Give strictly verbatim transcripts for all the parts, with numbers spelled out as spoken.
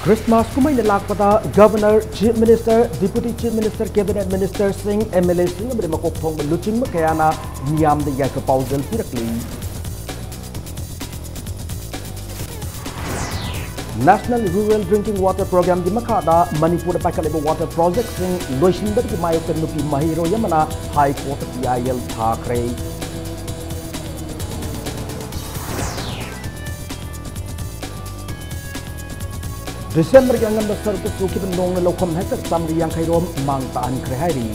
Christmas ꯀꯨꯝꯍꯩꯅ ꯂꯥꯛꯄꯗ Governor, Chief Minister, Deputy Chief Minister, Cabinet Ministerꯁꯤꯡ, MLAꯁꯤꯡ ꯑꯃꯗꯤ ꯃꯀꯣꯛ ꯊꯣꯡꯕ ꯂꯨꯆꯤꯡꯕ ꯀꯌꯥꯅ ꯃꯤꯌꯥꯝꯗ ꯌꯥꯏꯐ ꯄꯥꯎꯖꯦꯜ ꯄꯤꯔꯛꯂꯤ꯫ National Rural Drinking Water Programꯒꯤ ꯃꯈꯥꯗ ꯃꯅꯤꯄꯨꯔꯗ ꯄꯥꯏꯈꯠꯂꯤꯕ water projectꯁꯤꯡ ꯂꯣꯏꯁꯤꯟꯕꯗꯒꯤ ꯃꯥꯌꯣꯛꯇ ꯅꯨꯄꯤ ꯃꯍꯩꯔꯣꯏ ꯑꯃꯅ High Courtꯇ PIL ꯊꯥꯈ꯭ꯔꯦ꯫ ꯗꯤꯁꯦꯝꯕꯔꯒꯤ ꯑꯉꯟꯕ ꯁꯔꯨꯛꯇ ꯆꯨꯈꯤꯕ ꯅꯣꯡꯅ ꯂꯧꯐꯝ hectare ꯆꯥꯃꯔꯤ ꯌꯥꯡꯈꯩ ꯔꯣꯝ ꯃꯥꯡ ꯇꯥꯛꯍꯟꯈ꯭ꯔꯦ ꯍꯥꯏꯔꯤ꯫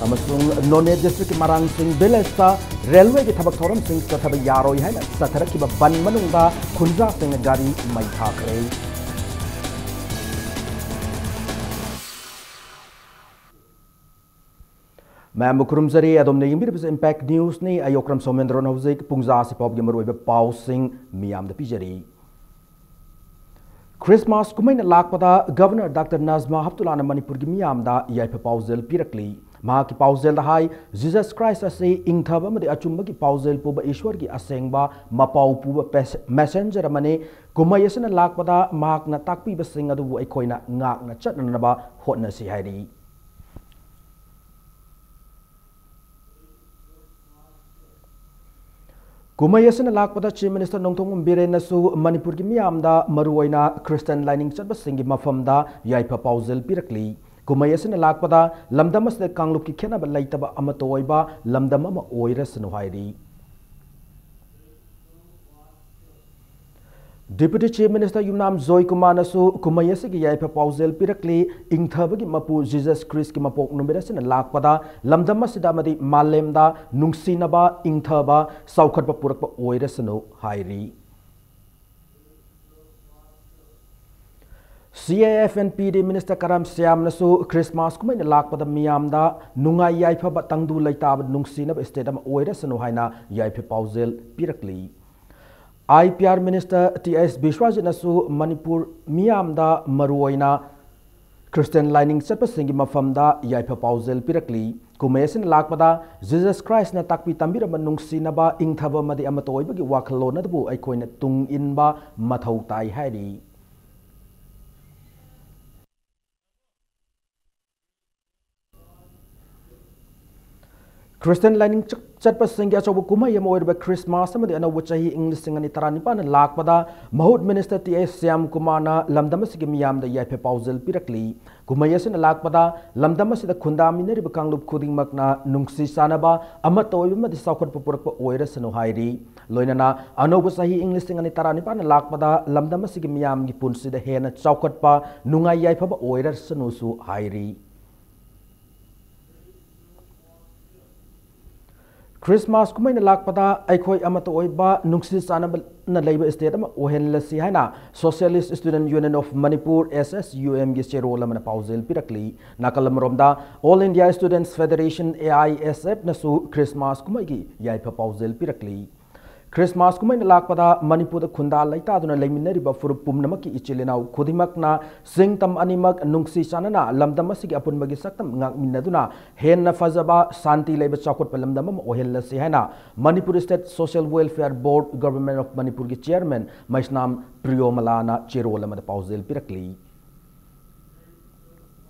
ꯑꯃꯁꯨꯡ ꯅꯣꯅꯦ districtꯀꯤ ꯃꯔꯥꯡꯁꯤꯡ villageꯇ railwayꯒꯤ ꯊꯕꯛ ꯊꯧꯔꯝꯁꯤꯡ ꯆꯠꯊꯕ ꯌꯥꯔꯣꯏ ꯍꯥꯏꯅ ꯆꯠꯊꯔꯛꯈꯤꯕ ꯕꯟ ꯃꯅꯨꯡꯗ ꯈꯨꯟꯖꯥꯁꯤꯡꯅ ꯒꯥꯔꯤ ꯃꯩ ꯊꯥꯈ꯭ꯔꯦ꯫ ꯃꯌꯥꯝꯕꯨ ꯈꯨꯔꯨꯝꯖꯔꯤ꯫ ꯑꯗꯣꯝꯅ ꯌꯦꯡꯕꯤꯔꯤꯕꯁꯤ Impact Newsꯅꯤ꯫ ꯑꯩ ꯑꯣꯀ꯭ꯔꯝ ꯁꯣꯃꯦꯟꯗ꯭ꯔꯣꯅ ꯍꯧꯖꯤꯛ ꯄꯨꯡꯖꯥ ꯑꯁꯤ ꯐꯥꯎꯕꯒꯤ ꯃꯔꯨꯑꯣꯏꯕ ꯄꯥꯎꯁꯤꯡ ꯃꯤꯌꯥꯝꯗ ꯄꯤꯖꯔꯤ꯫ ꯈ꯭ꯔꯤꯁꯃꯥꯁ ꯀꯨꯝꯍꯩꯅ ꯂꯥꯛꯄꯗ Governor Doctor ꯅꯖꯃꯥ ꯍꯞꯇꯨꯂꯥꯅ ꯃꯅꯤꯄꯨꯔꯒꯤ ꯃꯤꯌꯥꯝꯗ ꯌꯥꯏꯐ ꯄꯥꯎꯖꯦꯜ ꯄꯤꯔꯛꯂꯤ꯫ ꯃꯍꯥꯛꯀꯤ ꯄꯥꯎꯖꯦꯜꯗ ꯍꯥꯏ, Jesus Christ ꯑꯁꯤ ꯏꯪꯊꯕ ꯑꯃꯗꯤ ꯑꯆꯨꯝꯕꯒꯤ ꯄꯥꯎꯖꯦꯜ ꯄꯨꯕ ꯏꯁ꯭ꯋꯔꯒꯤ ꯑꯁꯦꯡꯕ ꯃꯄꯥꯎ ꯄꯨꯕ ꯄꯦꯁ-, messenger ꯑꯃꯅꯤ꯫ ꯀꯨꯝꯍꯩ ꯑꯁꯤꯅ ꯂꯥꯛꯄꯗ ꯃꯍꯥꯛꯅ ꯇꯥꯛꯄꯤꯕꯁꯤꯡ ꯑꯗꯨꯕꯨ ꯑꯩꯈꯣꯏꯅ ꯉꯥꯛꯅ ꯆꯠꯅꯅꯕ ꯍꯣꯠꯅꯁꯤ ꯍꯥꯏꯔꯤ꯫ ꯀꯨꯝꯍꯩ ꯑꯁꯤꯅ ꯂꯥꯛꯄꯗ Chief Minister ꯅꯣꯡꯊꯣꯝꯕꯝ ꯕꯤꯔꯦꯟꯅꯁꯨ ꯃꯅꯤꯄꯨꯔꯒꯤ ꯃꯤꯌꯥꯝꯗ, ꯃꯔꯨꯑꯣꯏꯅ Christian ꯂꯥꯏꯅꯤꯡ ꯆꯠꯄꯁꯤꯡꯒꯤ ꯃꯐꯝꯗ ꯌꯥꯏꯐ ꯄꯥꯎꯖꯦꯜ ꯄꯤꯔꯛꯂꯤ꯫ ꯀꯨꯝꯍꯩ ꯑꯁꯤꯅ ꯂꯥꯛꯄꯗ ꯂꯝꯗꯝ ꯑꯁꯤꯗ ꯀꯥꯡꯂꯨꯞꯀꯤ ꯈꯦꯠꯅꯕ ꯂꯩꯇꯕ ꯑꯃꯠꯇ ꯑꯣꯏꯕ ꯂꯝꯗꯝ ꯑꯃ ꯑꯣꯏꯔꯁꯅꯨ ꯍꯥꯏꯔꯤ꯫ Deputy Chief Minister ꯌꯨꯝꯅꯥꯝ ꯖꯣꯏꯀꯨꯃꯥꯔꯅꯁꯨ ꯀꯨꯝꯍꯩ ꯑꯁꯤꯒꯤ ꯌꯥꯏꯐ ꯄꯥꯎꯖꯦꯜ ꯄꯤꯔꯛꯂꯤ꯫ ꯏꯪꯊꯕꯒꯤ ꯃꯄꯨ Jesus Christꯀꯤ ꯃꯄꯣꯛ ꯅꯨꯃꯤꯠ ꯑꯁꯤꯅ ꯂꯥꯛꯄꯗ ꯂꯝꯗꯝ ꯑꯁꯤꯗ ꯑꯃꯗꯤ ꯃꯥꯂꯦꯝꯗ ꯅꯨꯡꯁꯤꯅꯕ, ꯏꯪꯊꯕ, ꯆꯥꯎꯈꯠꯄ ꯄꯨꯔꯛꯄ ꯑꯣꯏꯔꯁꯅꯨ ꯍꯥꯏꯔꯤ꯫ CAFNPD Minister ꯀꯔꯝ ꯁ꯭ꯌꯥꯝꯅꯁꯨ ꯈ꯭ꯔꯤꯁꯃꯥꯁ ꯀꯨꯝꯍꯩꯅ ꯂꯥꯛꯄꯗ ꯃꯤꯌꯥꯝꯗ ꯅꯨꯡꯉꯥꯏ ꯌꯥꯏꯐꯕ, ꯇꯪꯗꯨ ꯂꯩꯇꯥꯕ, ꯅꯨꯡꯁꯤꯅꯕ state ꯑꯃ ꯑꯣꯏꯔꯁꯅꯨ ꯍꯥꯏꯅ ꯌꯥꯏꯐ ꯄꯥꯎꯖꯦꯜ ꯄꯤꯔꯛꯂꯤ꯫ IPR Minister ꯇꯤ ꯑꯩꯆ ꯕꯤꯁ꯭ꯋꯥꯖꯤꯠꯅꯁꯨ ꯃꯅꯤꯄꯨꯔ ꯃꯤꯌꯥꯝꯗ, ꯃꯔꯨꯑꯣꯏꯅ Christian ꯂꯥꯏꯅꯤꯡ ꯆꯠꯄꯁꯤꯡꯒꯤ ꯃꯐꯝꯗ ꯌꯥꯏꯐ ꯄꯥꯎꯖꯦꯜ ꯄꯤꯔꯛꯂꯤ꯫ ꯀꯨꯝꯍꯩ ꯑꯁꯤꯅ ꯂꯥꯛꯄꯗ Jesus Christꯅ ꯇꯥꯛꯄꯤ ꯇꯝꯕꯤꯔꯝꯕ ꯅꯨꯡꯁꯤꯅꯕ, ꯏꯪꯊꯕ ꯑꯃꯗꯤ ꯑꯃꯠꯇ ꯑꯣꯏꯕꯒꯤ ꯋꯥꯈꯜꯂꯣꯟ ꯑꯗꯨꯕꯨ ꯑꯩꯈꯣꯏꯅ ꯇꯨꯡ ꯏꯟꯕ ꯃꯊꯧ ꯇꯥꯏ ꯍꯥꯏꯔꯤ꯫ ꯈ꯭ꯔꯤꯁꯇꯤꯌꯥꯟ ꯂꯥꯏꯅꯤꯡ ꯆ-, ꯆꯠꯄꯁꯤꯡꯒꯤ ꯑꯆꯧꯕ ꯀꯨꯝꯍꯩ ꯑꯃ ꯑꯣꯏꯔꯤꯕ ꯈ꯭ꯔꯤꯁꯃꯥꯁ ꯑꯃꯗꯤ ꯑꯅꯧꯕ ꯆꯍꯤ ꯏꯪ ꯂꯤꯁꯤꯡ ꯑꯅꯤ ꯇꯔꯥꯅꯤꯄꯥꯟꯅ ꯂꯥꯛꯄꯗ ꯃꯍꯨꯠ ꯃꯤꯅꯤꯁꯇꯔ ꯇꯤ ꯑꯩꯆ ꯁ꯭ꯌꯥꯝ ꯀꯨꯃꯥꯔꯅ ꯂꯝꯗꯝ ꯑꯁꯤꯒꯤ ꯃꯤꯌꯥꯝꯗ ꯌꯥꯏꯐ ꯄꯥꯎꯖꯦꯜ ꯄꯤꯔꯛꯂꯤ꯫ ꯀꯨꯝꯍꯩ ꯑꯁꯤꯅ ꯂꯥꯛꯄꯗ ꯂꯝꯗꯝ ꯑꯁꯤꯗ ꯈꯨꯟꯗꯥꯃꯤꯟꯅꯔꯤꯕ ꯀꯥꯡꯂꯨꯞ ꯈꯨꯗꯤꯡꯃꯛꯅ ꯅꯨꯡꯁꯤ ꯆꯥꯟꯅꯕ, ꯑꯃꯠꯇ ꯑꯣꯏꯕ ꯑꯃꯗꯤ ꯆꯥꯎꯈꯠꯄ ꯄꯨꯔꯛꯄ ꯑꯣꯏꯔꯁꯅꯨ ꯍꯥꯏꯔꯤ꯫ ꯂꯣꯏꯅꯅ ꯑꯅꯧꯕ ꯆꯍꯤ ꯏꯪ ꯂꯤꯁꯤꯡ ꯑꯅꯤ ꯇꯔꯥꯅꯤꯄꯥꯟꯅ ꯂꯥꯛꯄꯗ ꯂꯝꯗꯝ ꯑꯁꯤꯒꯤ ꯃꯤꯌꯥꯝꯒꯤ ꯄꯨꯟꯁꯤꯗ ꯍꯦꯟꯅ ꯆꯥꯎꯈꯠꯄ, ꯅꯨꯡꯉꯥꯏ ꯌꯥꯏꯐꯕ ꯑꯣꯏꯔꯁꯅꯨꯁꯨ ꯍꯥꯏꯔꯤ꯫ ꯈ꯭ꯔꯤꯁꯃꯥꯁ ꯀꯨꯝꯍꯩꯅ ꯂꯥꯛꯄꯗ ꯑꯩꯈꯣꯏ ꯑꯃꯠꯇ ꯑꯣꯏꯕ, ꯅꯨꯡꯁꯤ ꯆꯥꯟꯅꯕꯅ ꯂꯩꯕ state ꯑꯃ ꯑꯣꯏꯍꯜꯂꯁꯤ ꯍꯥꯏꯅ Socialist Student Union of Manipur, S S U M ꯒꯤ ꯆꯦꯔꯣꯜ ꯑꯃꯅ ꯄꯥꯎꯖꯦꯜ ꯄꯤꯔꯛꯂꯤ꯫ ꯅꯥꯀꯜ ꯑꯃꯔꯣꯝꯗ, All India Students Federation, A I S F ꯅꯁꯨ ꯈ꯭ꯔꯤꯁꯃꯥꯁ ꯀꯨꯝꯍꯩꯒꯤ ꯌꯥꯏꯐ ꯄꯥꯎꯖꯦꯜ ꯄꯤꯔꯛꯂꯤ꯫ ꯈ꯭ꯔꯤꯁꯃꯥꯁ ꯀꯨꯝꯍꯩꯅ ꯂꯥꯛꯄꯗ ꯃꯅꯤꯄꯨꯔꯗ ꯈꯨꯟꯗꯥ ꯂꯩꯇꯥꯗꯨꯅ ꯂꯩꯃꯤꯟꯅꯔꯤꯕ ꯐꯨꯔꯨꯞ ꯄꯨꯝꯅꯃꯛꯀꯤ ꯏꯆꯤꯜ ꯏꯅꯥꯎ ꯈꯨꯗꯤꯡꯃꯛꯅ ꯆꯤꯡ ꯇꯝ ꯑꯅꯤꯃꯛ ꯅꯨꯡꯁꯤ ꯆꯥꯟꯅꯅ ꯂꯝꯗꯝ ꯑꯁꯤꯒꯤ ꯑꯄꯨꯟꯕꯒꯤ ꯁꯛꯇꯝ ꯉꯥꯛꯃꯤꯟꯅꯗꯨꯅ ꯍꯦꯟꯅ ꯐꯖꯕ, ꯁꯥꯟꯇꯤ ꯂꯩꯕ ꯆꯥꯎꯈꯠꯄ ꯂꯝꯗꯝ ꯑꯃ ꯑꯣꯏꯍꯜꯂꯁꯤ ꯍꯥꯏꯅ Manipur State Social Welfare Board, Government of Manipurꯒꯤ chairman ꯃꯩꯁꯅꯥꯝ ꯄ꯭ꯔꯤꯌꯣꯃꯂꯥꯅ ꯆꯦꯔꯣꯜ ꯑꯃꯗ ꯄꯥꯎꯖꯦꯜ ꯄꯤꯔꯛꯂꯤ꯫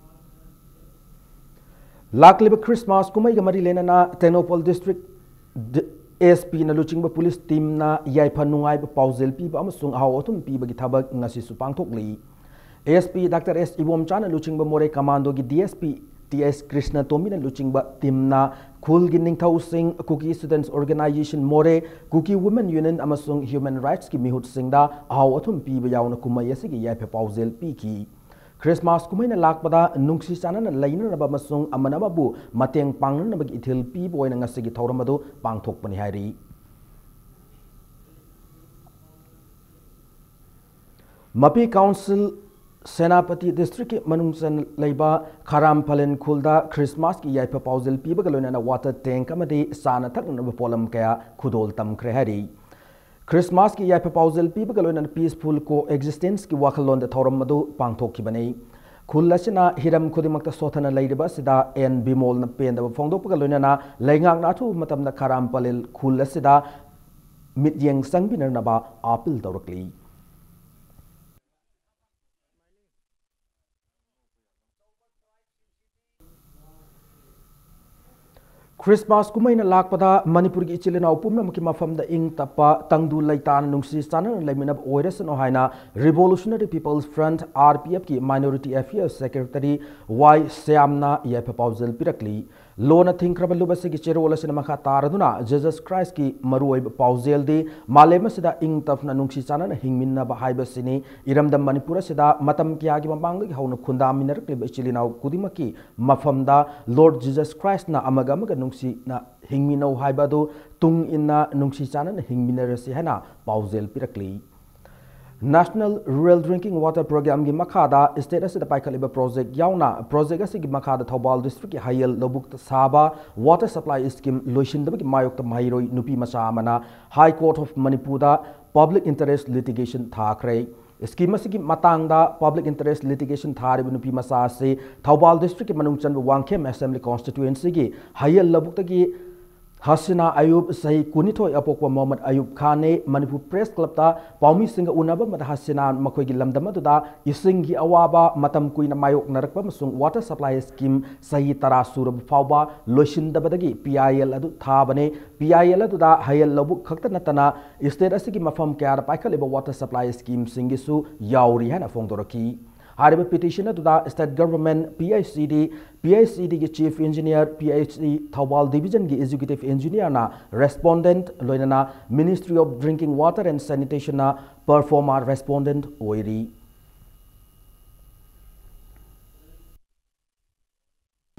ꯂꯥꯛꯂꯤꯕ ꯈ꯭ꯔꯤꯁꯃꯥꯁ ꯀꯨꯝꯍꯩꯒ ꯃꯔꯤ ꯂꯩꯅꯅ ꯇꯦꯡꯅꯧꯄꯜ district ꯗ-, S P ꯅ ꯂꯨꯆꯤꯡꯕ police team ꯅ ꯌꯥꯏꯐ ꯅꯨꯡꯉꯥꯏꯕ ꯄꯥꯎꯖꯦꯜ ꯄꯤꯕ ꯑꯃꯁꯨꯡ ꯑꯍꯥꯎ ꯑꯊꯨꯝ ꯄꯤꯕꯒꯤ ꯊꯕꯛ ꯉꯁꯤꯁꯨ ꯄꯥꯡꯊꯣꯛꯂꯤ꯫ S P Doctor S ꯏꯕꯣꯝꯆꯥꯅ ꯂꯨꯆꯤꯡꯕ ꯃꯣꯔꯦ commandoꯒꯤ D S P T S Krishna ꯇꯣꯝꯕꯤꯅ ꯂꯨꯆꯤꯡꯕ team ꯅ ꯈꯨꯜꯒꯤ ꯅꯤꯡꯊꯧꯁꯤꯡ, Kuki Students Organisation ꯃꯣꯔꯦ, Kuki Women Union ꯑꯃꯁꯨꯡ human rightsꯀꯤ ꯃꯤꯍꯨꯠꯁꯤꯡꯗ ꯑꯍꯥꯎ ꯑꯊꯨꯝ ꯄꯤꯕ ꯌꯥꯎꯅ ꯀꯨꯝꯍꯩ ꯑꯁꯤꯒꯤ ꯌꯥꯏꯐ ꯄꯥꯎꯖꯦꯜ ꯄꯤꯈꯤ꯫ ꯈ꯭ꯔꯤꯁꯃꯥꯁ ꯀꯨꯝꯍꯩꯅ ꯂꯥꯛꯄꯗ ꯅꯨꯡꯁꯤ ꯆꯥꯟꯅꯅ ꯂꯩꯅꯅꯕ ꯑꯃꯁꯨꯡ ꯑꯃꯅ ꯑꯃꯕꯨ ꯃꯇꯦꯡ ꯄꯥꯡꯅꯅꯕꯒꯤ ꯏꯊꯤꯜ ꯄꯤꯕ ꯑꯣꯏꯅ ꯉꯁꯤꯒꯤ ꯊꯧꯔꯝ ꯑꯗꯨ ꯄꯥꯡꯊꯣꯛꯄꯅꯤ ꯍꯥꯏꯔꯤ꯫ ꯃꯄꯤ council ꯁꯦꯅꯥꯄꯇꯤ districtꯀꯤ ꯃꯅꯨꯡ ꯆꯟꯅ ꯂꯩꯕ ꯈꯥꯔꯥꯝ ꯐꯂꯦꯟ ꯈꯨꯜꯗ ꯈ꯭ꯔꯤꯁꯃꯥꯁꯀꯤ ꯌꯥꯏꯐ ꯄꯥꯎꯖꯦꯜ ꯄꯤꯕꯒ ꯂꯣꯏꯅꯅ water tank ꯑꯃꯗꯤ ꯆꯥꯅ ꯊꯛꯅꯅꯕ ꯄꯣꯠꯂꯝ ꯀꯌꯥ ꯈꯨꯗꯣꯜ ꯇꯝꯈ꯭ꯔꯦ ꯍꯥꯏꯔꯤ꯫ ꯈ꯭ꯔꯤꯁꯃꯥꯁꯀꯤ ꯌꯥꯏꯐ ꯄꯥꯎꯖꯦꯜ ꯄꯤꯕꯒ ꯂꯣꯏꯅꯅ peaceful coexistenceꯀꯤ ꯋꯥꯈꯜꯂꯣꯟꯗ ꯊꯧꯔꯝ ꯑꯗꯨ ꯄꯥꯡꯊꯣꯛꯈꯤꯕꯅꯤ꯫ ꯈꯨꯜ ꯑꯁꯤꯅ ꯍꯤꯔꯝ ꯈꯨꯗꯤꯡꯃꯛꯇ ꯁꯣꯠꯊꯅ ꯂꯩꯔꯤꯕ ꯑꯁꯤꯗ ꯑꯦꯟ ꯕꯤꯃꯣꯜꯅ ꯄꯦꯟꯗꯕ ꯐꯣꯡꯗꯣꯛꯄꯒ ꯂꯣꯏꯅꯅ ꯂꯩꯉꯥꯛꯅ ꯑꯊꯨꯕ ꯃꯇꯝꯗ ꯈꯥꯔꯥꯝ ꯄꯂꯦꯜ ꯈꯨꯜ ꯑꯁꯤꯗ ꯃꯤꯠꯌꯦꯡ ꯆꯪꯕꯤꯅꯅꯕ ꯑꯥꯄꯤꯜ ꯇꯧꯔꯛꯂꯤ꯫ ꯈ꯭ꯔꯤꯁꯃꯥꯁ ꯀꯨꯝꯍꯩꯅ ꯂꯥꯛꯄꯗ ꯃꯅꯤꯄꯨꯔꯒꯤ ꯏꯆꯤꯜ ꯏꯅꯥꯎ ꯄꯨꯝꯅꯃꯛꯀꯤ ꯃꯐꯝꯗ ꯏꯪ ꯇꯞꯄ, ꯇꯪꯗꯨ ꯂꯩꯇꯥꯅ, ꯅꯨꯡꯁꯤ ꯆꯥꯟꯅꯅ ꯂꯩꯃꯤꯟꯅꯕ ꯑꯣꯏꯔꯁꯅꯨ ꯍꯥꯏꯅ Revolutionary People's Front, R P F, ꯀꯤ Minority Affairs Secretary ꯋꯥꯏ ꯁ꯭ꯌꯥꯝꯅ ꯌꯥꯏꯐ ꯄꯥꯎꯖꯦꯜ ꯄꯤꯔꯛꯂꯤ꯫ ꯂꯣꯟꯅ ꯊꯤꯡꯈ꯭ꯔꯕ ꯂꯨꯞ ꯑꯁꯤꯒꯤ ꯆꯦꯔꯣꯜ ꯑꯁꯤꯅ ꯃꯈꯥ ꯇꯥꯔꯗꯨꯅ, Jesus Christ ꯀꯤ ꯃꯔꯨꯑꯣꯏꯕ ꯄꯥꯎꯖꯦꯜꯗꯤ ꯃꯥꯂꯦꯝ ꯑꯁꯤꯗ ꯏꯪ ꯇꯞꯅ ꯅꯨꯡꯁꯤ ꯆꯥꯟꯅꯅ ꯍꯤꯡꯃꯤꯟꯅꯕ ꯍꯥꯏꯕꯁꯤꯅꯤ꯫ ꯏꯔꯝꯗꯝ ꯃꯅꯤꯄꯨꯔ ꯑꯁꯤꯗ ꯃꯇꯝ ꯀꯌꯥꯒꯤ ꯃꯃꯥꯡꯗꯒꯤ ꯍꯧꯅ ꯈꯨꯟꯗꯥꯃꯤꯟꯅꯔꯛꯂꯤꯕ ꯏꯆꯤꯜ ꯏꯅꯥꯎ ꯈꯨꯗꯤꯡꯃꯛꯀꯤ ꯃꯐꯝꯗ Lord Jesus Christ ꯅ ꯑꯃꯒ ꯑꯃꯒ ꯅꯨꯡꯁꯤꯅ ꯍꯤꯡꯃꯤꯟꯅꯧ ꯍꯥꯏꯕ ꯑꯗꯨ ꯇꯨꯡ ꯏꯟꯅ ꯅꯨꯡꯁꯤ ꯆꯥꯟꯅꯅ ꯍꯤꯡꯃꯤꯟꯅꯔꯁꯤ ꯍꯥꯏꯅ ꯄꯥꯎꯖꯦꯜ ꯄꯤꯔꯛꯂꯤ꯫ National Rural Drinking Water Program ꯒꯤ ꯃꯈꯥꯗ state ꯑꯁꯤꯗ ꯄꯥꯏꯈꯠꯂꯤꯕ project ꯌꯥꯎꯅ, project ꯑꯁꯤꯒꯤ ꯃꯈꯥꯗ ꯊꯧꯕꯥꯜ district ꯀꯤ ꯍꯌꯦꯜ ꯂꯧꯕꯨꯛꯇ ꯁꯥꯕ water supply scheme ꯂꯣꯏꯁꯤꯟꯗꯕꯒꯤ ꯃꯥꯌꯣꯛꯇ ꯃꯍꯩꯔꯣꯏ ꯅꯨꯄꯤ ꯃꯆꯥ ꯑꯃꯅ High Court of Manipur the public interest litigation ꯊꯥꯈ꯭ꯔꯦ꯫ Scheme ꯑꯁꯤꯒꯤ ꯃꯇꯥꯡꯗ public interest litigation ꯊꯥꯔꯤꯕ ꯅꯨꯄꯤ ꯃꯆꯥ ꯑꯁꯤ ꯊꯧꯕꯥꯜ district ꯀꯤ ꯃꯅꯨꯡ ꯆꯟꯕ ꯋꯥꯡꯈꯦꯝ Assembly Constituency ꯒꯤ ꯍꯌꯦꯜ ꯂꯧꯕꯨꯛꯇꯒꯤ ꯍꯁꯤꯅꯥ ꯑꯌꯨꯕ, ꯆꯍꯤ ꯀꯨꯟꯅꯤꯊꯣꯏ, ꯑꯄꯣꯛꯄ ꯃꯣꯍꯝꯃꯗ ꯑꯌꯨꯕ ꯈꯥꯟꯅꯤ꯫ ꯃꯅꯤꯄꯨꯔ Press Club ꯇ ꯄꯥꯎꯃꯤꯁꯤꯡꯒ ꯎꯅꯕ ꯑꯃꯗ ꯍꯁꯤꯅꯥ ꯃꯈꯣꯏꯒꯤ ꯂꯝꯗꯝ ꯑꯗꯨꯗ ꯏꯁꯤꯡꯒꯤ ꯑꯋꯥꯕ, ꯃꯇꯝ ꯀꯨꯏꯅ ꯃꯥꯌꯣꯛꯅꯔꯛꯄ ꯑꯃꯁꯨꯡ water supply scheme ꯆꯍꯤ ꯇꯔꯥ ꯁꯨꯔꯕ ꯐꯥꯎꯕ ꯂꯣꯏꯁꯤꯟꯗꯕꯗꯒꯤ P I L ꯑꯗꯨ ꯊꯥꯕꯅꯤ꯫ P I L ꯑꯗꯨꯗ ꯍꯌꯦꯜ ꯂꯧꯕꯨꯛ ꯈꯛꯇ ꯅꯠꯇꯅ state ꯑꯁꯤꯒꯤ ꯃꯐꯝ ꯀꯌꯥꯗ ꯄꯥꯏꯈꯠꯂꯤꯕ water supply scheme ꯁꯤꯡꯒꯤꯁꯨ ꯌꯥꯎꯔꯤ ꯍꯥꯏꯅ ꯐꯣꯡꯗꯣꯔꯛꯈꯤ꯫ ꯍꯥꯏꯔꯤꯕ petition ꯑꯗꯨꯗ state government, P I C D, P I C D ꯒꯤ Chief Engineer, P I C D Thoubal division ꯒꯤ Executive Engineer ꯅ respondent, ꯂꯣꯏꯅꯅ Ministry of Drinking Water and Sanitation ꯅ pro forma respondent ꯑꯣꯏꯔꯤ꯫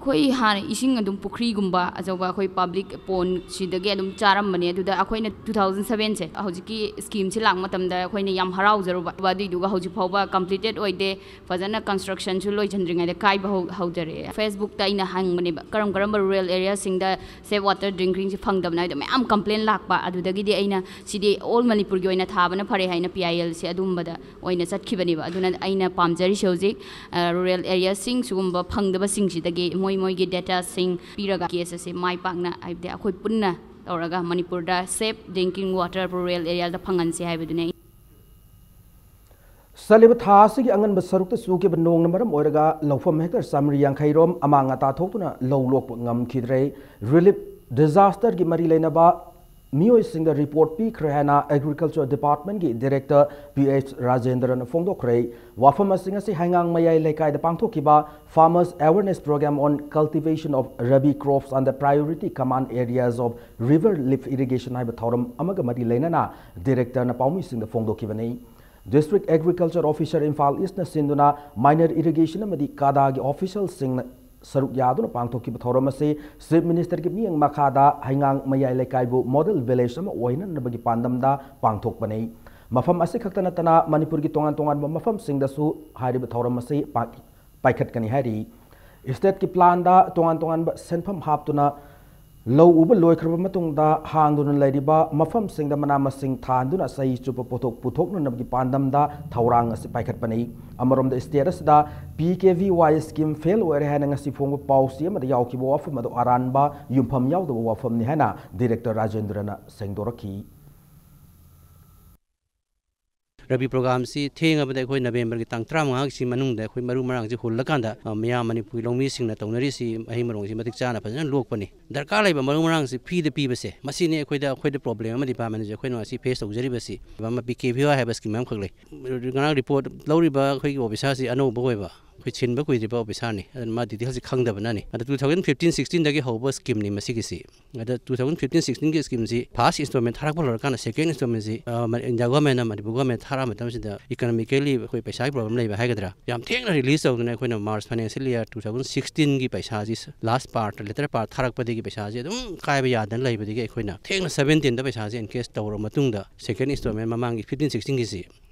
ꯑꯩꯈꯣꯏ ꯍꯥꯟꯅ ꯏꯁꯤꯡ ꯑꯗꯨꯝ ꯄꯨꯈ꯭ꯔꯤꯒꯨꯝꯕ ꯑꯆꯧꯕ ꯑꯩꯈꯣꯏ ꯄꯕ꯭ꯂꯤꯛ ꯄꯣꯟꯁꯤꯗꯒꯤ ꯑꯗꯨꯝ ꯆꯥꯔꯝꯕꯅꯦ꯫ ꯑꯗꯨꯗ ꯑꯩꯈꯣꯏꯅ ꯇꯨ ꯊꯥꯎꯖꯟ ꯁꯕꯦꯟꯁꯦ ꯍꯧꯖꯤꯛꯀꯤ ꯁ꯭ꯀꯤꯝꯁꯤ ꯂꯥꯛꯄ ꯃꯇꯝꯗ ꯑꯩꯈꯣꯏꯅ ꯌꯥꯝ ꯍꯔꯥꯎꯖꯔꯨꯕ꯫ ꯑꯗꯨꯏꯗꯨꯒ ꯍꯧꯖꯤꯛ ꯐꯥꯎꯕ ꯀꯝꯄ꯭ꯂꯤꯇꯦꯠ ꯑꯣꯏꯗꯦ꯫ ꯐꯖꯅ ꯀꯟꯁꯇ꯭ꯔꯛꯁꯟꯁꯨ ꯂꯣꯏꯁꯤꯟꯗ꯭ꯔꯤꯉꯩꯗ ꯀꯥꯏꯕ ꯍꯧ-, ꯍꯧꯖꯔꯛꯑꯦ꯫ ꯐꯦꯁꯕꯨꯛꯇ ꯑꯩꯅ ꯍꯪꯕꯅꯦꯕ, ꯀꯔꯝ ꯀꯔꯝꯕ ꯔꯨꯔꯦꯜ ꯑꯦꯔꯤꯌꯥꯁꯤꯡꯗ ꯁꯦꯐ ꯋꯥꯇꯔ ꯗ꯭ꯔꯤꯡꯀꯤꯡꯁꯦ ꯐꯪꯗꯕꯅꯣ ꯍꯥꯏꯗꯣ ꯃꯌꯥꯝ ꯀꯝꯄ꯭ꯂꯦꯟ ꯂꯥꯛꯄ꯫ ꯑꯗꯨꯗꯒꯤꯗꯤ ꯑꯩꯅ ꯁꯤꯗꯤ ꯑꯣꯜ ꯃꯅꯤꯄꯨꯔꯒꯤ ꯑꯣꯏꯅ ꯊꯥꯕꯅ ꯐꯔꯦ ꯍꯥꯏꯅ ꯄꯤ ꯑꯥꯏ ꯑꯦꯜꯁꯦ ꯑꯗꯨꯝꯕꯗ ꯑꯣꯏꯅ ꯆꯠꯈꯤꯕꯅꯦꯕ꯫ ꯑꯗꯨꯅ ꯑꯩꯅ ꯄꯥꯝꯖꯔꯤꯁꯦ ꯍꯧꯖꯤꯛ, ꯑ, ꯔꯨꯔꯦꯜ ꯑꯦꯔꯤꯌꯥꯁꯤꯡ ꯁꯤꯒꯨꯝꯕ ꯐꯪꯗꯕꯁꯤꯡꯁꯤꯗꯒꯤ ꯃꯣꯏ ꯃꯣꯏꯒꯤ ꯗꯦꯇꯥꯁꯤꯡ ꯄꯤꯔꯒ ꯀꯦꯁ ꯑꯁꯦ ꯃꯥꯏ ꯄꯥꯛꯅ, ꯍꯥꯏꯕꯗꯤ ꯑꯩꯈꯣꯏ ꯄꯨꯟꯅ ꯇꯧꯔꯒ ꯃꯅꯤꯄꯨꯔꯗ ꯁꯦꯐ ꯗ꯭ꯔꯤꯡꯀꯤꯡ ꯋꯥꯇꯔ ꯔꯨꯔꯦꯜ ꯑꯦꯔꯤꯌꯥꯗ ꯐꯪꯍꯟꯁꯦ ꯍꯥꯏꯕꯗꯨꯅꯤ꯫ ꯆꯠꯂꯤꯕ ꯊꯥ ꯑꯁꯤꯒꯤ ꯑꯉꯟꯕ ꯁꯔꯨꯛꯇ ꯆꯨꯈꯤꯕ ꯅꯣꯡꯅ ꯃꯔꯝ ꯑꯣꯏꯔꯒ ꯂꯧꯐꯝ ꯍꯦꯛꯇꯔ ꯆꯥꯃꯔꯤ ꯌꯥꯡꯈꯩ ꯔꯣꯝ ꯑꯃꯥꯡ ꯑꯇꯥ ꯊꯣꯛꯇꯨꯅ ꯂꯧ ꯂꯣꯛꯄ ꯉꯝꯈꯤꯗ꯭ꯔꯦ꯫ ꯔꯤꯂꯤꯐ ꯗꯤꯖꯥꯁꯇꯔꯒꯤ ꯃꯔꯤ ꯂꯩꯅꯕ ꯃꯤꯑꯣꯏꯁꯤꯡꯗ ꯔꯤꯄꯣꯔꯠ ꯄꯤꯈ꯭ꯔꯦ ꯍꯥꯏꯅ ꯑꯦꯒ꯭ꯔꯤꯀꯜꯆꯔ ꯗꯤꯄꯥꯔꯠꯃꯦꯟꯒꯤ ꯗꯤꯔꯦꯛꯇꯔ ꯄꯤ ꯑꯩꯆ ꯔꯥꯖꯦꯟꯗ꯭ꯔꯅ ꯐꯣꯡꯗꯣꯛꯈ꯭ꯔꯦ꯫ ꯋꯥꯐꯝ ꯑꯁꯤꯡ ꯑꯁꯤ ꯍꯩꯉꯥꯡ ꯃꯌꯥꯏ ꯂꯩꯀꯥꯏꯗ ꯄꯥꯡꯊꯣꯛꯈꯤꯕ Farmers Awareness Program on Cultivation of Rabi Crops under Priority Command Areas of River Lip Irrigation ꯍꯥꯏꯕ ꯊꯧꯔꯝ ꯑꯃꯒ ꯃꯔꯤ ꯂꯩꯅꯅ ꯗꯤꯔꯦꯛꯇꯔꯅ ꯄꯥꯎꯃꯤꯁꯤꯡꯗ ꯐꯣꯡꯗꯣꯛꯈꯤꯕꯅꯤ꯫ ꯗꯤꯁꯇ꯭ꯔꯤꯛ ꯑꯦꯒ꯭ꯔꯤꯀꯜꯆꯔ ꯑꯣꯐꯤꯁꯔ ꯏꯝꯐꯥꯜ ꯏꯁꯅ ꯁꯤꯟꯗꯨꯅ ꯃꯥꯏꯅꯔ ꯏꯔꯤꯒꯦꯁꯟ ꯑꯃꯗꯤ ꯀꯥꯗꯥꯒꯤ ꯑꯣꯐꯤꯁꯤꯌꯦꯜꯁꯤꯡꯅ ꯁꯔꯨꯛ ꯌꯥꯗꯨꯅ ꯄꯥꯡꯊꯣꯛꯈꯤꯕ ꯊꯧꯔꯝ ꯑꯁꯤ ꯆꯤꯐ ꯃꯤꯅꯤꯁꯇꯔꯒꯤ ꯃꯤꯠꯌꯦꯡ ꯃꯈꯥꯗ ꯍꯩꯉꯥꯡ ꯃꯌꯥꯏ ꯂꯩꯀꯥꯏꯕꯨ ꯃꯣꯗꯦꯜ ꯚꯤꯂꯦꯖ ꯑꯃ ꯑꯣꯏꯍꯟꯅꯕꯒꯤ ꯄꯥꯟꯗꯝꯗ ꯄꯥꯡꯊꯣꯛꯄꯅꯤ꯫ ꯃꯐꯝ ꯑꯁꯤ ꯈꯛꯇ ꯅꯠꯇꯅ ꯃꯅꯤꯄꯨꯔꯒꯤ ꯇꯣꯉꯥꯟ ꯇꯣꯉꯥꯟꯕ ꯃꯐꯝꯁꯤꯡꯗꯁꯨ ꯍꯥꯏꯔꯤꯕ ꯊꯧꯔꯝ ꯑꯁꯤ ꯄꯥꯡ-, ꯄꯥꯏꯈꯠꯀꯅꯤ ꯍꯥꯏꯔꯤ꯫ ꯁ꯭ꯇꯦꯠꯀꯤ ꯄ꯭ꯂꯥꯟꯗ ꯇꯣꯉꯥꯟ ꯇꯣꯉꯥꯟꯕ ꯁꯦꯟꯐꯝ ꯍꯥꯞꯇꯨꯅ ꯂꯧ ꯎꯕ ꯂꯣꯏꯈ꯭ꯔꯕ ꯃꯇꯨꯡꯗ ꯍꯥꯡꯗꯨꯅ ꯂꯩꯔꯤꯕ ꯃꯐꯝꯁꯤꯡꯗ ꯃꯅꯥ ꯃꯁꯤꯡ ꯊꯥꯍꯟꯗꯨꯅ ꯆꯍꯤ ꯆꯨꯞꯄ ꯄꯣꯠꯊꯣꯛ ꯄꯨꯊꯣꯛꯅꯅꯕꯒꯤ ꯄꯥꯟꯗꯝꯗ ꯊꯧꯔꯥꯡ ꯑꯁꯤ ꯄꯥꯏꯈꯠꯄꯅꯤ꯫ ꯑꯃꯔꯣꯝꯗ ꯁ꯭ꯇꯦꯠ ꯑꯁꯤꯗ ꯄꯤ ꯀꯦ ꯚꯤ ꯋꯥꯏ ꯁ꯭ꯀꯤꯝ ꯐꯦꯜ ꯑꯣꯏꯔꯦ ꯍꯥꯏꯅ ꯉꯁꯤ ꯐꯣꯡꯕ ꯄꯥꯎꯆꯦ ꯑꯃꯗ ꯌꯥꯎꯈꯤꯕ ꯋꯥꯐꯝ ꯑꯗꯨ ꯑꯔꯥꯟꯕ, ꯌꯨꯝꯐꯝ ꯌꯥꯎꯗꯕ ꯋꯥꯐꯝꯅꯤ ꯍꯥꯏꯅ ꯗꯤꯔꯦꯛꯇꯔ ꯔꯥꯖꯦꯟꯗ꯭ꯔꯅ ꯁꯦꯡꯗꯣꯔꯛꯈꯤ꯫ ꯔꯕꯤ ꯄ꯭ꯔꯣꯒꯥꯝꯁꯤ ꯊꯦꯡꯉꯕꯗ ꯑꯩꯈꯣꯏ ꯅꯕꯦꯝꯕꯔꯒꯤ ꯇꯥꯡ ꯇꯔꯥꯃꯉꯥꯒꯤꯁꯤ ꯃꯅꯨꯡꯗ ꯑꯩꯈꯣꯏ ꯃꯔꯨ ꯃꯔꯥꯡꯁꯤ ꯍꯨꯜꯂꯀꯥꯟꯗ, ꯑ, ꯃꯌꯥꯝ ꯃꯅꯤꯄꯨꯔꯒꯤ ꯂꯧꯃꯤꯁꯤꯡꯅ ꯇꯧꯅꯔꯤꯁꯤ ꯃꯍꯩ ꯃꯔꯣꯡꯁꯤ ꯃꯇꯤꯛ ꯆꯥꯅ ꯐꯖꯅ ꯂꯣꯛꯄꯅꯤ꯫ ꯗꯔꯀꯥꯔ ꯂꯩꯕ ꯃꯔꯨ ꯃꯔꯥꯡꯁꯤ ꯐ꯭ꯔꯤꯗ ꯄꯤꯕꯁꯦ, ꯃꯁꯤꯅꯤ ꯑꯩꯈꯣꯏꯗ, ꯑꯩꯈꯣꯏꯗ ꯄ꯭ꯔꯣꯕ꯭ꯂꯦꯝ ꯑꯃ ꯗꯤꯄꯥꯔꯠꯃꯦꯟꯁꯦ ꯑꯩꯈꯣꯏꯅ ꯉꯁꯤ ꯐꯦꯁ ꯇꯧꯖꯔꯤꯕꯁꯤ꯫ ꯑꯃ ꯄꯤ ꯀꯦ ꯚꯤ ꯋꯥꯏ ꯍꯥꯏꯕ ꯁ꯭ꯀꯤꯝ ꯑꯃꯈꯛ ꯂꯩ꯫ ꯉꯔꯥꯡ ꯔꯤꯄꯣꯔꯠ ꯂꯧꯔꯤꯕ ꯑꯩꯈꯣꯏꯒꯤ ꯑꯣꯐꯤꯁꯥꯔꯁꯤ ꯑꯅꯧꯕ ꯑꯣꯏꯕ, ꯑꯩꯈꯣꯏ ꯁꯤꯟꯕ ꯀꯨꯏꯗ꯭ꯔꯤꯕ ꯑꯣꯐꯤꯁꯥꯔꯅꯤ, ꯑꯗꯨꯅ ꯃꯥ ꯗꯤꯇꯦꯜꯁꯤ ꯈꯪꯗꯕꯅꯅꯤ꯫ ꯑꯗ two thousand fifteen sixteen ꯗꯒꯤ ꯍꯧꯕ ꯁ꯭ꯀꯤꯝꯅꯤ ꯃꯁꯤꯒꯤꯁꯤ꯫ ꯑꯗ two thousand fifteen sixteen ꯒꯤ ꯁ꯭ꯀꯤꯝꯁꯤ ꯐꯥꯔꯁ ꯏꯟꯁꯇꯣꯜꯃꯦꯟ ꯊꯥꯔꯛꯄ ꯂꯣꯏꯔꯀꯥꯟꯗ ꯁꯦꯀꯦꯟ ꯏꯟꯁꯇꯣꯜꯃꯦꯟꯁꯤ, ꯑ, ꯃ-, ꯏꯟꯗꯤꯌꯥ ꯒꯣꯔꯃꯦꯟꯅ ꯃꯅꯤꯄꯨꯔ ꯒꯣꯔꯃꯦꯟ ꯊꯥꯔꯛꯑ ꯃꯇꯝꯁꯤꯗ ꯏꯀꯣꯅꯣꯃꯤꯀꯦꯜꯂꯤ ꯑꯩꯈꯣꯏ ꯄꯩꯁꯥꯒꯤ ꯄ꯭ꯔꯣꯕ꯭ꯂꯦꯝ ꯂꯩꯕ ꯍꯥꯏꯒꯗ꯭ꯔꯥ, ꯌꯥꯝ ꯊꯦꯡꯅ ꯔꯤꯂꯤꯁ ꯇꯧꯗꯅ ꯑꯩꯈꯣꯏꯅ March financial year two thousand sixteen ꯒꯤ ꯄꯩꯁꯥꯁꯤ ꯂꯥꯁ ꯄꯥꯔꯠ, ꯂꯦꯇꯔ ꯄꯥꯔꯠ ꯊꯥꯔꯛꯄꯗꯒꯤ ꯄꯩꯁꯥꯁꯤ ꯑꯗꯨꯝ ꯀꯥꯏꯕ ꯌꯥꯗꯅ ꯂꯩꯕꯗꯒꯤ ꯑꯩꯈꯣꯏꯅ ꯊꯦꯡꯅ seventeen ꯗ ꯄꯩꯁꯥꯁꯤ ꯑꯦꯟꯀꯦꯁ ꯇꯧꯔꯕ ꯃꯇꯨꯡꯗ ꯁꯦꯀꯦꯟ ꯏꯟꯁꯇꯣꯜꯃꯦꯟ ꯃꯃꯥꯡꯒꯤ fifteen sixteen ꯒꯤꯁꯤ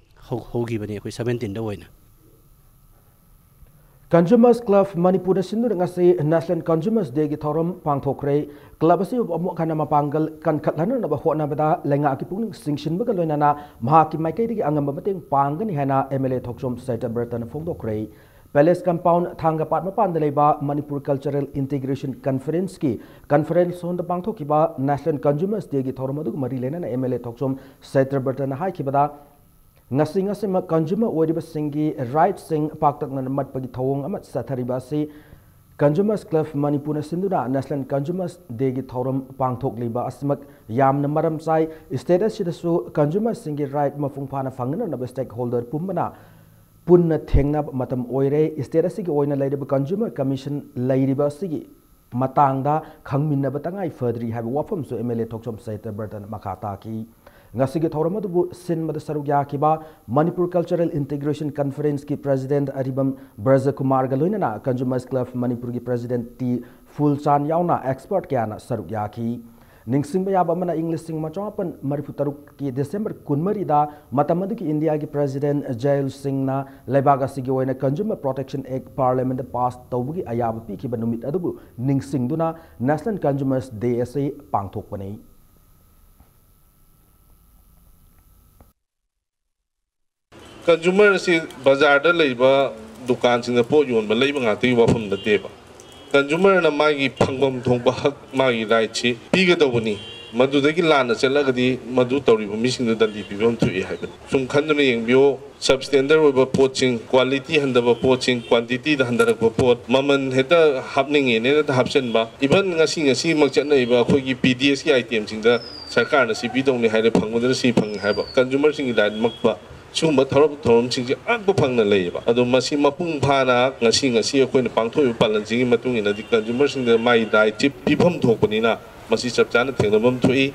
ꯍꯧ-, ꯍꯧꯈꯤꯕꯅꯤ ꯑꯩꯈꯣꯏ seventeen ꯗ ꯑꯣꯏꯅ꯫ Consumers Club ꯃꯅꯤꯄꯨꯔꯅ ꯁꯤꯟꯗꯨꯅ ꯉꯁꯤ National Consumers Day ꯒꯤ ꯊꯧꯔꯝ ꯄꯥꯡꯊꯣꯛꯈ꯭ꯔꯦ꯫ ꯀ꯭ꯂꯕ ꯑꯁꯤ ꯑꯃꯨꯛ ꯍꯟꯅ ꯃꯄꯥꯡꯒꯜ ꯀꯟꯈꯠꯍꯟꯅꯕ ꯍꯣꯠꯅꯕꯗ ꯂꯩꯉꯥꯛꯀꯤ ꯄꯨꯛꯅꯤꯡ ꯆꯤꯡꯁꯤꯟꯕꯒ ꯂꯣꯏꯅꯅ ꯃꯍꯥꯛꯀꯤ ꯃꯥꯏꯀꯩꯗꯒꯤ ꯑꯉꯝꯕ ꯃꯇꯦꯡ ꯄꯥꯡꯒꯅꯤ ꯍꯥꯏꯅ ꯑꯦꯝ ꯑꯦꯜ ꯑꯦ ꯊꯣꯛꯆꯣꯝ ꯁꯇ꯭ꯌꯕ꯭ꯔꯇꯅ ꯐꯣꯡꯗꯣꯛꯈ꯭ꯔꯦ꯫ ꯄꯦꯂꯦꯁ ꯀꯝꯄꯥꯎꯟ ꯊꯥꯡꯒꯄꯥꯠ ꯃꯄꯥꯟꯗ ꯂꯩꯕ ꯃꯅꯤꯄꯨꯔ ꯀꯜꯆꯔꯦꯜ ꯏꯟꯇꯤꯒ꯭ꯔꯦꯁꯟ ꯀꯟꯐꯔꯦꯟꯁꯀꯤ ꯀꯟꯐꯔꯦꯟꯁ ꯍꯣꯜꯗ ꯄꯥꯡꯊꯣꯛꯈꯤꯕ National Consumers Day ꯒꯤ ꯊꯧꯔꯝ ꯑꯗꯨꯒ ꯃꯔꯤ ꯂꯩꯅꯅ ꯑꯦꯝ ꯑꯦꯜ ꯑꯦ ꯊꯣꯛꯆꯣꯝ ꯁꯇ꯭ꯌꯕ꯭ꯔꯇꯅ ꯍꯥꯏꯈꯤꯕꯗ, ꯉꯁꯤ ꯉꯁꯤꯃꯛ ꯀꯟꯖꯨꯃꯔ ꯑꯣꯏꯔꯤꯕꯁꯤꯡꯒꯤ ꯔꯥꯏꯠꯁꯤꯡ ꯄꯥꯛꯇꯛꯅꯅ ꯃꯠꯄꯒꯤ ꯊꯧꯑꯣꯡ ꯑꯃ ꯆꯠꯊꯔꯤꯕ ꯑꯁꯤ Consumers Club ꯃꯅꯤꯄꯨꯔꯅ ꯁꯤꯟꯗꯨꯅ National Consumers Day ꯒꯤ ꯊꯧꯔꯝ ꯄꯥꯡꯊꯣꯛꯂꯤꯕ ꯑꯁꯤꯃꯛ ꯌꯥꯝꯅ ꯃꯔꯝ ꯆꯥꯏ꯫ ꯁ꯭ꯇꯦꯠ ꯑꯁꯤꯗꯁꯨ ꯀꯟꯖꯨꯃꯔꯁꯤꯡꯒꯤ ꯔꯥꯏꯠ ꯃꯄꯨꯡ ꯐꯥꯅ ꯐꯪꯅꯅꯕ ꯁ꯭ꯇꯦꯛꯍꯣꯜꯗꯔ ꯄꯨꯝꯕꯅ ꯄꯨꯟꯅ ꯊꯦꯡꯅꯕ ꯃꯇꯝ ꯑꯣꯏꯔꯦ꯫ ꯁ꯭ꯇꯦꯠ ꯑꯁꯤꯒꯤ ꯑꯣꯏꯅ ꯂꯩꯔꯤꯕ ꯀꯟꯖꯨꯃꯔ ꯀꯃꯤꯁꯟ ꯂꯩꯔꯤꯕ ꯑꯁꯤꯒꯤ ꯃꯇꯥꯡꯗ ꯈꯪꯃꯤꯟꯅꯕ ꯇꯉꯥꯏ ꯐꯗ꯭ꯔꯤ ꯍꯥꯏꯕ ꯋꯥꯐꯝꯁꯨ ꯑꯦꯝ ꯑꯦꯜ ꯑꯦ ꯊꯣꯛꯆꯣꯝ ꯁꯇ꯭ꯌꯕ꯭ꯔꯇꯅ ꯃꯈꯥ ꯇꯥꯈꯤ꯫ ꯉꯁꯤꯒꯤ ꯊꯧꯔꯝ ꯑꯗꯨꯕꯨ ꯁꯤꯟꯕꯗ ꯁꯔꯨꯛ ꯌꯥꯈꯤꯕ ꯃꯅꯤꯄꯨꯔ ꯀꯜꯆꯔꯦꯜ ꯏꯟꯇꯤꯒ꯭ꯔꯦꯁꯟ ꯀꯟꯐꯔꯦꯟꯁꯀꯤ ꯄ꯭ꯔꯦꯁꯤꯗꯦꯟꯠ ꯑꯔꯤꯕꯝ ꯕ꯭ꯔꯖꯀꯨꯃꯥꯔꯒ ꯂꯣꯏꯅꯅ Consumers Club ꯃꯅꯤꯄꯨꯔꯒꯤ ꯄ꯭ꯔꯦꯁꯤꯗꯦꯟꯠ ꯇꯤ ꯐꯨꯜꯆꯥꯟ ꯌꯥꯎꯅ ꯑꯦꯛꯁꯄꯔꯠ ꯀꯌꯥꯅ ꯁꯔꯨꯛ ꯌꯥꯈꯤ꯫ ꯅꯤꯡꯁꯤꯡꯕ ꯌꯥꯕ ꯑꯃꯅ, ꯏꯪ ꯂꯤꯁꯤꯡ ꯑꯃ ꯆꯃꯥꯄꯟ ꯃꯔꯤꯐꯨ ꯇꯔꯨꯛꯀꯤ ꯗꯤꯁꯦꯝꯕꯔ ꯀꯨꯟꯃꯔꯤꯗ ꯃꯇꯝ ꯑꯗꯨꯒꯤ ꯏꯟꯗꯤꯌꯥꯒꯤ ꯄ꯭ꯔꯦꯁꯤꯗꯦꯟꯠ ꯖꯌꯨꯜ ꯁꯤꯡꯅ ꯂꯩꯕꯥꯛ ꯑꯁꯤꯒꯤ ꯑꯣꯏꯅ ꯀꯟꯖꯨꯃꯔ ꯄ꯭ꯔꯣꯇꯦꯛꯁꯟ ꯑꯦꯛ ꯄꯥꯔꯂꯤꯌꯥꯃꯦꯟꯠꯇ ꯄꯥꯁ ꯇꯧꯕꯒꯤ ꯑꯌꯥꯕ ꯄꯤꯈꯤꯕ ꯅꯨꯃꯤꯠ ꯑꯗꯨꯕꯨ ꯅꯤꯡꯁꯤꯡꯗꯨꯅ National Consumers Day ꯑꯁꯤ ꯄꯥꯡꯊꯣꯛꯄꯅꯤ꯫ ꯀꯟꯖꯨꯃꯔ ꯑꯁꯤ ꯕꯖꯥꯔꯗ ꯂꯩꯕ ꯗꯨꯀꯥꯟꯁꯤꯡꯗ ꯄꯣꯠ ꯌꯣꯟꯕ, ꯂꯩꯕ ꯉꯥꯛꯇꯒꯤ ꯋꯥꯐꯝ ꯅꯠꯇꯦꯕ꯫ ꯀꯟꯖꯨꯃꯔꯅ ꯃꯥꯒꯤ ꯐꯪꯐꯝ ꯊꯣꯛꯄ ꯍꯛ, ꯃꯥꯒꯤ ꯔꯥꯏꯠꯁꯤ ꯄꯤꯒꯗꯧꯕꯅꯤ꯫ ꯃꯗꯨꯗꯒꯤ ꯂꯥꯟꯅ ꯆꯠꯂꯒꯗꯤ ꯃꯗꯨ ꯇꯧꯔꯤꯕ ꯃꯤꯁꯤꯡꯗꯨ ꯗꯟꯗꯤ ꯄꯤꯐꯝ ꯊꯣꯛꯏ ꯍꯥꯏꯕꯅꯤ꯫ ꯁꯨꯝ ꯈꯟꯗꯨꯅ ꯌꯦꯡꯕꯤꯌꯨ, substandard ꯑꯣꯏꯕ ꯄꯣꯠꯁꯤꯡ, quality ꯍꯟꯊꯕ ꯄꯣꯠꯁꯤꯡ, quantityꯗ ꯍꯟꯊꯔꯛꯄ ꯄꯣꯠ, ꯃꯃꯜ ꯍꯦꯛꯇ ꯍꯥꯞꯅꯤꯡꯉꯦꯅ ꯍꯦꯛꯇ ꯍꯥꯞꯆꯤꯟꯕ, even ꯉꯁꯤ ꯉꯁꯤꯃꯛ ꯆꯠꯅꯔꯤꯕ ꯑꯩꯈꯣꯏꯒꯤ P D Sꯀꯤ itemꯁꯤꯡꯗ ꯁꯔꯀꯥꯔꯅ ꯁꯤ ꯄꯤꯗꯧꯅꯤ ꯍꯥꯏꯔꯦ, ꯐꯪꯕꯗꯅ ꯁꯤ ꯐꯪꯉꯦ ꯍꯥꯏꯕ, consumerꯁꯤꯡꯒꯤ ꯂꯥꯏꯟꯃꯛꯄ ꯁꯤꯒꯨꯝꯕ ꯊꯧꯔꯝ ꯊꯧꯔꯝꯁꯤꯡꯁꯦ ꯑꯉꯛꯄ ꯐꯪꯅ ꯂꯩꯌꯦꯕ꯫ ꯑꯗꯣ ꯃꯁꯤ ꯃꯄꯨꯡ ꯐꯥꯅ ꯉꯁꯤ ꯉꯁꯤ ꯑꯩꯈꯣꯏꯅ ꯄꯥꯡꯊꯣꯛꯏꯕ ꯄꯥꯂꯟꯁꯤꯒꯤ ꯃꯇꯨꯡ ꯏꯟꯅꯗꯤ consumerꯁꯤꯡꯗ ꯃꯥꯒꯤ rightꯁꯤ ꯄꯤꯐꯝ ꯊꯣꯛꯄꯅꯤꯅ ꯃꯁꯤ ꯆꯞ ꯆꯥꯅ ꯊꯦꯡꯅꯐꯝ ꯊꯣꯛꯏ꯫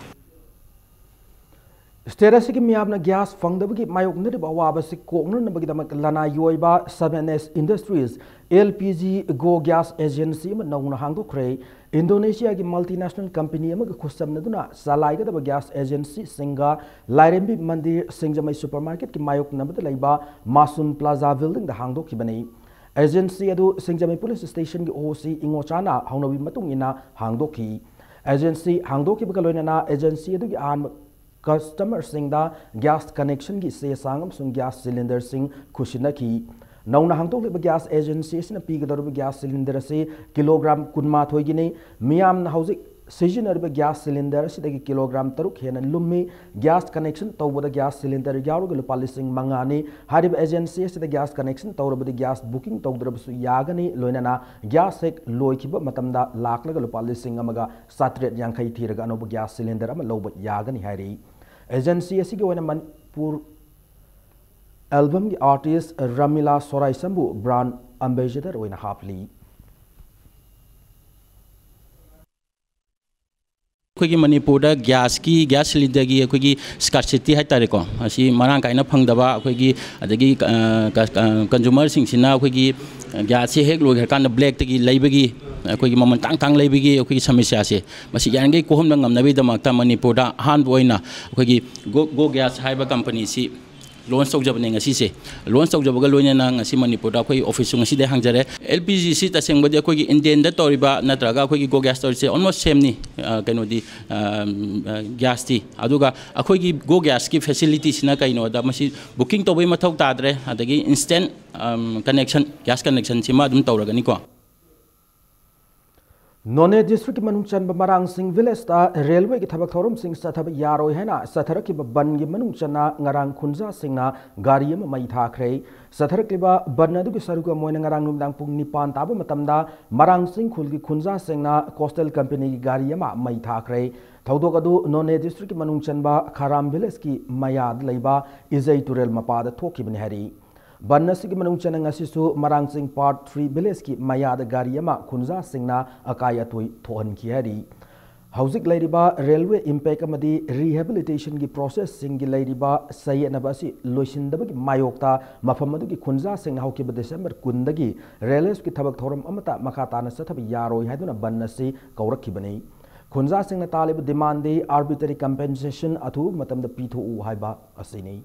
State ꯑꯁꯤꯒꯤ ꯃꯤꯌꯥꯝꯅ gas ꯐꯪꯗꯕꯒꯤ ꯃꯥꯌꯣꯛꯅꯔꯤꯕ ꯑꯋꯥꯕ ꯑꯁꯤ ꯀꯣꯛꯅꯅꯕꯒꯤꯗꯃꯛ ꯂꯅꯥꯏꯒꯤ ꯑꯣꯏꯕ seven S Industries L P G Go Gas Agency ꯑꯃ ꯅꯧꯅ ꯍꯥꯡꯗꯣꯛꯈ꯭ꯔꯦ꯫ ꯏꯟꯗꯣꯅꯦꯁꯤꯌꯥꯒꯤ multinational company ꯑꯃꯒ ꯈꯨꯠꯁꯝꯅꯗꯨꯅ ꯆꯂꯥꯏꯒꯗꯕ gas agencyꯁꯤꯡꯒ ꯂꯥꯏꯔꯦꯝꯕꯤ ꯃꯟꯗꯤꯔ, ꯁꯤꯡꯖꯃꯩ supermarketꯀꯤ ꯃꯥꯌꯣꯛꯅꯕꯗ ꯂꯩꯕ ꯃꯥꯁꯨꯟ ꯄ꯭ꯂꯥꯖꯥ buildingꯗ ꯍꯥꯡꯗꯣꯛꯈꯤꯕꯅꯤ꯫ Agency ꯑꯗꯨ ꯁꯤꯡꯖꯃꯩ police stationꯒꯤ OC ꯏꯉꯣꯆꯥꯅ ꯍꯧꯅꯕꯤ ꯃꯇꯨꯡ ꯏꯟꯅ ꯍꯥꯡꯗꯣꯛꯈꯤ꯫ Agency ꯍꯥꯡꯗꯣꯛꯈꯤꯕꯒ ꯂꯣꯏꯅꯅ agency ꯑꯗꯨꯒꯤ ꯑꯍꯥꯟꯕ customerꯁꯤꯡꯗ gas connectionꯒꯤ ꯆꯦ ꯆꯥꯡ ꯑꯃꯁꯨꯡ gas cylinderꯁꯤꯡ ꯈꯨꯠꯁꯤꯟꯅꯈꯤ꯫ ꯅꯧꯅ ꯍꯥꯡꯗꯣꯛꯂꯤꯕ gas agency ꯑꯁꯤꯅ ꯄꯤꯒꯗꯧꯔꯤꯕ gas cylinder ꯑꯁꯤ ꯀꯤꯂꯣꯒ꯭ꯔꯥꯝ ꯀꯨꯟꯃꯥꯊꯣꯏꯒꯤꯅꯤ꯫ ꯃꯤꯌꯥꯝꯅ ꯍꯧꯖꯤꯛ ꯁꯤꯖꯤꯟꯅꯔꯤꯕ gas cylinder ꯑꯁꯤꯗꯒꯤ ꯀꯤꯂꯣꯒ꯭ꯔꯥꯝ ꯇꯔꯨꯛ ꯍꯦꯟꯅ ꯂꯨꯝꯃꯤ꯫ Gas connection ꯇꯧꯕꯗ gas cylinder ꯌꯥꯎꯔꯒ ꯂꯨꯄꯥ ꯂꯤꯁꯤꯡ ꯃꯉꯥꯅꯤ꯫ ꯍꯥꯏꯔꯤꯕ agency ꯑꯁꯤꯗ gas connection ꯇꯧꯔꯕꯗꯤ gas booking ꯇꯧꯗ꯭ꯔꯕꯁꯨ ꯌꯥꯒꯅꯤ꯫ ꯂꯣꯏꯅꯅ gas ꯍꯦꯛ ꯂꯣꯏꯈꯤꯕ ꯃꯇꯝꯗ ꯂꯥꯛꯂꯒ ꯂꯨꯄꯥ ꯂꯤꯁꯤꯡ ꯑꯃꯒ ꯆꯥꯇ꯭ꯔꯦꯠ ꯌꯥꯡꯈꯩ ꯊꯤꯔꯒ ꯑꯅꯧꯕ gas cylinder ꯑꯃ ꯂꯧꯕ ꯌꯥꯒꯅꯤ ꯍꯥꯏꯔꯤ꯫ Agency ꯑꯁꯤꯒꯤ ꯑꯣꯏꯅ ꯃꯅꯤꯄꯨꯔ albumꯒꯤ artist ꯔꯃꯤꯂꯥ ꯁꯣꯔꯥꯏꯁꯝꯕꯨ brand ambassador ꯑꯣꯏꯅ ꯍꯥꯞꯂꯤ꯫ ꯑꯩꯈꯣꯏꯒꯤ ꯃꯅꯤꯄꯨꯔꯗ gasꯀꯤ, gas cylinderꯒꯤ ꯑꯩꯈꯣꯏꯒꯤ scarcity ꯍꯥꯏꯇꯥꯔꯦꯀꯣ, ꯑꯁꯤ ꯃꯔꯥꯡ ꯀꯥꯏꯅ ꯐꯪꯗꯕ ꯑꯩꯈꯣꯏꯒꯤ, ꯑꯗꯒꯤ consumerꯁꯤꯡꯁꯤꯅ ꯑꯩꯈꯣꯏꯒꯤ gasꯁꯦ ꯍꯦꯛ ꯂꯣꯏꯈ꯭ꯔꯀꯥꯟꯗ blackꯇꯒꯤ ꯂꯩꯕꯒꯤ, ꯑꯩꯈꯣꯏꯒꯤ ꯃꯃꯜ ꯇꯥꯡ ꯇꯥꯡ ꯂꯩꯕꯒꯤ ꯑꯩꯈꯣꯏꯒꯤ ꯁꯃꯁ꯭ꯌꯥꯁꯦ, ꯃꯁꯤ ꯌꯥꯔꯤꯈꯩ ꯀꯣꯛꯍꯟꯕ ꯉꯝꯅꯕꯒꯤꯗꯃꯛꯇ ꯃꯅꯤꯄꯨꯔꯗ ꯑꯍꯥꯟꯕ ꯑꯣꯏꯅ ꯑꯩꯈꯣꯏꯒꯤ Go, Go Gas ꯍꯥꯏꯕ companyꯁꯤ launch ꯇꯧꯖꯕꯅꯦ ꯉꯁꯤꯁꯦ꯫ Launch ꯇꯧꯖꯕꯒ ꯂꯣꯏꯅꯅ ꯉꯁꯤ ꯃꯅꯤꯄꯨꯔꯗ ꯑꯩꯈꯣꯏ officeꯁꯨ ꯉꯁꯤꯗꯩ ꯍꯥꯡꯖꯔꯦ꯫ LPGꯁꯤ ꯇꯁꯦꯡꯕꯗꯤ ꯑꯩꯈꯣꯏꯒꯤ Indianꯗ ꯇꯧꯔꯤꯕ ꯅꯠꯇ꯭ꯔꯒ ꯑꯩꯈꯣꯏꯒꯤ Go Gas ꯇꯧꯔꯤꯁꯦ almost sameꯅꯤ, ꯑ, ꯀꯩꯅꯣꯗꯤ, ꯑ, ꯑ, gasꯇꯤ꯫ ꯑꯗꯨꯒ ꯑꯩꯈꯣꯏꯒꯤ Go Gasꯀꯤ facilityꯁꯤꯅ ꯀꯩꯅꯣꯗ, ꯃꯁꯤ booking ꯇꯧꯕꯩ ꯃꯊꯧ ꯇꯥꯗ꯭ꯔꯦ, ꯑꯗꯒꯤ instant, ꯑꯝ, connection, gas connectionꯁꯤꯃ ꯑꯗꯨꯝ ꯇꯧꯔꯒꯅꯤꯀꯣ꯫ ꯅꯣꯅꯦ ꯗꯤꯁꯇ꯭ꯔꯤꯛꯀꯤ ꯃꯅꯨꯡ ꯆꯟꯕ ꯃꯔꯥꯡꯁꯤꯡ ꯚꯤꯂꯦꯖꯇ ꯔꯦꯜꯋꯦꯒꯤ ꯊꯕꯛ ꯊꯧꯔꯝꯁꯤꯡ ꯆꯠꯊꯕ ꯌꯥꯔꯣꯏ ꯍꯥꯏꯅ ꯆꯠꯊꯔꯛꯈꯤꯕ ꯕꯟꯒꯤ ꯃꯅꯨꯡ ꯆꯟꯅ ꯉꯔꯥꯡ ꯈꯨꯟꯖꯥꯁꯤꯡꯅ ꯒꯥꯔꯤ ꯑꯃ ꯃꯩ ꯊꯥꯈ꯭ꯔꯦ꯫ ꯆꯠꯊꯔꯛꯂꯤꯕ ꯕꯟ ꯑꯗꯨꯒꯤ ꯁꯔꯨꯛ ꯑꯃ ꯑꯣꯏꯅ ꯉꯔꯥꯡ ꯅꯨꯃꯤꯗꯥꯡ ꯄꯨꯡ ꯅꯤꯄꯥꯟ ꯇꯥꯕ ꯃꯇꯝꯗ ꯃꯔꯥꯡꯁꯤꯡ ꯈꯨꯜꯒꯤ ꯈꯨꯟꯖꯥꯁꯤꯡꯅ ꯀꯣꯁꯇꯦꯜ ꯀꯝꯄꯦꯅꯤꯒꯤ ꯒꯥꯔꯤ ꯑꯃ ꯃꯩ ꯊꯥꯈ꯭ꯔꯦ꯫ ꯊꯧꯗꯣꯛ ꯑꯗꯨ ꯅꯣꯅꯦ ꯗꯤꯁꯇ꯭ꯔꯤꯛꯀꯤ ꯃꯅꯨꯡ ꯆꯟꯕ ꯈꯥꯔꯥꯝ ꯚꯤꯂꯦꯖꯀꯤ ꯃꯌꯥꯗ ꯂꯩꯕ ꯏꯖꯩ ꯇꯨꯔꯦꯜ ꯃꯄꯥꯗ ꯊꯣꯛꯈꯤꯕꯅꯤ ꯍꯥꯏꯔꯤ꯫ ꯕꯟ ꯑꯁꯤꯒꯤ ꯃꯅꯨꯡ ꯆꯟꯅ ꯉꯁꯤꯁꯨ ꯃꯔꯥꯡꯆꯤꯡ ꯄꯥꯔꯠ ꯊ꯭ꯔꯤ ꯚꯤꯂꯦꯖꯀꯤ ꯃꯌꯥꯗ ꯒꯥꯔꯤ ꯑꯃ ꯈꯨꯟꯖꯥꯁꯤꯡꯅ ꯑꯀꯥꯏ ꯑꯇꯣꯏ ꯊꯣꯛꯍꯟꯈꯤ ꯍꯥꯏꯔꯤ꯫ ꯍꯧꯖꯤꯛ ꯂꯩꯔꯤꯕ ꯔꯦꯜꯋꯦ ꯏꯝꯄꯦꯛ ꯑꯃꯗꯤ ꯔꯤꯍꯦꯕꯤꯂꯤꯇꯦꯁꯟꯒꯤ ꯄ꯭ꯔꯣꯁꯦꯁꯁꯤꯡꯒꯤ ꯂꯩꯔꯤꯕ ꯆꯌꯦꯠꯅꯕ ꯑꯁꯤ ꯂꯣꯏꯁꯤꯟꯗꯕꯒꯤ ꯃꯥꯌꯣꯛꯇ ꯃꯐꯝ ꯑꯗꯨꯒꯤ ꯈꯨꯟꯖꯥꯁꯤꯡꯅ ꯍꯧꯈꯤꯕ ꯗꯤꯁꯦꯝꯕꯔ ꯀꯨꯟꯗꯒꯤ ꯔꯦꯜꯋꯦꯁꯀꯤ ꯊꯕꯛ ꯊꯧꯔꯝ ꯑꯃꯠꯇ ꯃꯈꯥ ꯇꯥꯅ ꯆꯠꯊꯕ ꯌꯥꯔꯣꯏ ꯍꯥꯏꯗꯨꯅ ꯕꯟ ꯑꯁꯤ ꯀꯧꯔꯛꯈꯤꯕꯅꯤ꯫ ꯈꯨꯟꯖꯥꯁꯤꯡꯅ ꯇꯥꯜꯂꯤꯕ ꯗꯤꯃꯥꯟꯗꯤ ꯑꯥꯔꯕꯤꯇ꯭ꯔꯦꯔꯤ ꯀꯝꯄꯦꯟꯁꯦꯁꯟ ꯑꯊꯨꯕ ꯃꯇꯝꯗ ꯄꯤꯊꯣꯛꯎ ꯍꯥꯏꯕ ꯑꯁꯤꯅꯤ꯫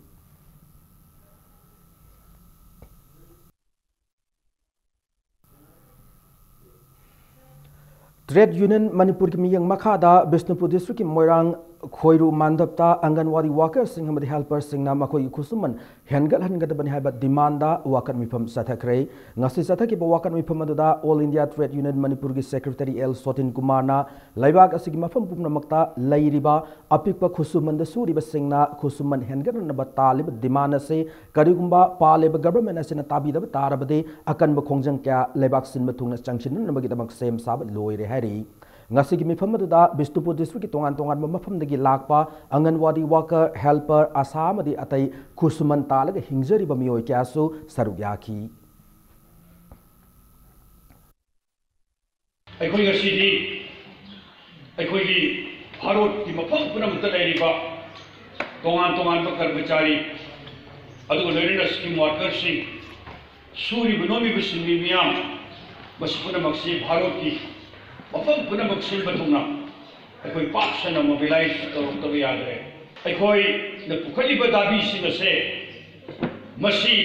ꯇ꯭ꯔꯦꯗ ꯌꯨꯅꯤꯌꯟ ꯃꯅꯤꯄꯨꯔꯒꯤ ꯃꯤꯠꯌꯦꯡ ꯃꯈꯥꯗ ꯕꯤꯁꯅꯨꯄꯨꯔ ꯗꯤꯁꯇ꯭ꯔꯤꯛꯀꯤ ꯃꯣꯏꯔꯥꯡ ꯈꯣꯏꯔꯨ ꯃꯥꯟꯗꯞꯇ ꯑꯪꯒꯟꯋꯥꯗꯤ ꯋꯥꯀꯔꯁꯤꯡ ꯑꯃꯗꯤ ꯍꯦꯜꯄꯔꯁꯤꯡꯅ ꯃꯈꯣꯏꯒꯤ ꯈꯨꯠꯁꯨꯃꯟ ꯍꯦꯟꯒꯠꯍꯟꯒꯗꯕꯅꯤ ꯍꯥꯏꯕ ꯗꯤꯃꯥꯟꯗ ꯋꯥꯀꯠ ꯃꯤꯐꯝ ꯆꯠꯊꯈ꯭ꯔꯦ꯫ ꯉꯁꯤ ꯆꯠꯊꯈꯤꯕ ꯋꯥꯀꯠ ꯃꯤꯐꯝ ꯑꯗꯨꯗ ꯑꯣꯜ ꯏꯟꯗꯤꯌꯥ ꯇ꯭ꯔꯦꯗ ꯌꯨꯅꯤꯌꯟ ꯃꯅꯤꯄꯨꯔꯒꯤ ꯁꯦꯀ꯭ꯔꯦꯇꯔꯤ ꯑꯦꯜ ꯁꯣꯇꯤꯟ ꯀꯨꯃꯥꯔꯅ ꯂꯩꯕꯥꯛ ꯑꯁꯤꯒꯤ ꯃꯐꯝ ꯄꯨꯝꯅꯃꯛꯇ ꯂꯩꯔꯤꯕ ꯑꯄꯤꯛꯄ ꯈꯨꯠꯁꯨꯃꯟꯗ ꯁꯨꯔꯤꯕꯁꯤꯡꯅ ꯈꯨꯠꯁꯨꯃꯟ ꯍꯦꯟꯒꯠꯍꯟꯅꯕ ꯇꯥꯜꯂꯤꯕ ꯗꯤꯃꯥꯟ ꯑꯁꯤ ꯀꯔꯤꯒꯨꯝꯕ ꯄꯥꯜꯂꯤꯕ ꯒꯚꯔꯟꯃꯦꯟꯠ ꯑꯁꯤꯅ ꯇꯥꯕꯤꯗꯕ ꯇꯥꯔꯕꯗꯤ ꯑꯀꯟꯕ ꯈꯣꯡꯖꯪ ꯀꯌꯥ ꯂꯩꯕꯥꯛ ꯁꯤꯟꯕ ꯊꯨꯡꯅ ꯆꯪꯁꯤꯟꯅꯅꯕꯒꯤꯗꯃꯛ ꯁꯦꯝ ꯁꯥꯕ ꯂꯣꯏꯔꯦ ꯍꯥꯏꯔꯤ꯫ ꯉꯁꯤꯒꯤ ꯃꯤꯐꯝ ꯑꯗꯨꯗ ꯕꯤꯁꯅꯨꯄꯨꯔ ꯗꯤꯁꯇ꯭ꯔꯤꯛꯀꯤ ꯇꯣꯉꯥꯟ ꯇꯣꯉꯥꯟꯕ ꯃꯐꯝꯗꯒꯤ ꯂꯥꯛꯄ ꯑꯪꯒꯟꯋꯥꯗꯤ ꯋꯥꯀꯔ, ꯍꯦꯜꯄꯔ, ꯑꯁꯥ ꯑꯃꯗꯤ ꯑꯇꯩ ꯈꯨꯠꯁꯨꯃꯟ ꯇꯥꯜꯂꯒ ꯍꯤꯡꯖꯔꯤꯕ ꯃꯤꯑꯣꯏ ꯀꯌꯥꯁꯨ ꯁꯔꯨꯛ ꯌꯥꯈꯤ꯫ ꯑꯩꯈꯣꯏ ꯉꯁꯤꯗꯤ ꯑꯩꯈꯣꯏꯒꯤ ꯚꯥꯔꯠꯀꯤ ꯃꯐꯝ ꯄꯨꯝꯅꯃꯛꯇ ꯂꯩꯔꯤꯕ ꯇꯣꯉꯥꯟ ꯇꯣꯉꯥꯟꯕ ꯀꯔꯃꯆꯥꯔꯤ, ꯑꯗꯨꯒ ꯂꯣꯏꯅꯅ ꯁ꯭ꯀꯤꯝ ꯋꯥꯔꯀꯔꯁꯤꯡ, ꯁꯨꯔꯤꯕ ꯅꯣꯝꯂꯤꯕ ꯁꯤꯟꯃꯤ ꯃꯤꯌꯥꯝ, ꯃꯁꯤ ꯄꯨꯝꯅꯃꯛꯁꯤ ꯚꯥꯔꯠꯀꯤ ꯃꯐꯝ ꯄꯨꯝꯅꯃꯛ ꯁꯤꯟꯕ ꯊꯨꯡꯅ ꯑꯩꯈꯣꯏ ꯄꯥꯛ ꯁꯟꯅ ꯃꯣꯕꯤꯂꯥꯏꯖ ꯇꯧꯔꯛꯇꯕ ꯌꯥꯗ꯭ꯔꯦ꯫ ꯑꯩꯈꯣꯏꯅ ꯄꯨꯈꯠꯂꯤꯕ ꯗꯥꯕꯤꯁꯤꯡ ꯑꯁꯦ ꯃꯁꯤ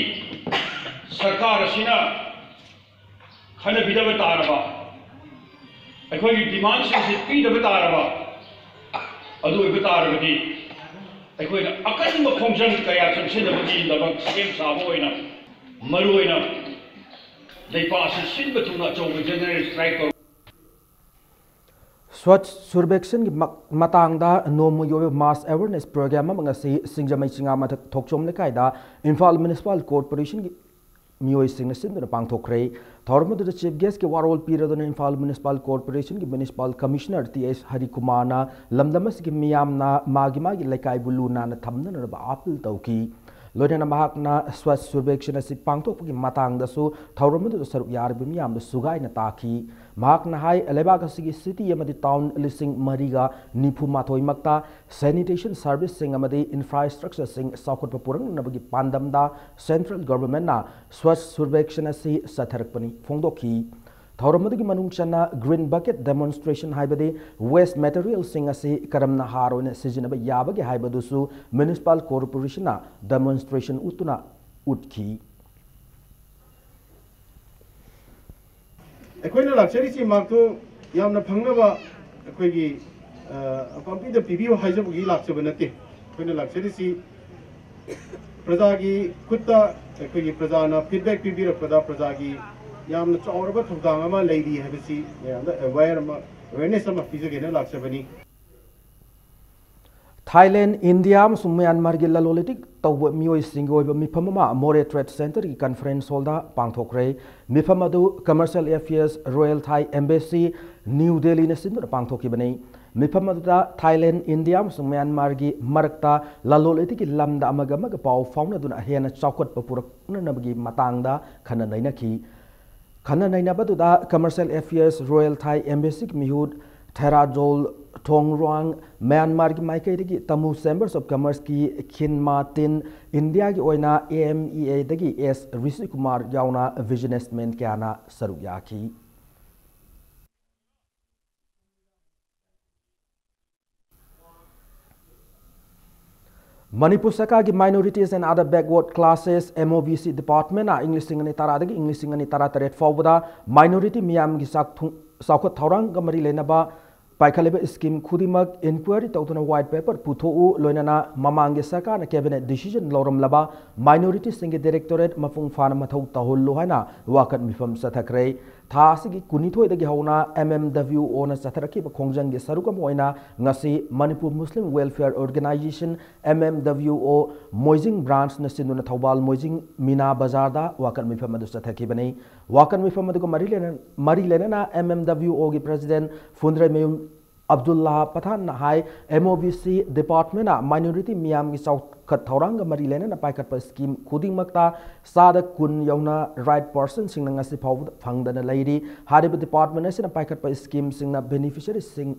ꯁꯔꯀꯥꯔ ꯑꯁꯤꯅ ꯈꯟꯅꯕꯤꯗꯕ ꯇꯥꯔꯕ, ꯑꯩꯈꯣꯏꯒꯤ ꯗꯤꯃꯥꯟꯁꯤꯡꯁꯤ ꯄꯤꯗꯕ ꯇꯥꯔꯕ, ꯑꯗꯨ ꯑꯣꯏꯕ ꯇꯥꯔꯒꯗꯤ ꯑꯩꯈꯣꯏꯅ ꯑꯀꯟꯕ ꯈꯣꯡꯖꯪ ꯀꯌꯥ ꯆꯪꯁꯤꯟꯅꯕꯒꯤꯗꯃꯛ ꯁꯦꯝ ꯁꯥꯕ ꯑꯣꯏꯅ, ꯃꯔꯨꯑꯣꯏꯅ ꯂꯩꯄꯥꯛ ꯑꯁꯤ ꯁꯤꯟꯕ ꯊꯨꯡꯅ ꯑꯆꯧꯕ ꯖꯦꯅꯔꯦꯜ ꯁ꯭ꯇ꯭ꯔꯥꯏꯛ ꯇꯧꯔ ꯁ꯭ꯋꯥꯆ ꯁꯨꯔꯕꯦꯛꯁꯟꯒꯤ ꯃ-, ꯃꯇꯥꯡꯗ ꯅꯣꯡꯃꯒꯤ ꯑꯣꯏꯕ mass awareness program ꯑꯃ ꯉꯁꯤ ꯁꯤꯡꯖꯃꯩ ꯆꯤꯉꯥꯃꯊꯛ ꯊꯣꯛꯆꯣꯝ ꯂꯩꯀꯥꯏꯗ ꯏꯝꯐꯥꯜ Municipal Corporationꯒꯤ ꯃꯤꯑꯣꯏꯁꯤꯡꯅ ꯁꯤꯟꯗꯨꯅ ꯄꯥꯡꯊꯣꯛꯈ꯭ꯔꯦ꯫ ꯊꯧꯔꯝ ꯑꯗꯨꯗ Chief Guestꯀꯤ ꯋꯥꯔꯣꯜ ꯄꯤꯔꯗꯨꯅ ꯏꯝꯐꯥꯜ Municipal Corporationꯒꯤ Municipal Commissioner ꯇꯤ ꯑꯩꯆ ꯍꯔꯤꯀꯨꯃꯥꯔꯅ ꯂꯝꯗꯝ ꯑꯁꯤꯒꯤ ꯃꯤꯌꯥꯝꯅ ꯃꯥꯒꯤ ꯃꯥꯒꯤ ꯂꯩꯀꯥꯏꯕꯨ ꯂꯨ ꯅꯥꯟꯅ ꯊꯝꯅꯅꯕ appeal ꯇꯧꯈꯤ꯫ ꯂꯣꯏꯅꯅ ꯃꯍꯥꯛꯅ ꯁ꯭ꯋꯥꯆ ꯁꯨꯔꯕꯦꯛꯁꯟ ꯑꯁꯤ ꯄꯥꯡꯊꯣꯛꯄꯒꯤ ꯃꯇꯥꯡꯗꯁꯨ ꯊꯧꯔꯝ ꯑꯗꯨꯗ ꯁꯔꯨꯛ ꯌꯥꯔꯤꯕ ꯃꯤꯌꯥꯝꯗ ꯁꯨꯒꯥꯏꯅ ꯇꯥꯈꯤ꯫ ꯃꯍꯥꯛꯅ ꯍꯥꯏ, ꯂꯩꯕꯥꯛ ꯑꯁꯤꯒꯤ city ꯑꯃꯗꯤ town ꯂꯤꯁꯤꯡ ꯃꯔꯤꯒ ꯅꯤꯐꯨ ꯃꯥꯊꯣꯏ ꯃꯛꯇ sanitation serviceꯁꯤꯡ ꯑꯃꯗꯤ infrastructureꯁꯤꯡ ꯆꯥꯎꯈꯠꯄ ꯄꯨꯔꯛꯅꯕꯒꯤ ꯄꯥꯟꯗꯝꯗ central governmentꯅ ꯁ꯭ꯋꯥꯆ ꯁꯨꯔꯕꯦꯛꯁꯟ ꯑꯁꯤ ꯆꯠꯊꯔꯛꯄꯅꯤ ꯐꯣꯡꯗꯣꯛꯈꯤ꯫ ꯊꯧꯔꯝ ꯑꯗꯨꯒꯤ ꯃꯅꯨꯡ ꯆꯟꯅ Green Bucket Demonstration ꯍꯥꯏꯕꯗꯤ waste materialꯁꯤꯡ ꯑꯁꯤ ꯀꯔꯝꯅ ꯍꯥꯔ ꯑꯣꯏꯅ ꯁꯤꯖꯤꯟꯅꯕ ꯌꯥꯕꯒꯦ ꯍꯥꯏꯕꯗꯨꯁꯨ Municipal Corporationꯅ demonstration ꯎꯠꯇꯨꯅ ꯎꯠꯈꯤ꯫ ꯑꯩꯈꯣꯏꯅ ꯂꯥꯛꯆꯔꯤꯁꯤ ꯃꯍꯥꯛꯇꯨ ꯌꯥꯝꯅ ꯐꯪꯅꯕ ꯑꯩꯈꯣꯏꯒꯤ, ꯑ, ꯄꯥꯝꯕꯤꯗ ꯄꯤꯕꯤꯌꯨ ꯍꯥꯏꯖꯕꯒꯤ ꯂꯥꯛꯆꯕ ꯅꯠꯇꯦ꯫ ꯑꯩꯈꯣꯏꯅ ꯂꯥꯛꯆꯔꯤꯁꯤ ꯄ꯭ꯔꯖꯥꯒꯤ ꯈꯨꯠꯇ ꯑꯩꯈꯣꯏꯒꯤ ꯄ꯭ꯔꯖꯥꯅ feedback ꯄꯤꯕꯤꯔꯛꯄꯗ ꯄ꯭ꯔꯖꯥꯒꯤ ꯌꯥꯝꯅ ꯆꯥꯎꯔꯕ ꯊꯧꯗꯥꯡ ꯑꯃ ꯂꯩꯔꯤ ꯍꯥꯏꯕꯁꯤ ꯃꯌꯥꯝꯗ aware ꯑꯃ, awareness ꯑꯃ ꯄꯤꯖꯒꯦꯅ ꯂꯥꯛꯆꯕꯅꯤ꯫ ꯊꯥꯏꯂꯦꯟ, ꯏꯟꯗꯤꯌꯥ ꯑꯃꯁꯨꯡ ꯃ꯭ꯌꯥꯟꯃꯥꯔꯒꯤ ꯂꯂꯣꯟ ꯏꯇꯤꯛ ꯇꯧꯕ ꯃꯤꯑꯣꯏꯁꯤꯡꯒꯤ ꯑꯣꯏꯕ ꯃꯤꯐꯝ ꯑꯃ Moreh Trade Centreꯒꯤ conference hallꯗ ꯄꯥꯡꯊꯣꯛꯈ꯭ꯔꯦ꯫ ꯃꯤꯐꯝ ꯑꯗꯨ Commercial Affairs, Royal Thai Embassy, New Delhiꯅ ꯁꯤꯟꯗꯨꯅ ꯄꯥꯡꯊꯣꯛꯈꯤꯕꯅꯤ꯫ ꯃꯤꯐꯝ ꯑꯗꯨꯗ ꯊꯥꯏꯂꯦꯟ, ꯏꯟꯗꯤꯌꯥ ꯑꯃꯁꯨꯡ ꯃ꯭ꯌꯥꯟꯃꯥꯔꯒꯤ ꯃꯔꯛꯇ ꯂꯂꯣꯟ ꯏꯇꯤꯛꯀꯤ ꯂꯝꯗ ꯑꯃꯒ ꯑꯃꯒ ꯄꯥꯎ ꯐꯥꯎꯅꯗꯨꯅ ꯍꯦꯟꯅ ꯆꯥꯎꯈꯠꯄ ꯄꯨꯔꯛꯅꯅꯕꯒꯤ ꯃꯇꯥꯡꯗ ꯈꯟꯅ ꯅꯩꯅꯈꯤ꯫ ꯈꯟꯅ ꯅꯩꯅꯕꯗꯨꯗ Commercial Affairs, Royal Thai Embassyꯒꯤ ꯃꯤꯍꯨꯠ ꯊꯦꯔꯥꯖꯣꯜ ꯊꯣꯡꯔ꯭ꯋꯥꯡ, ꯃ꯭ꯌꯥꯟꯃꯥꯔꯒꯤ ꯃꯥꯏꯀꯩꯗꯒꯤ Tamu Chambers of Commerceꯀꯤ ꯈꯤꯟ ꯃꯥ ꯇꯤꯟ, ꯏꯟꯗꯤꯌꯥꯒꯤ ꯑꯣꯏꯅ AMEAꯗꯒꯤ ꯑꯦꯁ ꯔꯤꯁꯤꯀꯨꯃꯥꯔ ꯌꯥꯎꯅ businessman ꯀꯌꯥꯅ ꯁꯔꯨꯛ ꯌꯥꯈꯤ꯫ ꯃꯅꯤꯄꯨꯔ ꯁꯔꯀꯥꯔꯒꯤ Minorities and Other Backward Classes, MOBC departmentꯅ ꯏꯪ ꯂꯤꯁꯤꯡ ꯑꯅꯤ ꯇꯔꯥꯗꯒꯤ ꯏꯪ ꯂꯤꯁꯤꯡ ꯑꯅꯤ ꯇꯔꯥꯇꯔꯦꯠ ꯐꯥꯎꯕꯗ minority ꯃꯤꯌꯥꯝꯒꯤ ꯆꯥꯛ ꯊꯨꯡ-, ꯆꯥꯎꯈꯠ ꯊꯧꯔꯥꯡꯒ ꯃꯔꯤ ꯂꯩꯅꯕ ꯄꯥꯏꯈꯠꯂꯤꯕ scheme ꯈꯨꯗꯤꯡꯃꯛ inquiry ꯇꯧꯗꯨꯅ white paper ꯄꯨꯊꯣꯛꯎ, ꯂꯣꯏꯅꯅ ꯃꯃꯥꯡꯒꯤ ꯁꯔꯀꯥꯔꯅ cabinet decision ꯂꯧꯔꯝꯂꯕ minorityꯁꯤꯡꯒꯤ directorate ꯃꯄꯨꯡ ꯐꯥꯅ ꯃꯊꯧ ꯇꯧꯍꯜꯂꯨ ꯍꯥꯏꯅ ꯋꯥꯀꯠ ꯃꯤꯐꯝ ꯆꯠꯊꯈ꯭ꯔꯦ꯫ ꯊꯥ ꯑꯁꯤꯒꯤ ꯀꯨꯟꯅꯤꯊꯣꯏꯗꯒꯤ ꯍꯧꯅ M M W O ꯅ ꯆꯠꯊꯔꯛꯈꯤꯕ ꯈꯣꯡꯖꯪꯒꯤ ꯁꯔꯨꯛ ꯑꯃ ꯑꯣꯏꯅ ꯉꯁꯤ Manipur Muslim welfare organisation, M M W O, Moijing ꯕ꯭ꯔꯥꯟꯁꯅ ꯁꯤꯟꯗꯨꯅ ꯊꯧꯕꯥꯜ ꯃꯣꯏꯖꯤꯡ ꯃꯤꯅꯥ ꯕꯖꯥꯔꯗ ꯋꯥꯀꯠ ꯃꯤꯐꯝ ꯑꯗꯨ ꯆꯠꯊꯈꯤꯕꯅꯤ꯫ ꯋꯥꯀꯠ ꯃꯤꯐꯝ ꯑꯗꯨꯒ ꯃꯔꯤ ꯂꯩꯅ-, ꯃꯔꯤ ꯂꯩꯅꯅ M M W O ꯒꯤ ꯄ꯭ꯔꯦꯁꯤꯗꯦꯟꯠ ꯐꯨꯟꯗ꯭ꯔꯩꯃꯌꯨꯝ ꯑꯕꯗꯨꯜꯂꯥ ꯄꯊꯥꯟꯅ ꯍꯥꯏ, M O B C ꯗꯤꯄꯥꯔꯠꯃꯦꯟꯅ ꯃꯥꯏꯅꯣꯔꯤꯇꯤ ꯃꯤꯌꯥꯝꯒꯤ ꯆꯥꯎꯈꯠ ꯊꯧꯔꯥꯡꯒ ꯃꯔꯤ ꯂꯩꯅꯅ ꯄꯥꯏꯈꯠꯄ ꯁ꯭ꯀꯤꯝ ꯈꯨꯗꯤꯡꯃꯛꯇ ꯆꯥꯗ ꯀꯨꯟ ꯌꯧꯅ ꯔꯥꯏꯠ ꯄꯔꯁꯟꯁꯤꯡꯅ ꯉꯁꯤ ꯐꯥꯎꯕꯗ ꯐꯪꯗꯅ ꯂꯩꯔꯤ꯫ ꯍꯥꯏꯔꯤꯕ ꯗꯤꯄꯥꯔꯠꯃꯦꯟ ꯑꯁꯤꯅ ꯄꯥꯏꯈꯠꯄ ꯁ꯭ꯀꯤꯝꯁꯤꯡꯅ ꯕꯦꯅꯤꯐꯤꯁꯔꯤꯁꯤꯡ